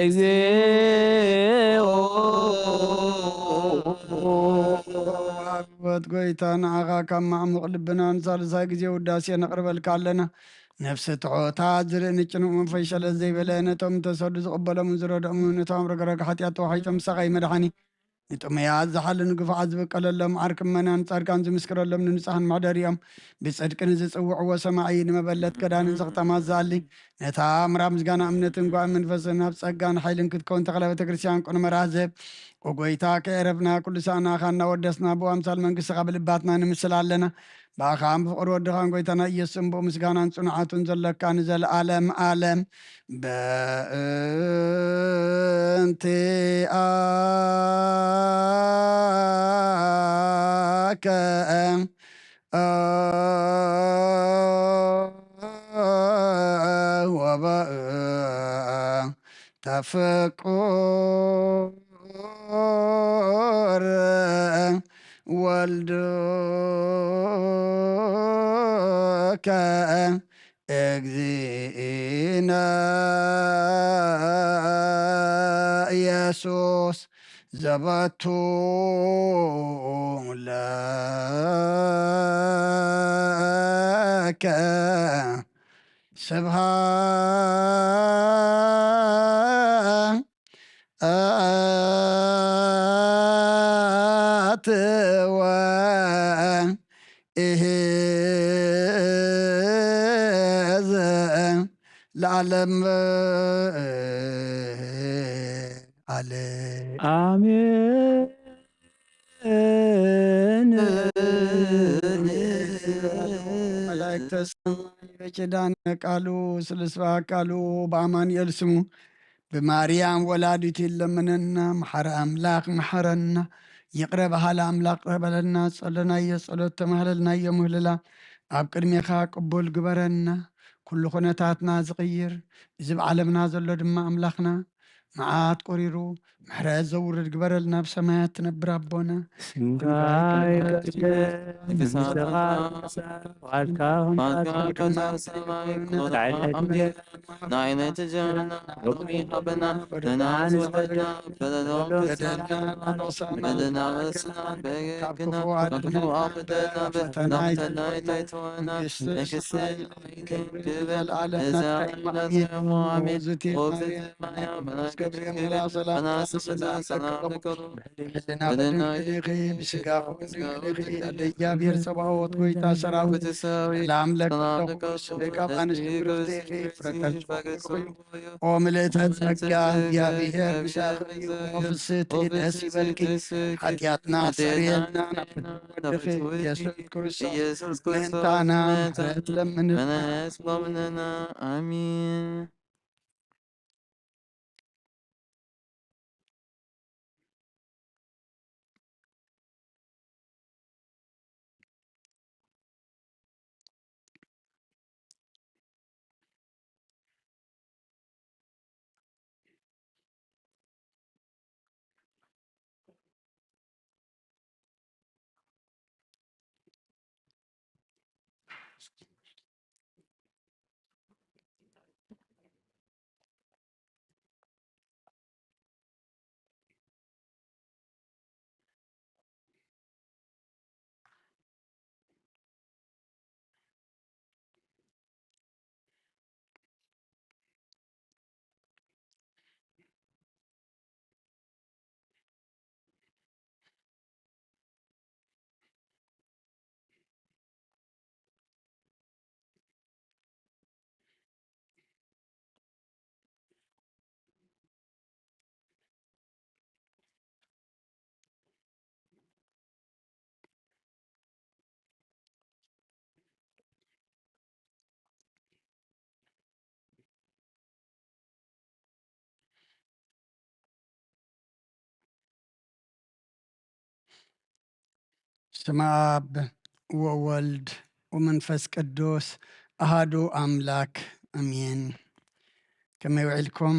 እግዚኦ። ኣቦት ጎይታ፣ ንዓኻ ካብ ማዕሙቕ ልብና ንሳልሳይ ግዜ ውዳሴ ነቕርበልካ ኣለና። ነፍሲ ትሑታት ዝርኢ ንጭኑቕ መንፈስ ሸለል ዘይበለ፣ ነቶም ተሰዱ ዝቕበሎምን ዝረድኦምን፣ ነቶም ረግረግ ሓጢኣት ተዋሒጦም ምሳኻ ይመድሓኒ። ንጥሙያት ዝሓሉ ንግፉዓት ዝብቀለሎም ዓርኪ ምእመናን ጻድቃን ዝምስክረሎም ንንጹሃን መሕደሪኦም ብጽድቂ ንዝጽውዕዎ ሰማዒ ንመበለት ገዳንን ዘኽተማት ዝኣሊ ነታ ምራ ምስጋና እምነትን ጓእ መንፈስን ናብ ጸጋን ሓይልን ክትከውን ተኽለ ቤተ ክርስቲያን ቅኑዕ መርሃ ዝህብ። ኦ ጎይታ ከየረፍና ኩሉ ሳእናኻ እናወደስና ብኣምሳል መንግስትኻ ብልባትና ንምስል ኣለና። ብኣኻን ብፍቕሪ ወድኻን ጎይታና ኢየሱስን ብኡ ምስጋናን ጽኑዓቱን ዘለካ ንዘለኣለም ኣለም። በእንቲኣከ ወበእንተ ፍቁር ወልድከ እግዚእነ ኢየሱስ ዘበቱ ለከ ስብሐት ወኢሕያዝ ለዓለም ዓለም። ኣሜን። መላእክተ ሰማይ በኪዳነ ቃሉ ስለ ስብሐ ቃሉ በአማኑኤል ስሙ ብማርያም ወላዲቱ ይለመነና። መሓሪ ኣምላኽ መሓረና፣ ይቕረ በሃሊ ኣምላኽ ይቕረ በለና። ጸለናዮ ጸሎት ተማህለልናዮ ምህልላ ኣብ ቅድሜኻ ቅቡል ግበረና። ኩሉ ኩነታትና ዝቕይር፣ እዚ ብዓለምና ዘሎ ድማ ኣምላኽና መዓት ቆሪሩ ምሕረት ዘውርድ ግበረልና። ኣብ ሰማያት ትነብር ኣቦና፣ ስምካ ይትቀደስ፣ መንግስትኻ ትምጻእ፣ ፍቓድካ ከም ኣብ ሰማይ ከምኡ ድማ ኣብ ሰማይ። ንዕለትና ንዕለትና ሎሚ ሃበና፣ በደልና ንስሕና፣ በደልና ንስሕና፣ በደልና ንስሕና፣ ካብ ክፉ ኣድሕነና፣ ፈተና ኣይተግበና፣ መንግስቲ መንግስቲ ክብር ዘለኣለም ናትካ እዩ። ኣሜን። እግዝእትየ ማርያም፣ ቅዱስ ገብርኤል፣ ሰላምታ ሰላም ለኪ፣ ብድንግል ህሊና በድንግል ኢኺ፣ ብስጋ እውን ድንግል ኢኺ። ኣደ እግዚኣብሔር ጸባኦት፣ ጎይታ ሰራዊት፣ ሰላም ለኪ፣ ሰላም ለኪ፣ ካብ ኣንስቲ ብርኽቲ ኢኺ፣ ፍረ ከርሥኺ ቡሩኽ እዩ። ኦ ምልእተ ጸጋ፣ እግዚኣብሔር ምሳኺ እዩ። ኦ ፍስሕቲ ደስ ይበልኪ፣ ሓጢኣትና ኣስተሰርየልና፣ ናብ ወድኺ ኢየሱስ ክርስቶስ ምእንታና ምሕረት ለምንልና። ኣሜን። ስመ ኣብ ወወልድ ወመንፈስ ቅዱስ ኣሃዱ ኣምላክ ኣሜን። ከመይ ውዒልኩም?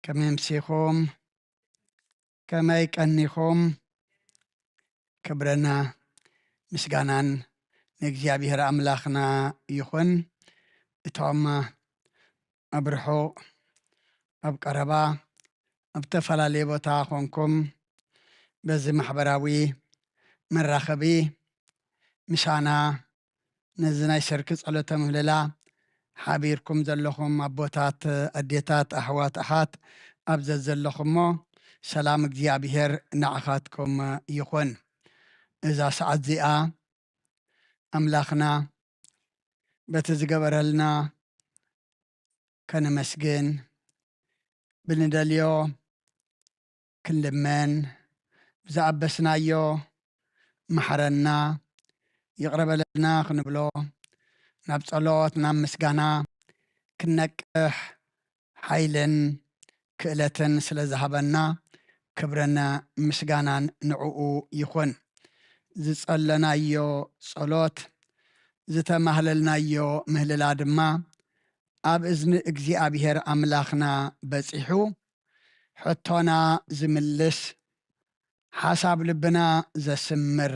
ከመይ ኣምሲኹም? ከመይ ቀኒኹም? ክብርን ምስጋናን ንእግዚኣብሔር ኣምላኽና ይኹን። እቶም ኣብ ርሑቕ፣ ኣብ ቀረባ፣ ኣብ ዝተፈላለየ ቦታ ኾንኩም በዚ ማሕበራዊ መራኸቢ ምሳና ነዚ ናይ ሰርኪ ጸሎተ ምህለላ ሓቢርኩም ዘለኹም ኣቦታት፣ ኣዴታት፣ ኣሕዋት፣ ኣሓት፣ ኣብ ዘዘለኹሞ ሰላም እግዚኣብሔር ንዓኻትኩም ይኹን። እዛ ሰዓት እዚኣ ኣምላኽና በቲ ዝገበረልና ከነመስግን፣ ብንደልዮ ክንልመን፣ ብዝኣበስናዮ መሓረና፣ ይቕረ በለልና ክንብሎ፣ ናብ ጸሎት፣ ናብ ምስጋና ክንነቅሕ ሓይልን ክእለትን ስለ ዝሃበና፣ ክብርን ምስጋናን ንዕኡ ይኹን። ዝጸለናዮ ጸሎት፣ ዝተማህለልናዮ ምህልላ ድማ ኣብ እዝኒ እግዚኣብሔር ኣምላኽና በጺሑ፣ ሕቶና ዝምልስ፣ ሓሳብ ልብና ዘስምር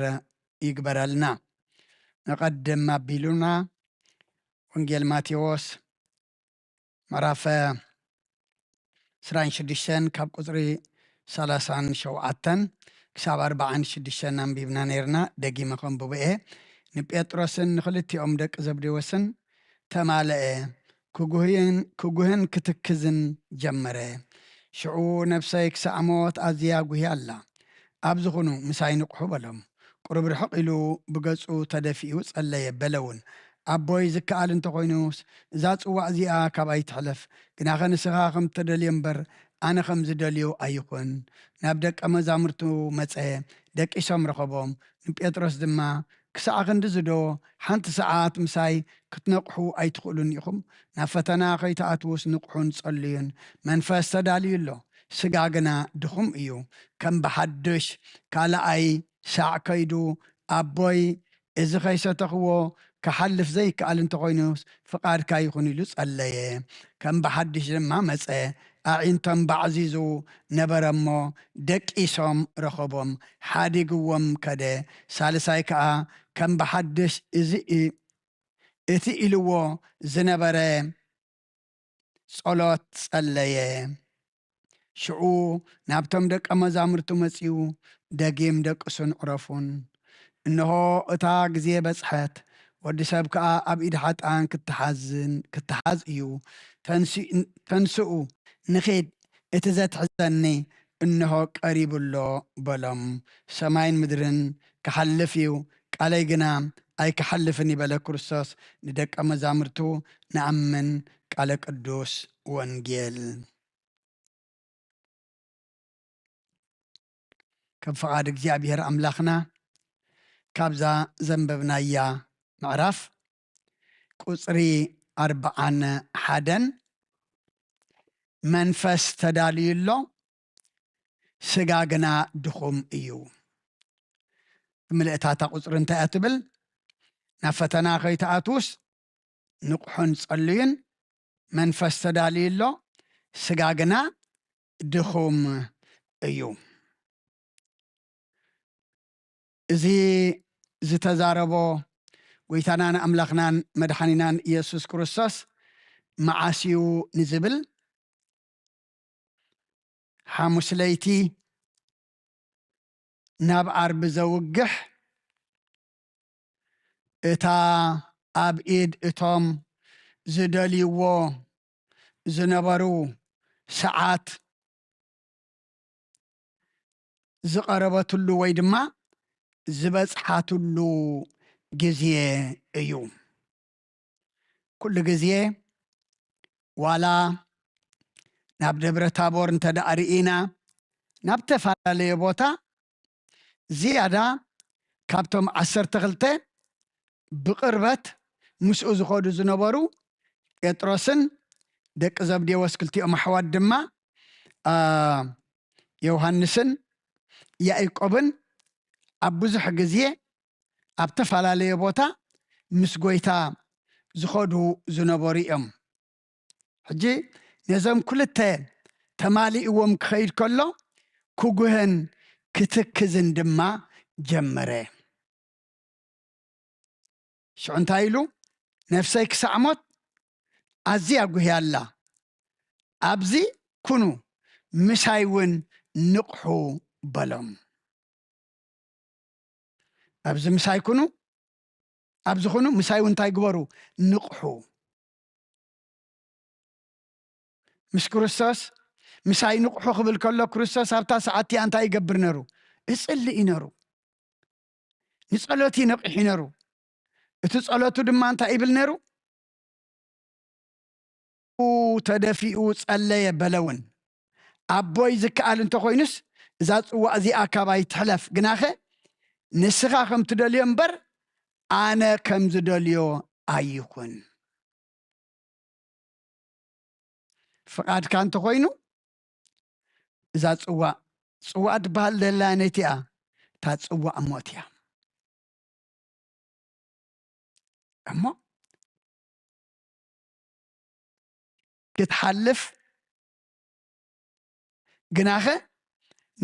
ይግበረልና። ንቐድም ኣቢሉና ወንጌል ማቴዎስ ምዕራፍ ዕስራን ሽዱሽተን ካብ ቁጽሪ ሰላሳን ሸውዓተን ክሳብ ኣርባዓን ሽዱሽተን ኣንቢብና ነይርና። ደጊመ ከንብቦ እየ። ንጴጥሮስን ንኽልቲኦም ደቂ ዘብዴዎስን ተማልአ፣ ክጉህይን-፣ ክጉህን ክትክዝን ጀመረ። ሽዑ ነፍሰይ ክሳዕ ሞት ኣዝያ ጉህያ ኣላ። ኣብዚ ኹኑ፣ ምሳይ ንቕሑ በሎም። ቁሩብ ርሕቕ ኢሉ ብገጹ ተደፊኡ ጸለየ፣ በለ እውን፣ ኣቦይ፣ ዝከኣል እንተኾይኑስ እዛ ጽዋእ እዚኣ ካባይ ትሕለፍ፣ ግናኸ ንስኻ ከም እትደልዮ እምበር ኣነ ከም ዝደልዮ ኣይኹን። ናብ ደቀ መዛሙርቱ መጸ፣ ደቂሶም ረኸቦም። ንጴጥሮስ ድማ፣ ክሳዕ ክንድዚ ዶ ሓንቲ ሰዓት ምሳይ ክትነቕሑ ኣይትኽእሉን ኢኹም? ናብ ፈተና ከይትኣትዉስ ንቕሑን ጸልዩን። መንፈስ ተዳልዩ ኣሎ፣ ስጋ ግና ድኹም እዩ። ከም ብሓድሽ ካልኣይ ሳዕ ከይዱ፣ ኣቦይ፣ እዚ ከይሰተኽዎ ክሓልፍ ዘይከኣል እንተኾይኑስ ፍቓድካ ይኹን ኢሉ ጸለየ። ከም ብሓድሽ ድማ መጸ። ኣዒንቶም ባዕዚዙ ነበረ እሞ ደቂሶም ረኸቦም፣ ሓዲግዎም ከደ። ሳልሳይ ከኣ ከም ብሓድሽ እዚ እ-፣ እቲ ኢልዎ ዝነበረ ጸሎት ጸለየ። ሽዑ ናብቶም ደቀ መዛሙርቱ መጺኡ፣ ደጊም ደቅሱን ዕረፉን። እንሆ እታ ግዜ በጽሐት፣ ወዲ ሰብ ከኣ ኣብ ኢድ ሓጥኣን ክትሓዝን፣ ክትሓዝ እዩ። ተንስ-፣ ተንስኡ፣ ንኺድ፣ እቲ ዘትሕዘኒ እንሆ ቀሪቡ ኣሎ በሎም። ሰማይን ምድርን ክሓልፍ እዩ፣ ቃለይ ግና ኣይክሓልፍን እዩ በለ ክርስቶስ ንደቀ መዛሙርቱ። ንኣምን። ቃለ ቅዱስ ወንጌል። ከም ፍቓድ እግዚኣብሔር ኣምላኽና ካብዛ ዘንበብናያ ምዕራፍ ቁጽሪ ኣርብዓን ሓደን፣ መንፈስ ተዳልዩ ኣሎ፣ ስጋ ግና ድኹም እዩ። ብምልእታታ ቁጽሪ እንታይ እያ ትብል? ናብ ፈተና ከይትኣትዉስ ንቕሑን ጸልዩን፣ መንፈስ ተዳልዩ ኣሎ፣ ስጋ ግና ድኹም እዩ። እዚ ዝተዛረቦ ጎይታናን ኣምላኽናን መድሓኒናን ኢየሱስ ክርስቶስ መዓስ እዩ ንዝብል፣ ሓሙስ ለይቲ ናብ ዓርቢ ዘውግሕ፣ እታ ኣብ ኢድ እቶም ዝደልይዎ ዝነበሩ ሰዓት ዝቐረበትሉ ወይ ድማ ዝበጽሓትሉ ግዜ እዩ። ኩሉ ግዜ ዋላ ናብ ደብረ ታቦር እንተ ደኣ ርኢና፣ ናብ ተፈላለየ ቦታ ዝያዳ ካብቶም ዓሰርተ ክልተ ብቕርበት ምስኡ ዝኸዱ ዝነበሩ ጴጥሮስን ደቂ ዘብዴዎስ ክልቲኦም ኣሕዋት ድማ፣ አ፣ ዮሃንስን ያዕቆብን ኣብ ብዙሕ ግዜ ኣብ ተፈላለየ ቦታ ምስ ጎይታ ዝኸዱ ዝነበሩ እዮም። ሕጂ ነዞም ክልተ ተማሊእዎም ክኸይድ ከሎ ክጉህን ክትክዝን ድማ ጀመረ። ሽዑ እንታይ ኢሉ? ነፍሰይ ክሳዕ ሞት ኣዝያ ጉህያ ኣላ። ኣብዚ ኩኑ፣ ምሳይ እውን ንቕሑ በሎም። ኣብዚ ምሳይ ኩኑ፣ ኣብዚ ኩኑ፣ ምሳይ እውን እንታይ ግበሩ? ንቕሑ። ምስ ክርስቶስ ምሳይ ንቕሑ ክብል ከሎ፣ ክርስቶስ ኣብታ ሰዓት እቲኣ እንታይ ይገብር ነሩ? እጽሊ እዩ ነሩ። ንጸሎት እዩ ነቒሑ ነሩ። እቲ ጸሎቱ ድማ እንታይ ይብል ነሩ? ተደፊኡ ጸለየ በለ እውን። ኣቦይ ዝከኣል እንተኾይኑስ እዛ ጽዋእ እዚኣ ካባይ ትሕለፍ፣ ግናኸ ንስኻ ከም ትደልዮ እምበር ኣነ ከም ዝደልዮ ኣይኹን። ፍቓድካ እንተኾይኑ እዛ ጽዋእ፣ ጽዋእ ትበሃል ዘላ ነቲኣ እታ ጽዋእ ሞት እያ። እሞ ክትሓልፍ ግናኸ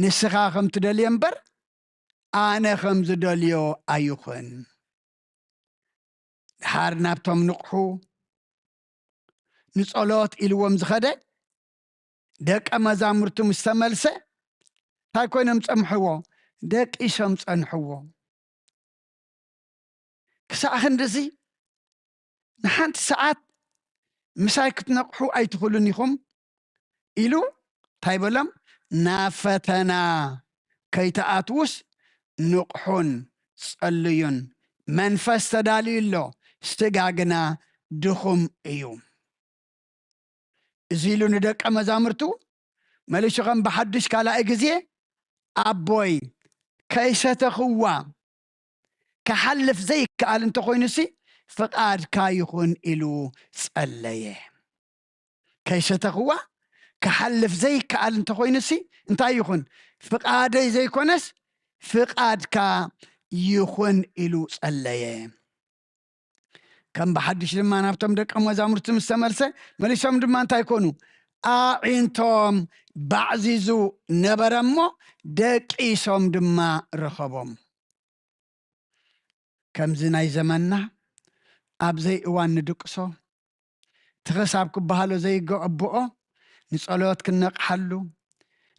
ንስኻ ከም ትደልዮ እምበር ኣነ ከም ዝደልዮ ኣይኹን። ድሓር ናብቶም ንቕሑ ንጸሎት ኢልዎም ዝኸደ ደቀ መዛሙርቱ ምስ ተመልሰ እንታይ ኮይኖም ጸምሕዎ? ደቂሶም ጸንሕዎ። ክሳዕ ክንድዚ ንሓንቲ ሰዓት ምሳይ ክትነቕሑ ኣይትኽእሉን ኢኹም ኢሉ እንታይ በሎም? ናብ ፈተና ከይትኣትዉስ ንቕሑን ጸልዩን። መንፈስ ተዳልዩ ኣሎ፣ ስጋ ግና ድኹም እዩ። እዚ ኢሉ ንደቀ መዛሙርቱ መሊሱ ከም ብሓድሽ ካልኣይ ግዜ፣ ኣቦይ፣ ከይሰተኽዋ ክሓልፍ ዘይከኣል እንተኾይኑሲ ፍቓድካ ይኹን ኢሉ ጸለየ። ከይሰተኽዋ ክሓልፍ ዘይከኣል እንተኾይኑሲ እንታይ ይኹን? ፍቓደይ ዘይኮነስ ፍቓድካ ይኹን ኢሉ ጸለየ። ከም ብሓድሽ ድማ ናብቶም ደቀ መዛሙርቲ ምስ ተመልሰ፣ መሊሶም ድማ እንታይ ኮኑ? ኣዒንቶም ባዕዚዙ ነበረ እሞ ደቂሶም ድማ ረኸቦም። ከምዚ ናይ ዘመንና ኣብ ዘይእዋን ንድቅሶ፣ ትኽስ ኣብ ክበሃሎ ዘይግብኦ ንጸሎት ክንነቕሓሉ፣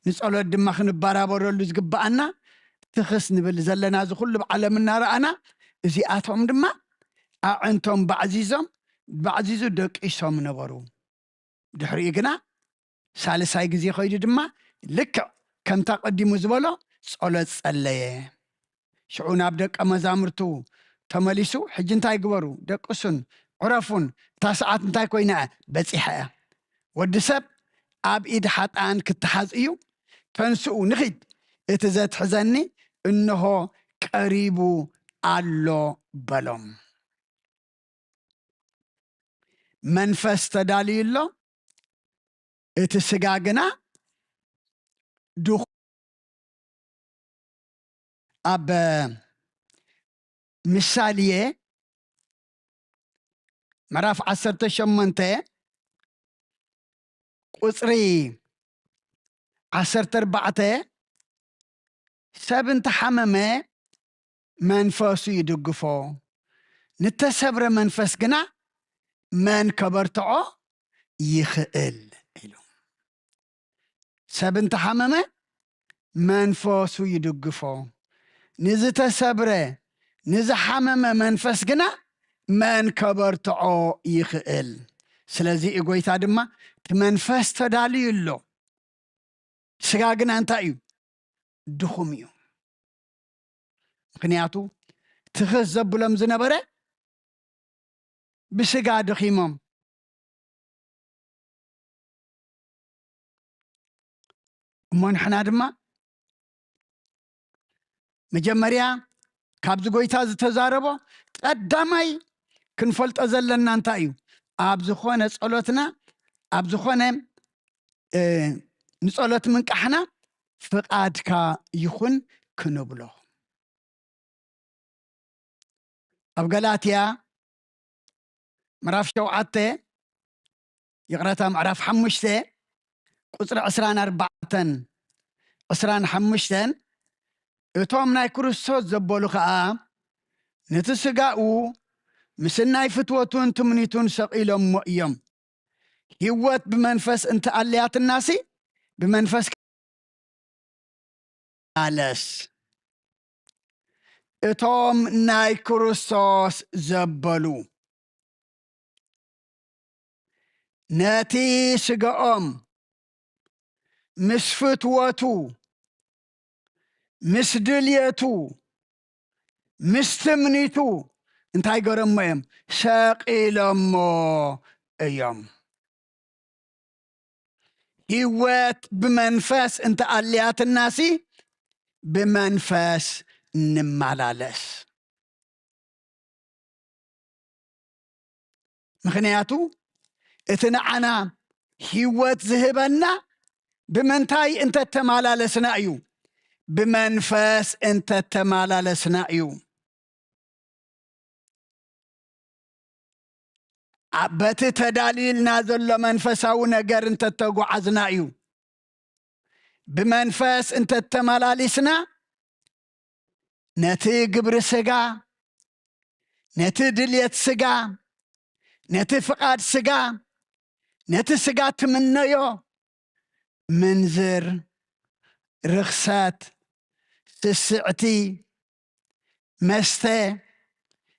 ንጸሎት ድማ ክንበራበረሉ ዝግብኣና ትኽስ ንብል ዘለና፣ እዚ ኩሉ ብዓለም እናረኣና፣ እዚኣቶም ድማ ኣዕንቶም ባዕዚዞም፣ ባዕዚዙ ደቂሶም ነበሩ። ድሕሪኡ ግና ሳልሳይ ግዜ ከይዱ ድማ ልክዕ ከምታ ቀዲሙ ዝበሎ ጸሎት ጸለየ። ሽዑ ናብ ደቀ መዛሙርቱ ተመሊሱ፣ "ሕጂ እንታይ ግበሩ? ደቅሱን ዕረፉን፣ እታ ሰዓት እንታይ ኮይና እያ? በጺሓ እያ። ወዲ ሰብ ኣብ ኢድ ሓጥኣን ክተሓዝ እዩ። ተንስኡ፣ ንኺድ፣ እቲ ዘትሕዘኒ እንሆ ቀሪቡ ኣሎ" በሎም። መንፈስ ተዳልዩ ኣሎ፣ እቲ ስጋ ግና ድኹ-፣ ኣብ ምሳሌ ምዕራፍ ዓሰርተ ሸሞንተ ቁጽሪ ዓሰርተ ኣርባዕተ፣ "ሰብ እንተሓመመ መንፈሱ ይድግፎ፣ ንተሰብረ መንፈስ ግና መን ከበርትዖ ይኽእል?" ኢሉ። ሰብ እንተሓመመ መንፈሱ ይድግፎ፣ ንዝተሰብረ ንዝሓመመ መንፈስ ግና መን ከበርትዖ ይኽእል? ስለዚ እዩ ጎይታ ድማ እቲ መንፈስ ተዳልዩ ኣሎ፣ ስጋ ግና እንታይ እዩ? ድኹም እዩ። ምኽንያቱ ትኽዝ ዘብሎም ዝነበረ ብስጋ ደኺሞም። እሞ ንሕና ድማ መጀመርያ ካብዚ ጎይታ ዝተዛረቦ ቀዳማይ ክንፈልጦ ዘለና እንታይ እዩ? ኣብ ዝኾነ ጸሎትና፣ ኣብ ዝኾነ፣ እ፣ ንጸሎት ምንቃሕና ፍቓድካ ይኹን ክንብሎ። ኣብ ገላትያ ምዕራፍ ሸውዓተ፣ ይቕረታ፣ ምዕራፍ ሓሙሽተ ቁጽሪ ዕስራን ኣርባዕተን፣ ዕስራን ሓሙሽተን፣ "እቶም ናይ ክርስቶስ ዘበሉ ኸኣ ነቲ ስጋኡ ምስ ናይ ፍትወቱን ትምኒቱን ሰቒሎሞ እዮም። ህይወት ብመንፈስ እንተኣልያትናሲ፣ ብመንፈስ ኣለስ። እቶም ናይ ክርስቶስ ዘበሉ ነቲ ስጋኦም ምስ ፍትወቱ፣ ምስ ድልየቱ፣ ምስ ትምኒቱ እንታይ ገረሞ እዮም? ሰቒሎሞ እዮም። ህይወት ብመንፈስ እንተኣልያትናሲ፣ ብመንፈስ ንመላለስ። ምኽንያቱ እቲ ንዓና ህይወት ዝህበና ብምንታይ እንተተመላለስና እዩ? ብመንፈስ እንተተመላለስና እዩ። ኣብ በቲ ተዳልዩልና ዘሎ መንፈሳዊ ነገር እንተተጓዓዝና እዩ። ብመንፈስ እንተተመላሊስና፣ ነቲ ግብሪ ስጋ፣ ነቲ ድልየት ስጋ፣ ነቲ ፍቓድ ስጋ፣ ነቲ ስጋ ትምነዮ፣ ምንዝር፣ ርኽሰት፣ ስስዕቲ፣ መስተ፣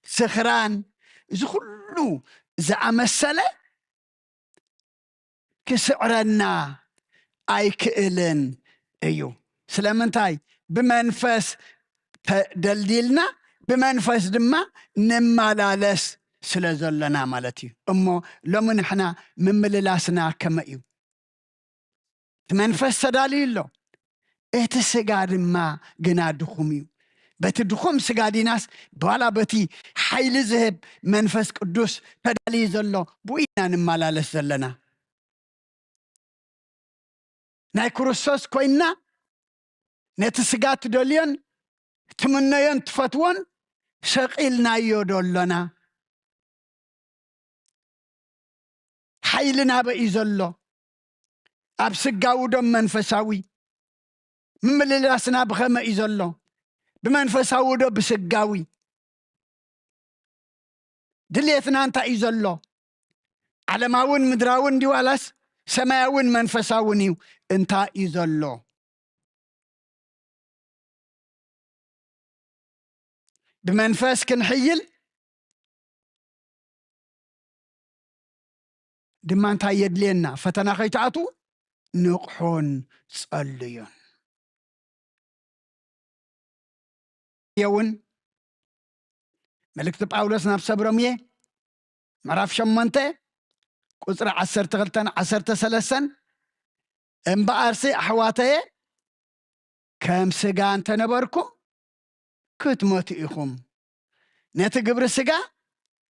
ስኽራን፣ እዚ ኩሉ ዝኣመሰለ ክስዕረና ኣይክእልን እዩ። ስለምንታይ? ብመንፈስ ተደልዲልና፣ ብመንፈስ ድማ ንመላለስ ስለ ዘሎና ማለት እዩ። እሞ ሎሚ ንሕና ምምልላስና ከመይ እዩ? እቲ መንፈስ ተዳልዩ ኣሎ፣ እቲ ስጋ ድማ ግና ድኹም እዩ። በቲ ድኹም ስጋ ዲናስ፣ ዋላ በቲ ሓይሊ ዝህብ መንፈስ ቅዱስ ተዳልዩ ዘሎ፣ ብኡ ኢና ንመላለስ ዘለና። ናይ ክርስቶስ ኮይንና፣ ነቲ ስጋ ትደልዮን ትምነዮን ትፈትዎን ሰቒልናዮ ዶ ኣሎና? ሓይልና ኣበይ እዩ ዘሎ? ኣብ ስጋዊ ዶ መንፈሳዊ? ምምልላስና ብኸመይ እዩ ዘሎ? ብመንፈሳዊ ዶ ብስጋዊ? ድልየትና እንታይ እዩ ዘሎ? ዓለማውን ምድራውን ድዩ ዋላስ ሰማያውን መንፈሳውን እዩ? እንታይ እዩ ዘሎ? ብመንፈስ ክንሕይል ድማ እንታይ የድልየና? ፈተና ከይትኣትዉ ንቕሑን ጸልዩን። እውን መልእክቲ ጳውሎስ ናብ ሰብ ሮምየ ምዕራፍ ሸሞንተ ቁጽሪ ዓሰርተ ክልተን ዓሰርተ ሰለስተን፣ "እምበኣርሲ ኣሕዋተየ፣ ከም ስጋ እንተነበርኩም ክትሞቱ ኢኹም። ነቲ ግብሪ ስጋ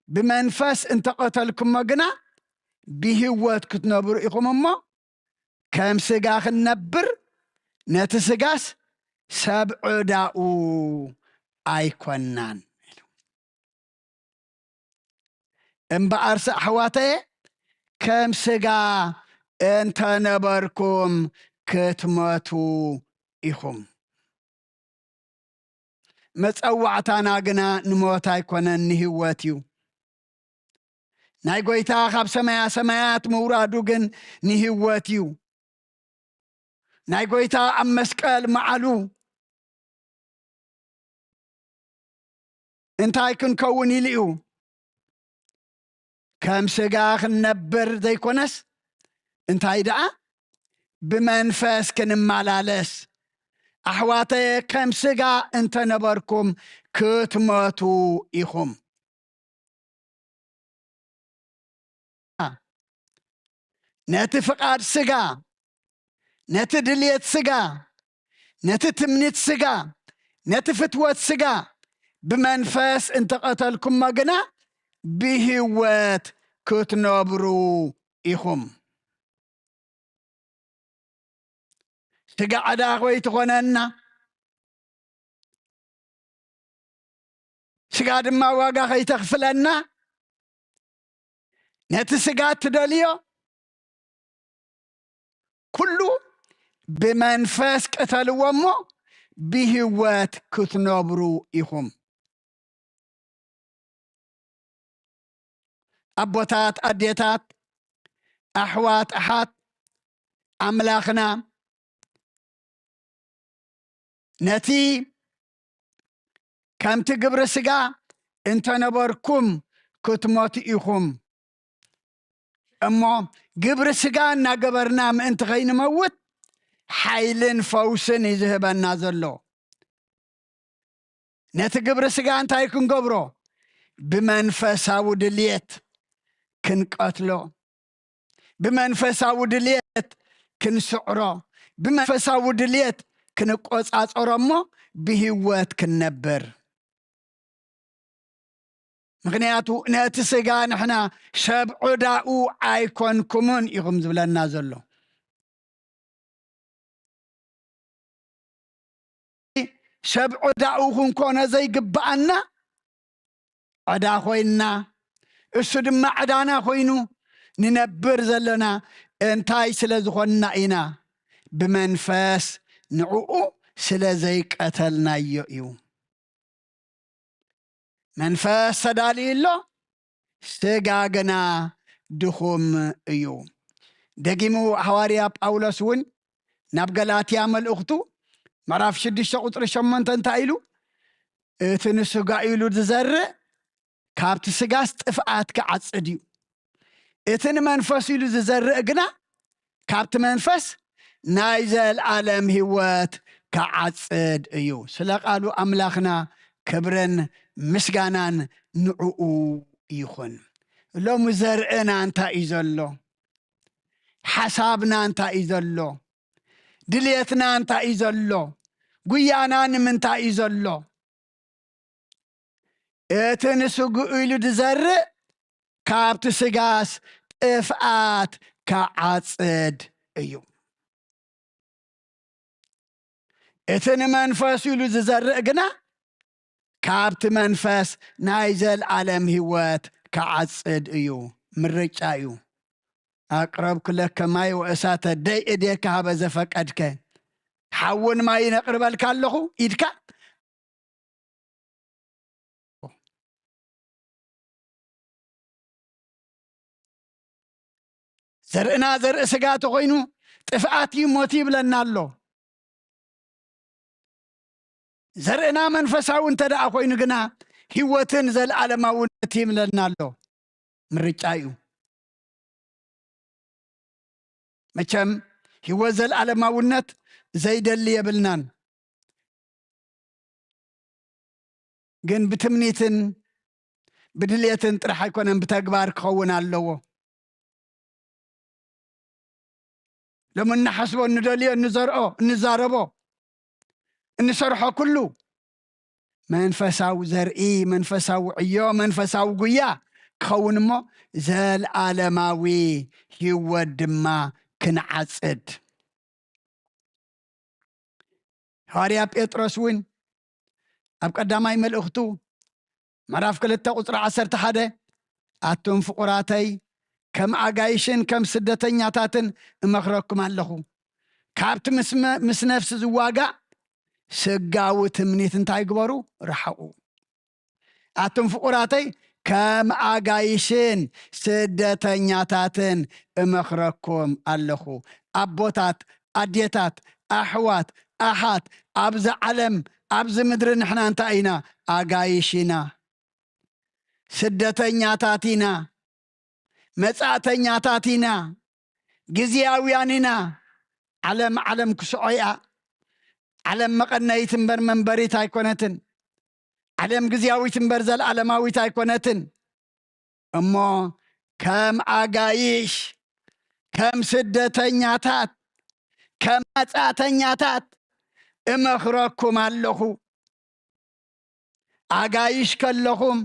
ብመንፈስ እንተቐተልኩሞ ግና ብህይወት ክትነብሩ ኢኹም እሞ፣ ከም ስጋ ክንነብር ነቲ ስጋስ ሰብ ዕዳኡ ኣይኮናን." እምበኣርስ ኣሕዋተየ፣ ከም ስጋ እንተነበርኩም ክትመቱ ኢኹም። መጸዋዕታና ግና ንሞት ኣይኮነን፣ ንህይወት እዩ። ናይ ጐይታ ካብ ሰማያ ሰማያት ምውራዱ ግን ንህይወት እዩ። ናይ ጐይታ ኣብ መስቀል መዓሉ እንታይ ክንከውን ኢሉ እዩ? ከም ስጋ ክንነብር ዘይኮነስ፣ እንታይ ደኣ? ብመንፈስ ክንመላለስ። ኣሕዋተየ፣ ከም ስጋ እንተነበርኩም ክትመቱ ኢኹም። ነቲ ፍቓድ ስጋ፣ ነቲ ድልየት ስጋ፣ ነቲ ትምኒት ስጋ፣ ነቲ ፍትወት ስጋ ብመንፈስ እንተቐተልኩሞ ግና ብህይወት ክትነብሩ ኢኹም። ስጋ ዕዳ ከይትኾነና፣ ስጋ ድማ ዋጋ ከይተኽፍለና፣ ነቲ ስጋ እትደልዮ ኩሉ ብመንፈስ ቅተልዎ እሞ ብህይወት ክትነብሩ ኢኹም። ኣቦታት፣ ኣዴታት፣ ኣሕዋት፣ ኣሓት፣ ኣምላኽና ነቲ ከምቲ ግብሪ ስጋ እንተነበርኩም ክትሞቱ ኢኹም እሞ፣ ግብሪ ስጋ እናገበርና ምእንቲ ከይንመውት ሓይልን ፈውስን እዩ ዝህበና ዘሎ። ነቲ ግብሪ ስጋ እንታይ ክንገብሮ? ብመንፈሳዊ ድልየት ክንቀትሎ፣ ብመንፈሳዊ ድልየት ክንስዕሮ፣ ብመንፈሳዊ ድልየት ክንቆጻጸሮ እሞ ብህይወት ክንነብር። ምኽንያቱ ነቲ ስጋ ንሕና ሰብ ዕዳኡ ኣይኮንኩምን ኢኹም ዝብለና ዘሎ። ሰብ ዕዳኡ ክንኮኖ ዘይግብኣና ዕዳ ኮይንና፣ እሱ ድማ ዕዳና ኮይኑ ንነብር ዘለና እንታይ ስለ ዝኾንና ኢና? ብመንፈስ ንዕኡ ስለ ዘይቀተልናዮ እዩ። መንፈስ ተዳልዩ ኣሎ፣ ስጋ ግና ድኹም እዩ። ደጊሙ ሃዋርያ ጳውሎስ እውን ናብ ገላትያ መልእኽቱ ምዕራፍ ሽዱሽተ ቁጽሪ ሸሞንተ እንታይ ኢሉ? "እቲ ንስጋ ኢሉ ዝዘርእ ካብቲ ስጋስ ጥፍኣት ክዓጽድ እዩ። እቲ ንመንፈስ ኢሉ ዝዘርእ ግና ካብቲ መንፈስ ናይ ዘልኣለም ህይወት ክዓጽድ እዩ።" ስለ ቃሉ ኣምላኽና ክብርን ምስጋናን ንዕኡ ይኹን። ሎሚ ዘርእና እንታይ እዩ ዘሎ? ሓሳብና እንታይ እዩ ዘሎ? ድልየትና እንታይ እዩ ዘሎ? ጉያና ንምንታይ እዩ ዘሎ? እቲ ንስግኡ ኢሉ ዝዘርእ ካብቲ ስጋስ ጥፍኣት ክዓጽድ እዩ። እቲ ንመንፈስ ኢሉ ዝዘርእ ግና ካብቲ መንፈስ ናይ ዘልኣለም ህይወት ክዓጽድ እዩ። ምርጫ እዩ። "ኣቅረብኩ ለከ ማይ ወእሳተ ደይ እዴከ ሀበ ዘፈቀድከ"፣ ሓውን ማይን ኣቕርበልካ ኣለኹ ኢድካ። ዘርእና ዘርኢ ስጋ ተኾይኑ ጥፍኣት እዩ፣ ሞት ይብለና ኣሎ። ዘርእና መንፈሳዊ እንተ ደኣ ኮይኑ ግና ህይወትን ዘለኣለማውነት ይብለና ኣሎ። ምርጫ እዩ። መቸም ህይወት ዘለኣለማውነት ዘይደሊ የብልናን። ግን ብትምኒትን ብድልየትን ጥራሕ ኣይኮነን፣ ብተግባር ክኸውን ኣለዎ። ሎም እንሓስቦ፣ እንደልዮ፣ እንዘርኦ፣ እንዛረቦ፣ እንሰርሖ ኩሉ መንፈሳዊ ዘርኢ፣ መንፈሳዊ ዕዮ፣ መንፈሳዊ ጉያ ክኸውን እሞ፣ ዘለኣለማዊ ህይወት ድማ ክንዓጽድ። ሃዋርያ ጴጥሮስ እውን ኣብ ቀዳማይ መልእኽቱ ምዕራፍ ክልተ ቁጽሪ ዓሰርተ ሓደ፣ ኣቱም ፍቑራተይ፣ ከም ኣጋይሽን ከም ስደተኛታትን እመኽረኩም ኣለኹ። ካብቲ ምስ መ-፣ ምስ ነፍሲ ዝዋጋእ ስጋዊ ትምኒት እንታይ ግበሩ? ርሓቑ። ኣቱም ፍቑራተይ፣ ከም ኣጋይሽን ስደተኛታትን እመኽረኩም ኣለኹ። ኣቦታት፣ ኣዴታት፣ ኣሕዋት፣ ኣሓት፣ ኣብዚ ዓለም፣ ኣብዚ ምድሪ ንሕና እንታይ ኢና? ኣጋይሽ ኢና። ስደተኛታት ኢና። መጻእተኛታት ኢና። ግዝያውያን ኢና። ዓለም፣ ዓለም ክስዖ እያ። ዓለም መቐነይት እምበር መንበሪት ኣይኮነትን። ዓለም ግዝያዊት እምበር ዘለኣለማዊት ኣይኮነትን። እሞ ከም ኣጋይሽ፣ ከም ስደተኛታት፣ ከም መጻእተኛታት እመኽረኩም ኣለኹ። ኣጋይሽ ከለኹም፣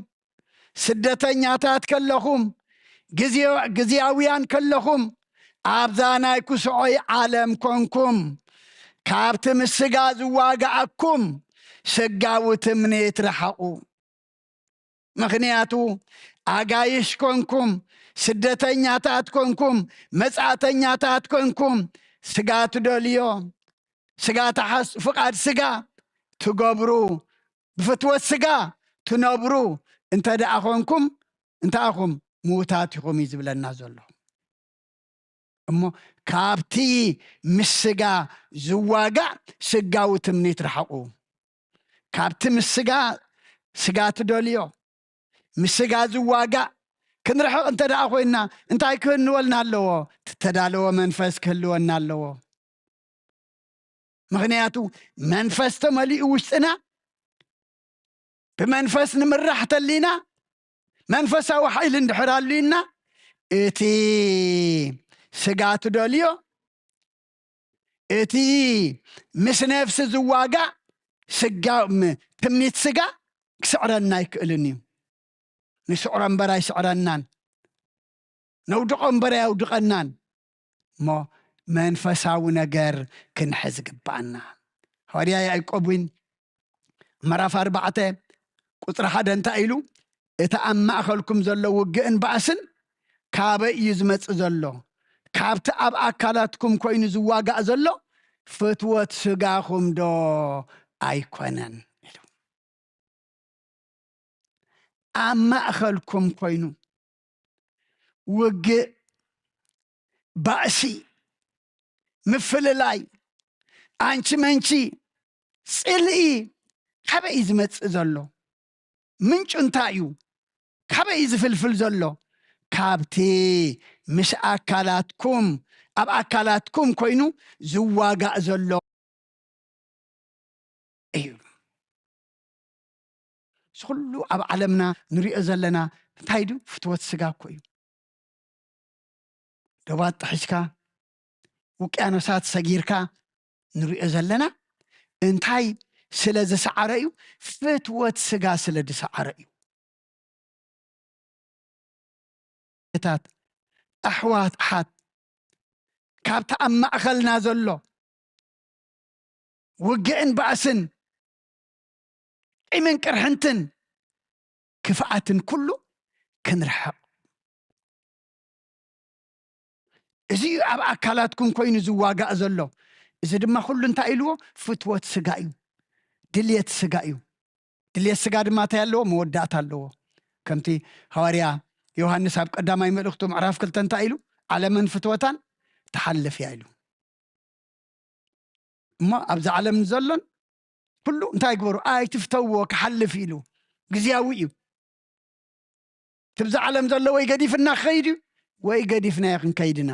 ስደተኛታት ከለኹም፣ ግዜ-፣ ግዝያውያን ከለኹም፣ ኣብዛ ናይ ክስዖይ ዓለም ኮንኩም፣ ካብቲ ምስ ስጋ ዝዋጋኣኩም ስጋዊ ትምኒት ርሓቑ። ምኽንያቱ ኣጋይሽ ኮንኩም፣ ስደተኛታት ኮንኩም፣ መጻእተኛታት ኮንኩም፣ ስጋ ትደልዮ፣ ስጋ ትሓስ-፣ ፍቓድ ስጋ ትገብሩ፣ ብፍትወት ስጋ ትነብሩ እንተ ደኣ ኾንኩም፣ እንታይ ኢኹም? ምዉታት ኢኹም እዩ ዝብለና ዘሎ። እሞ ካብቲ ምስ ስጋ ዝዋጋእ ስጋዊ ትምኒት ርሓቑ። ካብቲ ምስ ስጋ፣ ስጋ ትደልዮ፣ ምስ ስጋ ዝዋጋእ ክንርሕቕ እንተ ደኣ ኮይንና፣ እንታይ ክህልወልና ኣለዎ? እተዳለወ መንፈስ ክህልወና ኣለዎ። ምኽንያቱ መንፈስ ተመሊኡ ውሽጥና፣ ብመንፈስ ንምራሕ ተሊና፣ መንፈሳዊ ሓይሊ እንድሕር ኣልዩና፣ እቲ ስጋ ትደልዮ፣ እቲ ምስ ነፍሲ ዝዋጋእ ስጋ፣ ም-፣ ትምኒት ስጋ ክስዕረና ኣይክእልን እዩ። ንስዕሮ እምበር ኣይስዕረናን፣ ነውድቖ እምበር ኣየውድቐናን። እሞ መንፈሳዊ ነገር ክንሕዝ ይግብኣና። ሃዋርያ ያዕቆብ እውን ምዕራፍ ኣርባዕተ ቁጽሪ ሓደ እንታይ ኢሉ? "እቲ ኣብ ማእከልኩም ዘሎ ውግእን ባእስን ካበይ እዩ ዝመጽእ ዘሎ? ካብቲ ኣብ ኣካላትኩም ኮይኑ ዝዋጋእ ዘሎ ፍትወት ስጋኹም ዶ ኣይኮነን?" ኢሉ። ኣብ ማእከልኩም ኮይኑ ውግእ፣ ባእሲ፣ ምፍልላይ፣ ኣንቺ መንቺ፣ ጽልኢ ካበይ እዩ ዝመጽእ ዘሎ? ምንጩ እንታይ እዩ? ካበይ እዩ ዝፍልፍል ዘሎ? ካብቲ ምስ ኣካላትኩም፣ ኣብ ኣካላትኩም ኮይኑ ዝዋጋእ ዘሎ እዩ። እዚ ኩሉ ኣብ ዓለምና ንሪኦ ዘለና እንታይ ድዩ? ፍትወት ስጋ እኮ እዩ። ዶባት ጥሒስካ፣ ውቅያኖሳት ሰጊርካ ንሪኦ ዘለና እንታይ ስለ ዝሰዓረ እዩ? ፍትወት ስጋ ስለ ዝሰዓረ እዩ። ታት ኣሕዋት ኣሓት፣ ካብቲ ኣብ ማእኸልና ዘሎ ውግእን ባእስን፣ ቂምን ቅርሕንትን፣ ክፍኣትን ኩሉ ክንርሕቕ። እዚ እዩ ኣብ ኣካላትኩም ኮይኑ ዝዋጋእ ዘሎ። እዚ ድማ ኩሉ እንታይ ኢልዎ? ፍትወት ስጋ እዩ፣ ድልየት ስጋ እዩ። ድልየት ስጋ ድማ እንታይ ኣለዎ? መወዳእታ ኣለዎ። ከምቲ ሃዋርያ ዮሃንስ ኣብ ቀዳማይ መልእኽቱ ምዕራፍ ክልተ እንታይ ኢሉ? "ዓለምን ፍትወታን ትሓልፍ እያ" ኢሉ። እሞ ኣብዚ ዓለም ዘሎን ኩሉ እንታይ ግበሩ? ኣይትፍተውዎ፣ ክሓልፍ ኢሉ። ግዝያዊ እዩ። ትብዚ ዓለም ዘሎ ወይ ገዲፍና ክኸይድ እዩ፣ ወይ ገዲፍናዮ ክንከይድ ኢና።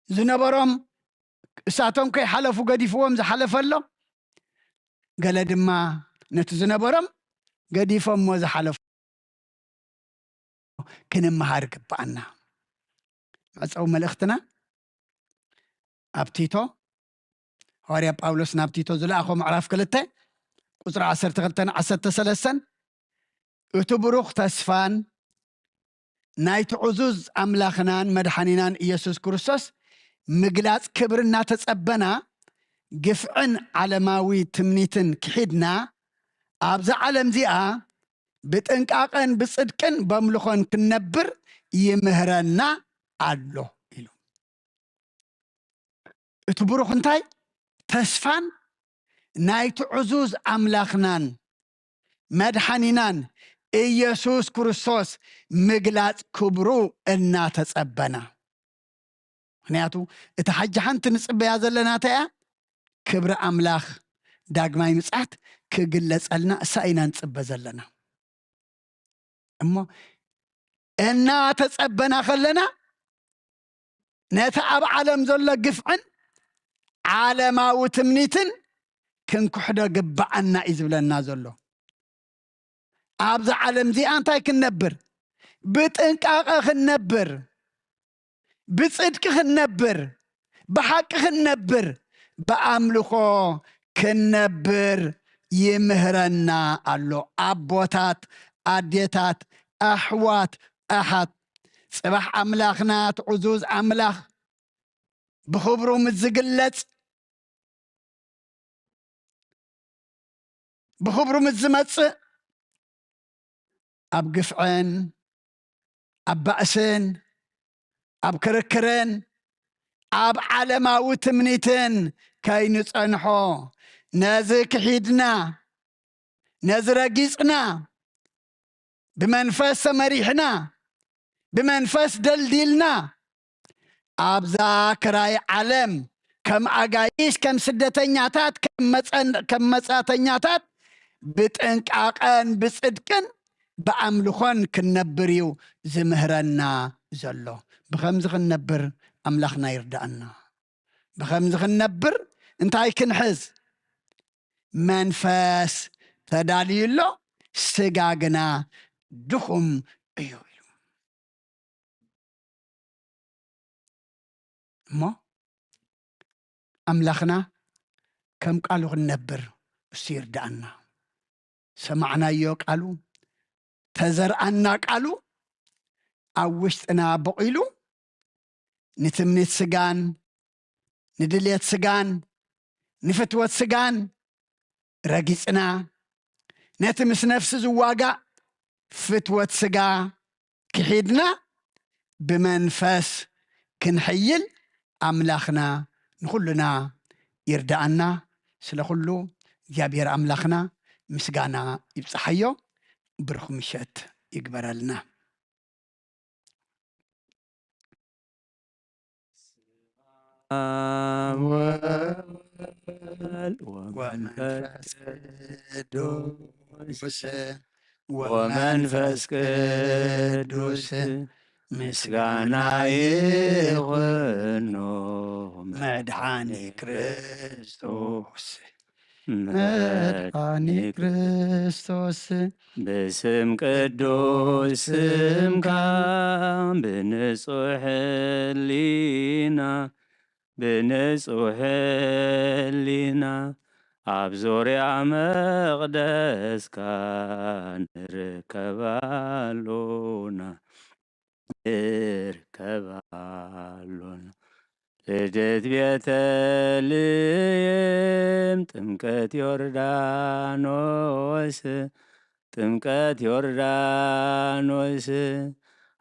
ዝነበሮም እሳቶም ከይሓለፉ ገዲፍዎም ዝሓለፈ ኣሎ። ገለ ድማ ነቲ ዝነበሮም ገዲፎምዎ ዝሓለፉ ክንመሃር ይግብኣና። መዕጸዊ መልእኽትና ኣብ ቲቶ፣ ሃዋርያ ጳውሎስ ናብ ቲቶ ዝለኣኾ ምዕራፍ ክልተ ቁጽሪ ዓሰርተ ክልተን ዓሰርተ ሰለስተን፣ እቲ ብሩኽ ተስፋን ናይቲ ዕዙዝ ኣምላኽናን መድሓኒናን ኢየሱስ ክርስቶስ ምግላጽ ክብሪ እናተጸበና፣ ግፍዕን ዓለማዊ ትምኒትን ክሒድና፣ ኣብዛ ዓለም እዚኣ ብጥንቃቐን ብጽድቅን በምልኾን ክንነብር ይምህረና ኣሎ ኢሉ። እቲ ብሩኽ እንታይ? ተስፋን ናይቲ ዕዙዝ ኣምላኽናን መድሓኒናን ኢየሱስ ክርስቶስ ምግላጽ ክብሩ እናተጸበና። ምኽንያቱ፣ እታ ሓጂ ሓንቲ ንጽበያ ዘለና እንታይ እያ? ክብሪ ኣምላኽ ዳግማይ ምጽኣት ክግለጸልና እሳ ኢና ንጽበ ዘለና። እሞ እናተጸበና ከለና፣ ነቲ ኣብ ዓለም ዘሎ ግፍዕን ዓለማዊ ትምኒትን ክንክሕዶ ግብኣና እዩ ዝብለና ዘሎ። ኣብዛ ዓለም እዚኣ እንታይ ክንነብር? ብጥንቃቐ ክንነብር፣ ብጽድቂ ክንነብር፣ ብሓቂ ክንነብር፣ ብኣምልኾ ክንነብር ይምህረና ኣሎ። ኣቦታት፣ ኣዴታት፣ ኣሕዋት፣ ኣሓት፣ ጽባሕ ኣምላኽና፣ እቲ ዕዙዝ ኣምላኽ ብኽብሩ ምስ ዝግለጽ፣ ብኽብሩ ምስ ዝመጽእ፣ ኣብ ግፍዕን ኣብ ባእስን ኣብ ክርክርን ኣብ ዓለማዊ ትምኒትን ከይንጸንሖ፣ ነዚ ክሒድና፣ ነዚ ረጊጽና፣ ብመንፈስ ተመሪሕና፣ ብመንፈስ ደልዲልና፣ ኣብዛ ክራይ ዓለም ከም ኣጋይሽ፣ ከም ስደተኛታት፣ ከም መጸን-፣ ከም መጻተኛታት ብጥንቃቐን ብጽድቅን ብኣምልኾን ክንነብር እዩ ዝምህረና ዘሎ። ብኸምዚ ክንነብር ኣምላኽና ይርድኣና። ብኸምዚ ክንነብር እንታይ ክንሕዝ? መንፈስ ተዳልዩ ኣሎ፣ ስጋ ግና ድኹም እዩ ኢሉ። እሞ ኣምላኽና ከም ቃሉ ክንነብር እሱ ይርድኣና። ሰማዕናዮ ቃሉ፣ ተዘርኣና ቃሉ ኣብ ውሽጥና በቒሉ ንትምኒት ስጋን ንድልየት ስጋን ንፍትወት ስጋን ረጊጽና፣ ነቲ ምስ ነፍሲ ዝዋጋእ ፍትወት ስጋ ክሒድና ብመንፈስ ክንሕይል ኣምላኽና ንኹልና ይርድኣና። ስለ ኩሉ እግዚኣብሔር ኣምላኽና ምስጋና ይብጽሓዮ። ብሩኽ ምሸት ይግበረልና። ወወልድ ወመንፈስ ቅዱስ ወመንፈስ ቅዱስ ምስጋና ይኹኖ መድሓኒ ክርስቶስ። መድሓኒ ክርስቶስ። ብስም ቅዱስ ስምካ ብንጹሕ ህሊና ብንጹሕ ህሊና ኣብ ዙርያ መቕደስካ ንርከብ ኣሎና። ንርከብ ኣሎና። ልደት ቤተልሔም፣ ጥምቀት ዮርዳኖስ፣ ጥምቀት ዮርዳኖስ፣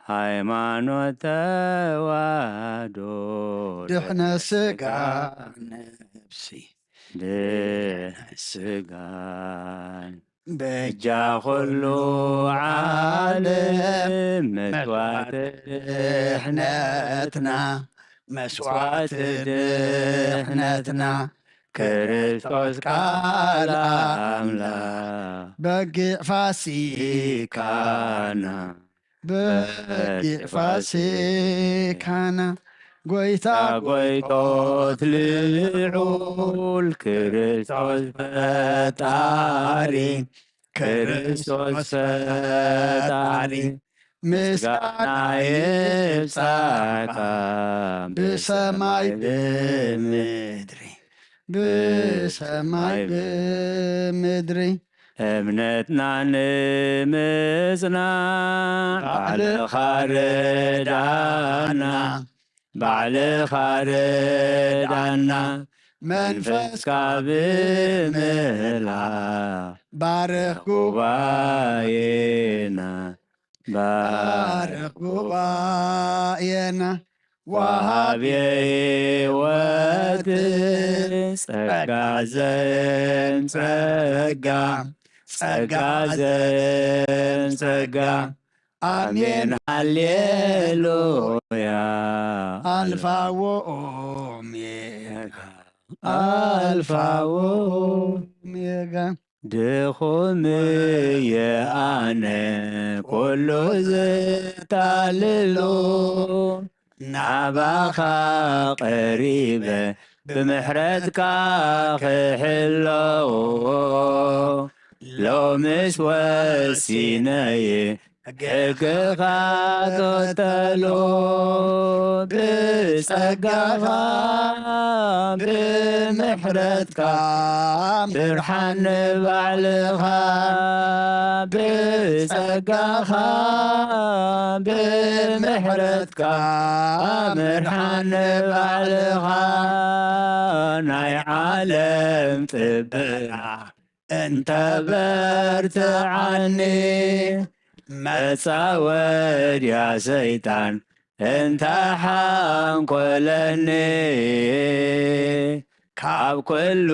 ሃይማኖት ተዋህዶ፣ ድሕነት ስጋ ነፍሲ፣ ድሕነት ስጋን በጃ ኩሉ ዓለም መስዋዕቲ ድሕነትና፣ መስዋዕቲ ድሕነትና፣ ክርስቶስ ቃል ኣምላኽ በጊዕ ፋሲካና፣ በጊዕ ፋሲካና፣ ጎይታ ጎይቶት ልዑል ክርስቶስ ፈጣሪ፣ ክርስቶስ ፈጣሪ፣ ምስጋና ይብጻሕካ ብሰማይ ብምድሪ፣ ብሰማይ ብምድሪ። እምነትና ንምጽናዕ ባዕልኻ ርዳና፣ ባዕልኻ ርዳና፣ መንፈስካ ብምህላ ባርኽ ጉባኤና፣ ባርኽ ጉባኤና። ወሃቢ ሕይወት ጸጋ ዘን ጸጋ፣ ጸጋ ዘን ጸጋ። ኣሜን ሃሌሉያ። ኣልፋ ወኦሜጋ፣ ኣልፋ ወኦሜጋ። ድኹም እየ ኣነ ኩሉ ዝታልሎ፣ ናባኻ ቀሪበ ብምሕረትካ ክሕሎ። ሎምስ ወሲነየ ሕግኻ ክኽተሎ፣ ብጸጋኻ ብምሕረትካ ምርሓኒ ባዕልኻ፣ ብጸጋኻ ብምሕረትካ ምርሓኒ ባዕልኻ። ናይ ዓለም ጥበራ እንተ በርትዓኒ፣ መጻወድያ ሰይጣን እንተ ሓንኮለኒ፣ ካብ ኩሉ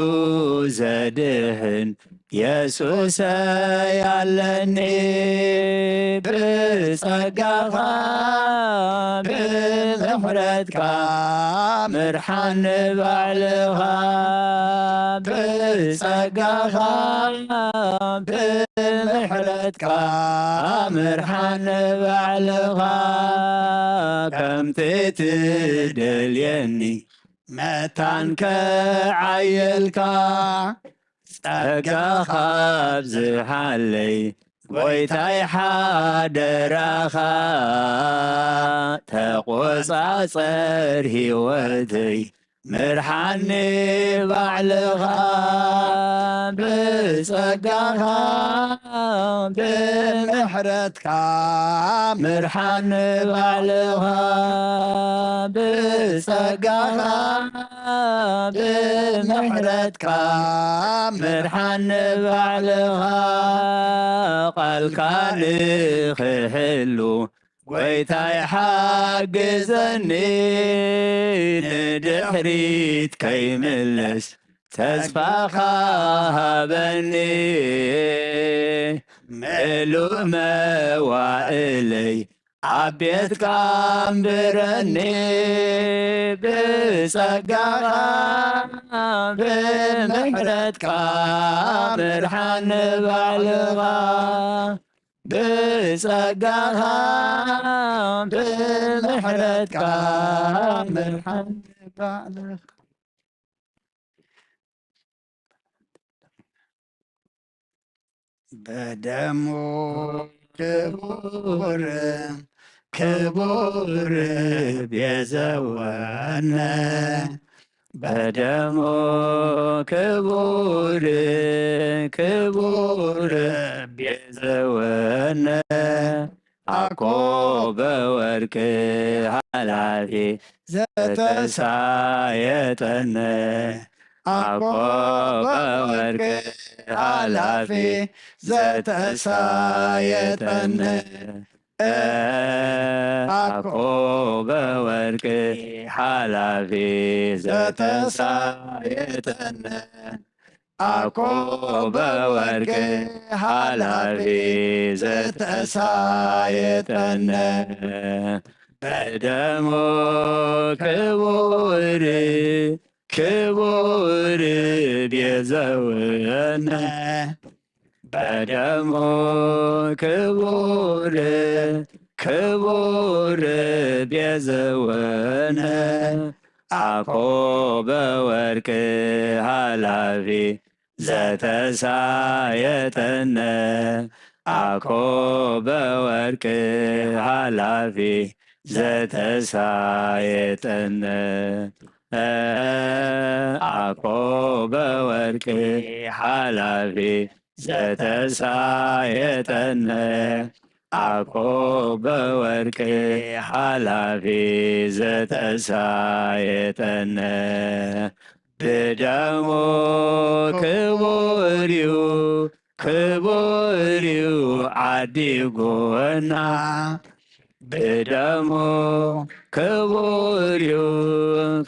ዘድሕን የሱሰይ ኣለኒ። ብጸጋኻ ብምሕረትካ ምርሓኒ ባዕልኻ፣ ብጸጋኻ ብምሕረትካ ምርሓኒ ባዕልኻ፣ ከምቲ ትደልየኒ መታን ከዓየልካ። ጸጋኻ ኣብዝሓለይ ጎይታይ ሓደራኻ፣ ተቖጻጸር ህይወተይ ምርሓኒ ባዕልኻ። ብጸጋኻ ብምሕረትካ ምርሓኒ ባዕልኻ፣ ብጸጋኻ ብምሕረትካ ምርሓኒ ባዕልኻ። ቃልካ ንኽሕሉ ጎይታይ ሓግዘኒ፣ ንድሕሪት ከይምለስ ተስፋኻ ሃበኒ። ምሉእ መዋእለይ ኣብ ቤትካ ኣንብረኒ። ብጸጋኻ ብምሕረትካ ምርሓኒ ባዕልኻ፣ ብጸጋኻ ብምሕረትካ ምርሓኒ ባዕልኻ። በደሙ ክቡር ክቡር ቤዘወነ፣ በደሙ ክቡር ክቡር ቤዘወነ። ኣኮ በወርቅ ኃላፊ ዘተሳየጠነ፣ ኣኮ በወርቅ ኃላፊ ዘተሳየጠነ፣ ኣኮ በወርቅ ኃላፊ ዘተሳየጠነ፣ ኣኮ በወርቅ ኃላፊ ዘተሳየጠነ፣ በደሙ ክቡር ክቡር ቤዘወነ፣ በደሙ ክቡር ክቡር ቤዘወነ ኣኮበ ወርቂ ሃላፊ ዘተሳየጠነ ኣኮበ ወርቂ ሃላፊ ዘተሳየጠነ ኣኮበ ወርቂ ሓላፊ ዘተሳየጠነ ኣኮበ ወርቂ ሓላፊ ዘተሳየጠነ ብደሙ ክቡር እዩ ክቡር እዩ ዓዲጉና ብደሙ ክቡር እዩ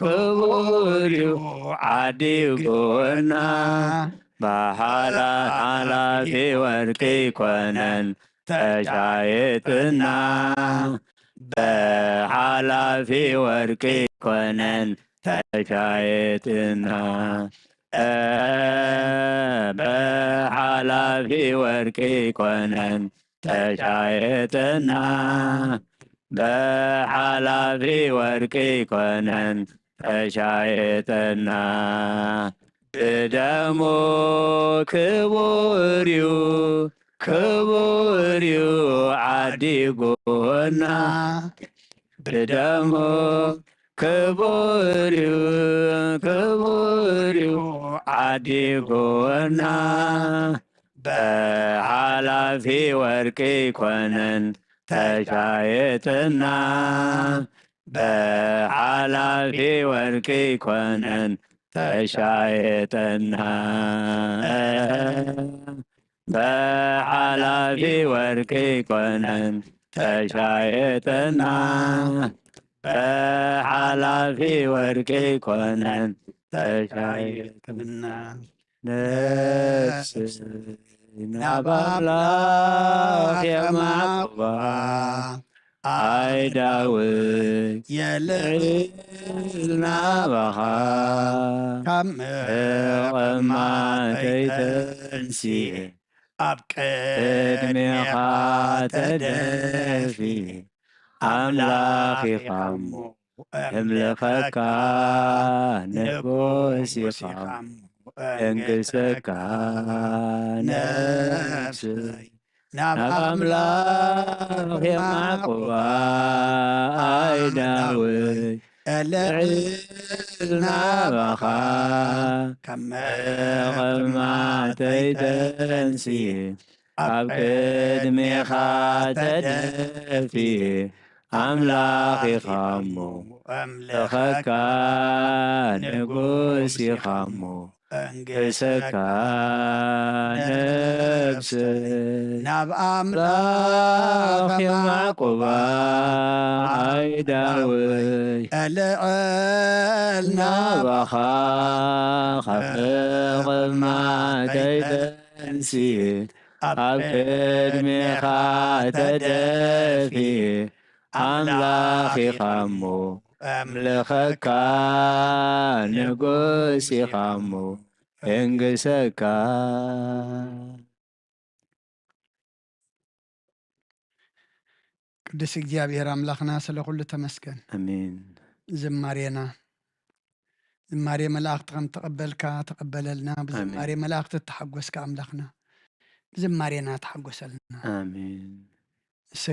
ክቡር እዩ ዓዲጉና ብሓላ ሓላፊ ወርቂ ኮነን ተሻየጥና ብሓላፊ ወርቂ ኮነን ተሻየጥና ብሓላፊ ወርቂ ኮነን ተሻየጥና ብሓላፊ ወርቂ ኮነን ተሻየጥና ብደሙ ክቡር እዩ ክቡር እዩ ዓዲጉና ብደሙ ክቡር እዩ ክቡር እዩ ዓዲጉና ብሓላፊ ወርቂ ኮነን ተሻየጥና ብሓላፊ ወርቂ ኮነን ተሻየጥና ብሓላፊ ወርቂ ኮነን ተሻየጥና ብሓላፊ ወርቂ ኮነን ተሻየጥና ነፍስ ናብ ኣምላኽ የማቕባ ኣይ ዳዊት የልዕል ናባኻ ካብ መቐማተይ ተንስኤ ኣብ ቅድሜኻ ተደፊ ኣምላኽ ኢኻ እሞ እምልኸካ ንጉስ ኢኻ እሞ እንግሰካ ነፍሰይ ናብ ኣምላኽ የማዕቁባ ኣይ ዳዊት እልዕል ናባኻ ካብ መቐማተይ ተንስየ ኣብ ቅድሜኻ ተደፊየ ኣምላኽ ኢኻ እሞ እምልኸካ ንጉስ ኢኻ እሞ እንግሰካ ነብሰይ ናብ ኣምላኽ የማዕቁባ ኣይ ዳዊት እልዕል ናባኻ ካብ መቐማተይ ተንስየ ኣብ ቅድሜኻ ተደፊየ ኣምላኽ ኢኻ እሞ እምልኸካ ንጉስ ኢኻ እሞ እንግሰካ ቅዱስ እግዚኣብሔር ኣምላኽና ስለ ኩሉ ተመስገን። ኣሜን። ዝማሬና ዝማሬ መላእኽቲ ከም ተቐበልካ ተቐበለልና። ብዝማሬ ኣሜን። መላእኽቲ ተሓጎስካ ኣምላኽና ብዝማሬና ተሓጎሰልና። ኣሜን። ንስ-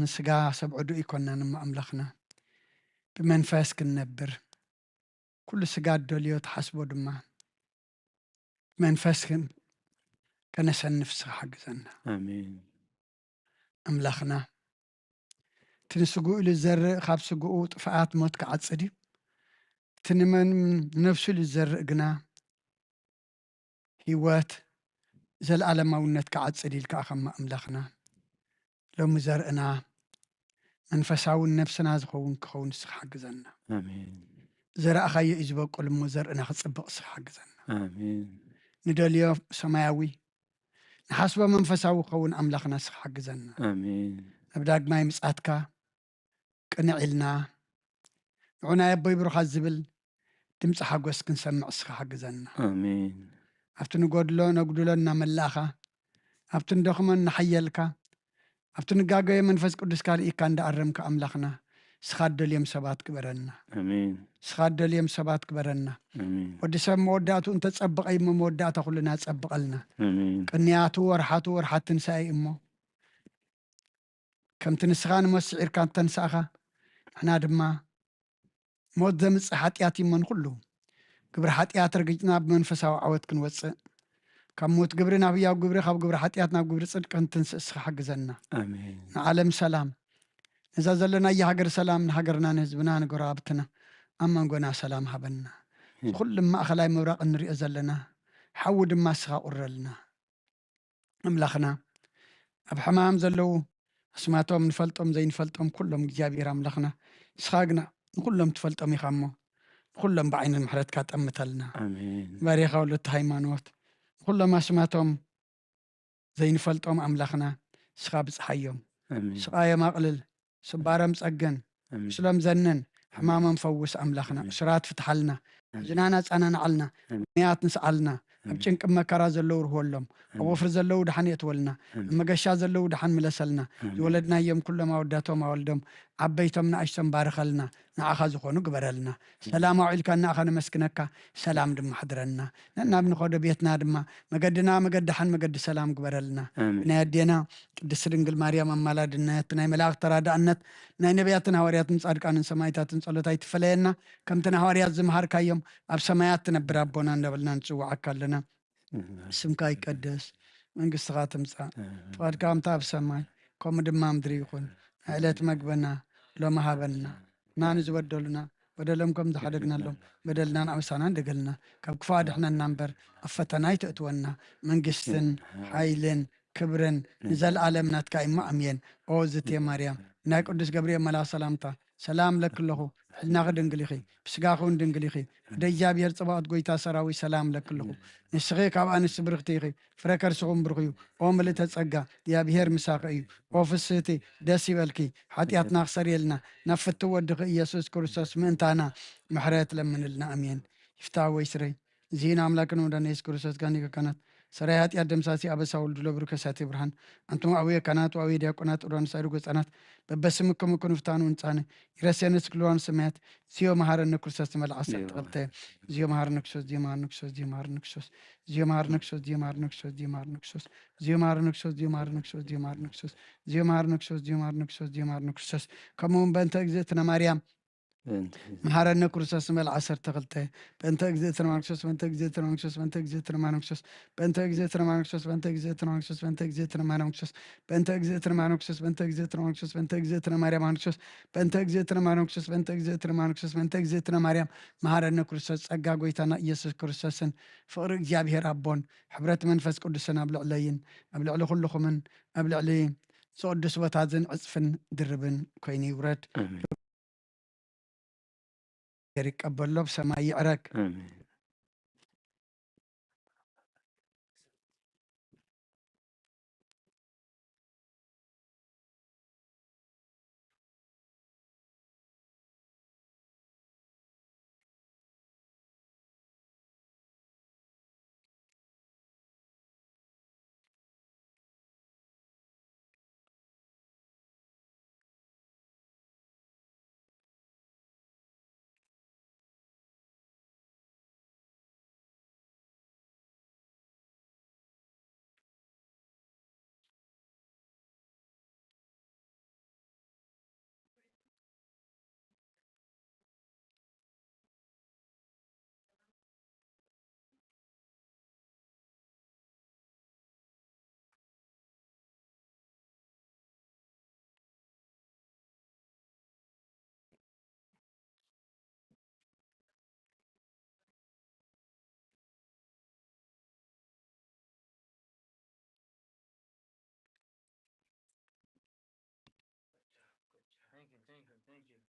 ንስጋ ሰብ ዕዱእ ኣይኮናን እሞ ኣምላኽና ብመንፈስ ክንነብር ኩሉ ስጋ ደልዮ ተሓስቦ ድማ መንፈስክን ከነሰንፍ ንስኻ ሓግዘና። ኣሜን። ኣምላኽና እቲ ንስግኡ ኢሉ ዝዘርእ ካብ ስግኡ ጥፍኣት ሞት ክዓጽድ እዩ። እቲ ንመን ንነፍሱ ኢሉ ዝዘርእ ግና ህይወት ዘለኣለማውነት ክዓጽድ ኢልካ ኣኸማ ኣምላኽና ሎሚ ዘርእና መንፈሳውን ነብስና ዝኸውን ክኸውን ንስኻ ሓግዘና። ኣሜን። ዘረእኻዮ እዩ ዝበቁል እሞ ዘርእና ክጽብቕ ንስኻ ሓግዘና። ኣሜን። ንደልዮ ሰማያዊ ንሓስቦ መንፈሳዊ ክኸውን ኣምላኽና ንስኻ ሓግዘና። ኣሜን። ኣብ ዳግማይ ምጻትካ ቅንዕ ኢልና ንዑ ናይ ኣቦይ ብሩኻት ዝብል ድምፂ ሓጎስ ክንሰምዕ እስኻ ሓግዘና። ኣሜን። ኣብቲ ንጎድሎ ነጉድሎ እናመላእኻ ኣብቲ ንደኽሞ እናሓየልካ ኣብቲ ንጋገዮ መንፈስ ቅዱስካ ልኢካ እንዳኣረምካ ኣምላኽና፣ ንስኻ እደልዮም ሰባት ግበረና። ኣሜን። ንስኻ እደልዮም ሰባት ግበረና። ኣሜን። ወዲ ሰብ መወዳእቱ እንተጸብቐ እሞ መወዳእታ ኩልና ጸብቐልና። ኣሜን። ቅንያቱ ወርሓቱ ወርሓት ትንሳኤ እሞ፣ ከምቲ ንስኻ ንሞት ስዒርካ እንተንሳእኻ፣ ንሕና ድማ ሞት ዘምጽእ ሓጢኣት እዩ እሞ ንኹሉ ግብሪ ሓጢኣት ረጊጽና ብመንፈሳዊ ዓወት ክንወጽእ፣ ካብ ሞት ግብሪ ናብ ህያው ግብሪ፣ ካብ ግብሪ ሓጢኣት ናብ ግብሪ ጽድቂ ክንትንስእ እስኻ ሓግዘና። ኣሜን። ንዓለም ሰላም፣ ነዛ ዘለናያ ሃገር ሰላም፣ ንሃገርና ንህዝብና ንጎረባብትና ኣብ መንጎና ሰላም ሃበና። ኣሜን። ኩሉም ማእኸላይ ምብራቕ እንሪኦ ዘለና ሓዊ ድማ እስኻ ቁረልና። ኣምላኽና ኣብ ሕማም ዘለዉ ኣስማቶም ንፈልጦም ዘይንፈልጦም ኩሎም እግዚኣብሔር ኣምላኽና ንስኻ ግና ንኩሎም ትፈልጦም ኢኻ እሞ ንኩሎም ብዓይኒ ምሕረትካ ጠምተልና። ኣሜን። ባሪኻ ወለቲ ሃይማኖት ንኩሎም ኣስማቶም ዘይንፈልጦም ኣምላኽና ንስኻ ብጽሓዮም፣ ኣሜን። ስቓዮም ኣቕልል፣ ስባሮም ጸገን፣ ኣሜን። ቁስሎም ዘንን፣ ሕማሞም ፈውስ ኣምላኽና። ኣሜን። እሱራት ፍትሓልና፣ ኣሜን። ሕዝናና ጻናናዓልና፣ ኣሜን። ምክንያት ንስዓልና፣ ኣብ ኣሜን። ጭንቂ መከራ ዘለዉ ርህወሎም፣ ኣብ ኣሜን። ወፍሪ ዘለዉ ድሓን የእትወልና፣ ኣብ ኣሜን። መገሻ ዘለዉ ድሓን ምለሰልና፣ ኣሜን። ዝወለድናዮም ኩሎም ኣወዳቶም ኣወልዶም ዓበይቶም ንኣሽቶም ባርኸልና፣ ንዓኻ ዝኾኑ ግበረልና። ሰላም ኣውዒልካ ንኣኻ ነመስግነካ፣ ሰላም ድማ ሕድረልና። ነናብ ንኸዶ ቤትና ድማ መገድና መገዲ ሓን መገዲ ሰላም ግበረልና። ኣሜን። ብናይ ኣዴና ቅድስቲ ድንግል ማርያም ኣማላድነት፣ ናይ መላእኽቲ ተራዳእነት፣ ናይ ነቢያትን ሃዋርያትን ጻድቃንን ሰማዕታትን ጸሎት ኣይትፈለየና። ከምቲ ንሃዋርያት ዝመሃርካዮም ኣብ ሰማያት ትነብር ኣቦና እንዳበልና ንጽውዓካ ኣለና። ስምካ ይቀደስ፣ መንግስትኻ ትምጻእ፣ ፍቓድካ ከምታ ኣብ ሰማይ ከምኡ ድማ ምድሪ ይኹን። ናይ ዕለት መግበና ሎሚ ሃበና፣ እና ንዝበደሉና በደሎም ከም ዝሓደግናሎም በደልና ንኣበሳና እንደገልና፣ ካብ ክፉ ኣድሕነና እምበር ኣብ ፈተና ኣይተእትወና። መንግስትን ሓይልን ክብርን ንዘለኣለም ናትካ እዩ እሞ ኣሜን። ኦ ዝቴ ማርያም ናይ ቅዱስ ገብርኤል መልኣኽ ሰላምታ ሰላም ለኪ ኣለኹ፣ ሕልናኺ ድንግል ኢኺ፣ ብስጋኺ እውን ድንግል ኢኺ። ወደ እግዚኣብሔር ጽባኦት ጎይታ ሰራዊት ሰላም ለኪ ኣለኹ። ንስኺ ካብ ኣንስቲ ብርኽቲ ኢኺ፣ ፍረ ከርስኹም ብሩኽ እዩ። ኦ ምልእተ ጸጋ እግዚኣብሔር ምሳኺ እዩ። ኦ ፍስህቲ ደስ ይበልኪ፣ ሓጢኣትና ክሰርየልና ናብ ፍትው ወድኺ ኢየሱስ ክርስቶስ ምእንታና ምሕረት ለምንልና። ኣሜን። ይፍታ ወይ ስረይ እዚ ንኣምላክን ወዳነ የሱስ ክርስቶስ ጋኒ ካህናት ሰራይ ኃጢአት ደምሳሲ አበሳ ወልድ ለብሩ ከሳቴ ብርሃን። አንትሙ አቡየ ካህናት ወአቡየ ዲያቆናት ዑራን ሳይሩ ገጻናት በበስምኩም እኩ ንፍታኑ እንጻነ ይረሴነ ስክልዋን ሰማያት። ዚዮ መሐረነ ክርስቶስ መልዓሰ ዚዮ ተኸልተ ዚዮ መሐረነ ክርስቶስ ዚዮ መሐረነ ክርስቶስ ዚዮ መሐረነ ክርስቶስ ዚዮ መሐረነ ክርስቶስ ዚዮ መሐረነ ክርስቶስ ዚዮ መሐረነ ክርስቶስ ዚዮ መሐረነ ክርስቶስ ዚዮ መሐረነ ክርስቶስ ዚዮ መሐረነ ክርስቶስ ዚዮ መሐረነ ክርስቶስ ዚዮ መሐረነ ክርስቶስ ዚዮ መሐረነ ክርስቶስ ከምኡ እውን በእንተ እግዝእትነ ማርያም መሐረነ ክርስቶስ ንበል ዓሰርተ ክልተ በእንተ እግዝእትነ ማርክሶስ በእንተ እግዝእትነ ማርክሶስ በእንተ እግዝእትነ ማርክሶስ በእንተ እግዝእትነ ማርክሶስ በእንተ እግዝእትነ ማርክሶስ በእንተ እግዝእትነ ማርክሶስ በእንተ እግዝእትነ ማርክሶስ በእንተ እግዝእትነ ማርክሶስ በእንተ እግዝእትነ ማርያም ማርክሶስ በእንተ እግዝእትነ ማርክሶስ በእንተ እግዝእትነ ማርክሶስ በእንተ እግዝእትነ ማርያም መሐረነ ክርስቶስ ጸጋ ጎይታና ኢየሱስ ክርስቶስን ፍቕሪ እግዚኣብሔር ኣቦን ሕብረት መንፈስ ቅዱስን ኣብ ልዕለይን ኣብ ልዕሊ ኩልኹምን ኣብ ልዕሊ ዝቅዱስ ቦታ ዝን ዕጽፍን ድርብን ኮይኑ ይውረድ። ኣሜን። ይቀበሎ ብሰማይ ይዕረግ። ኣሜን።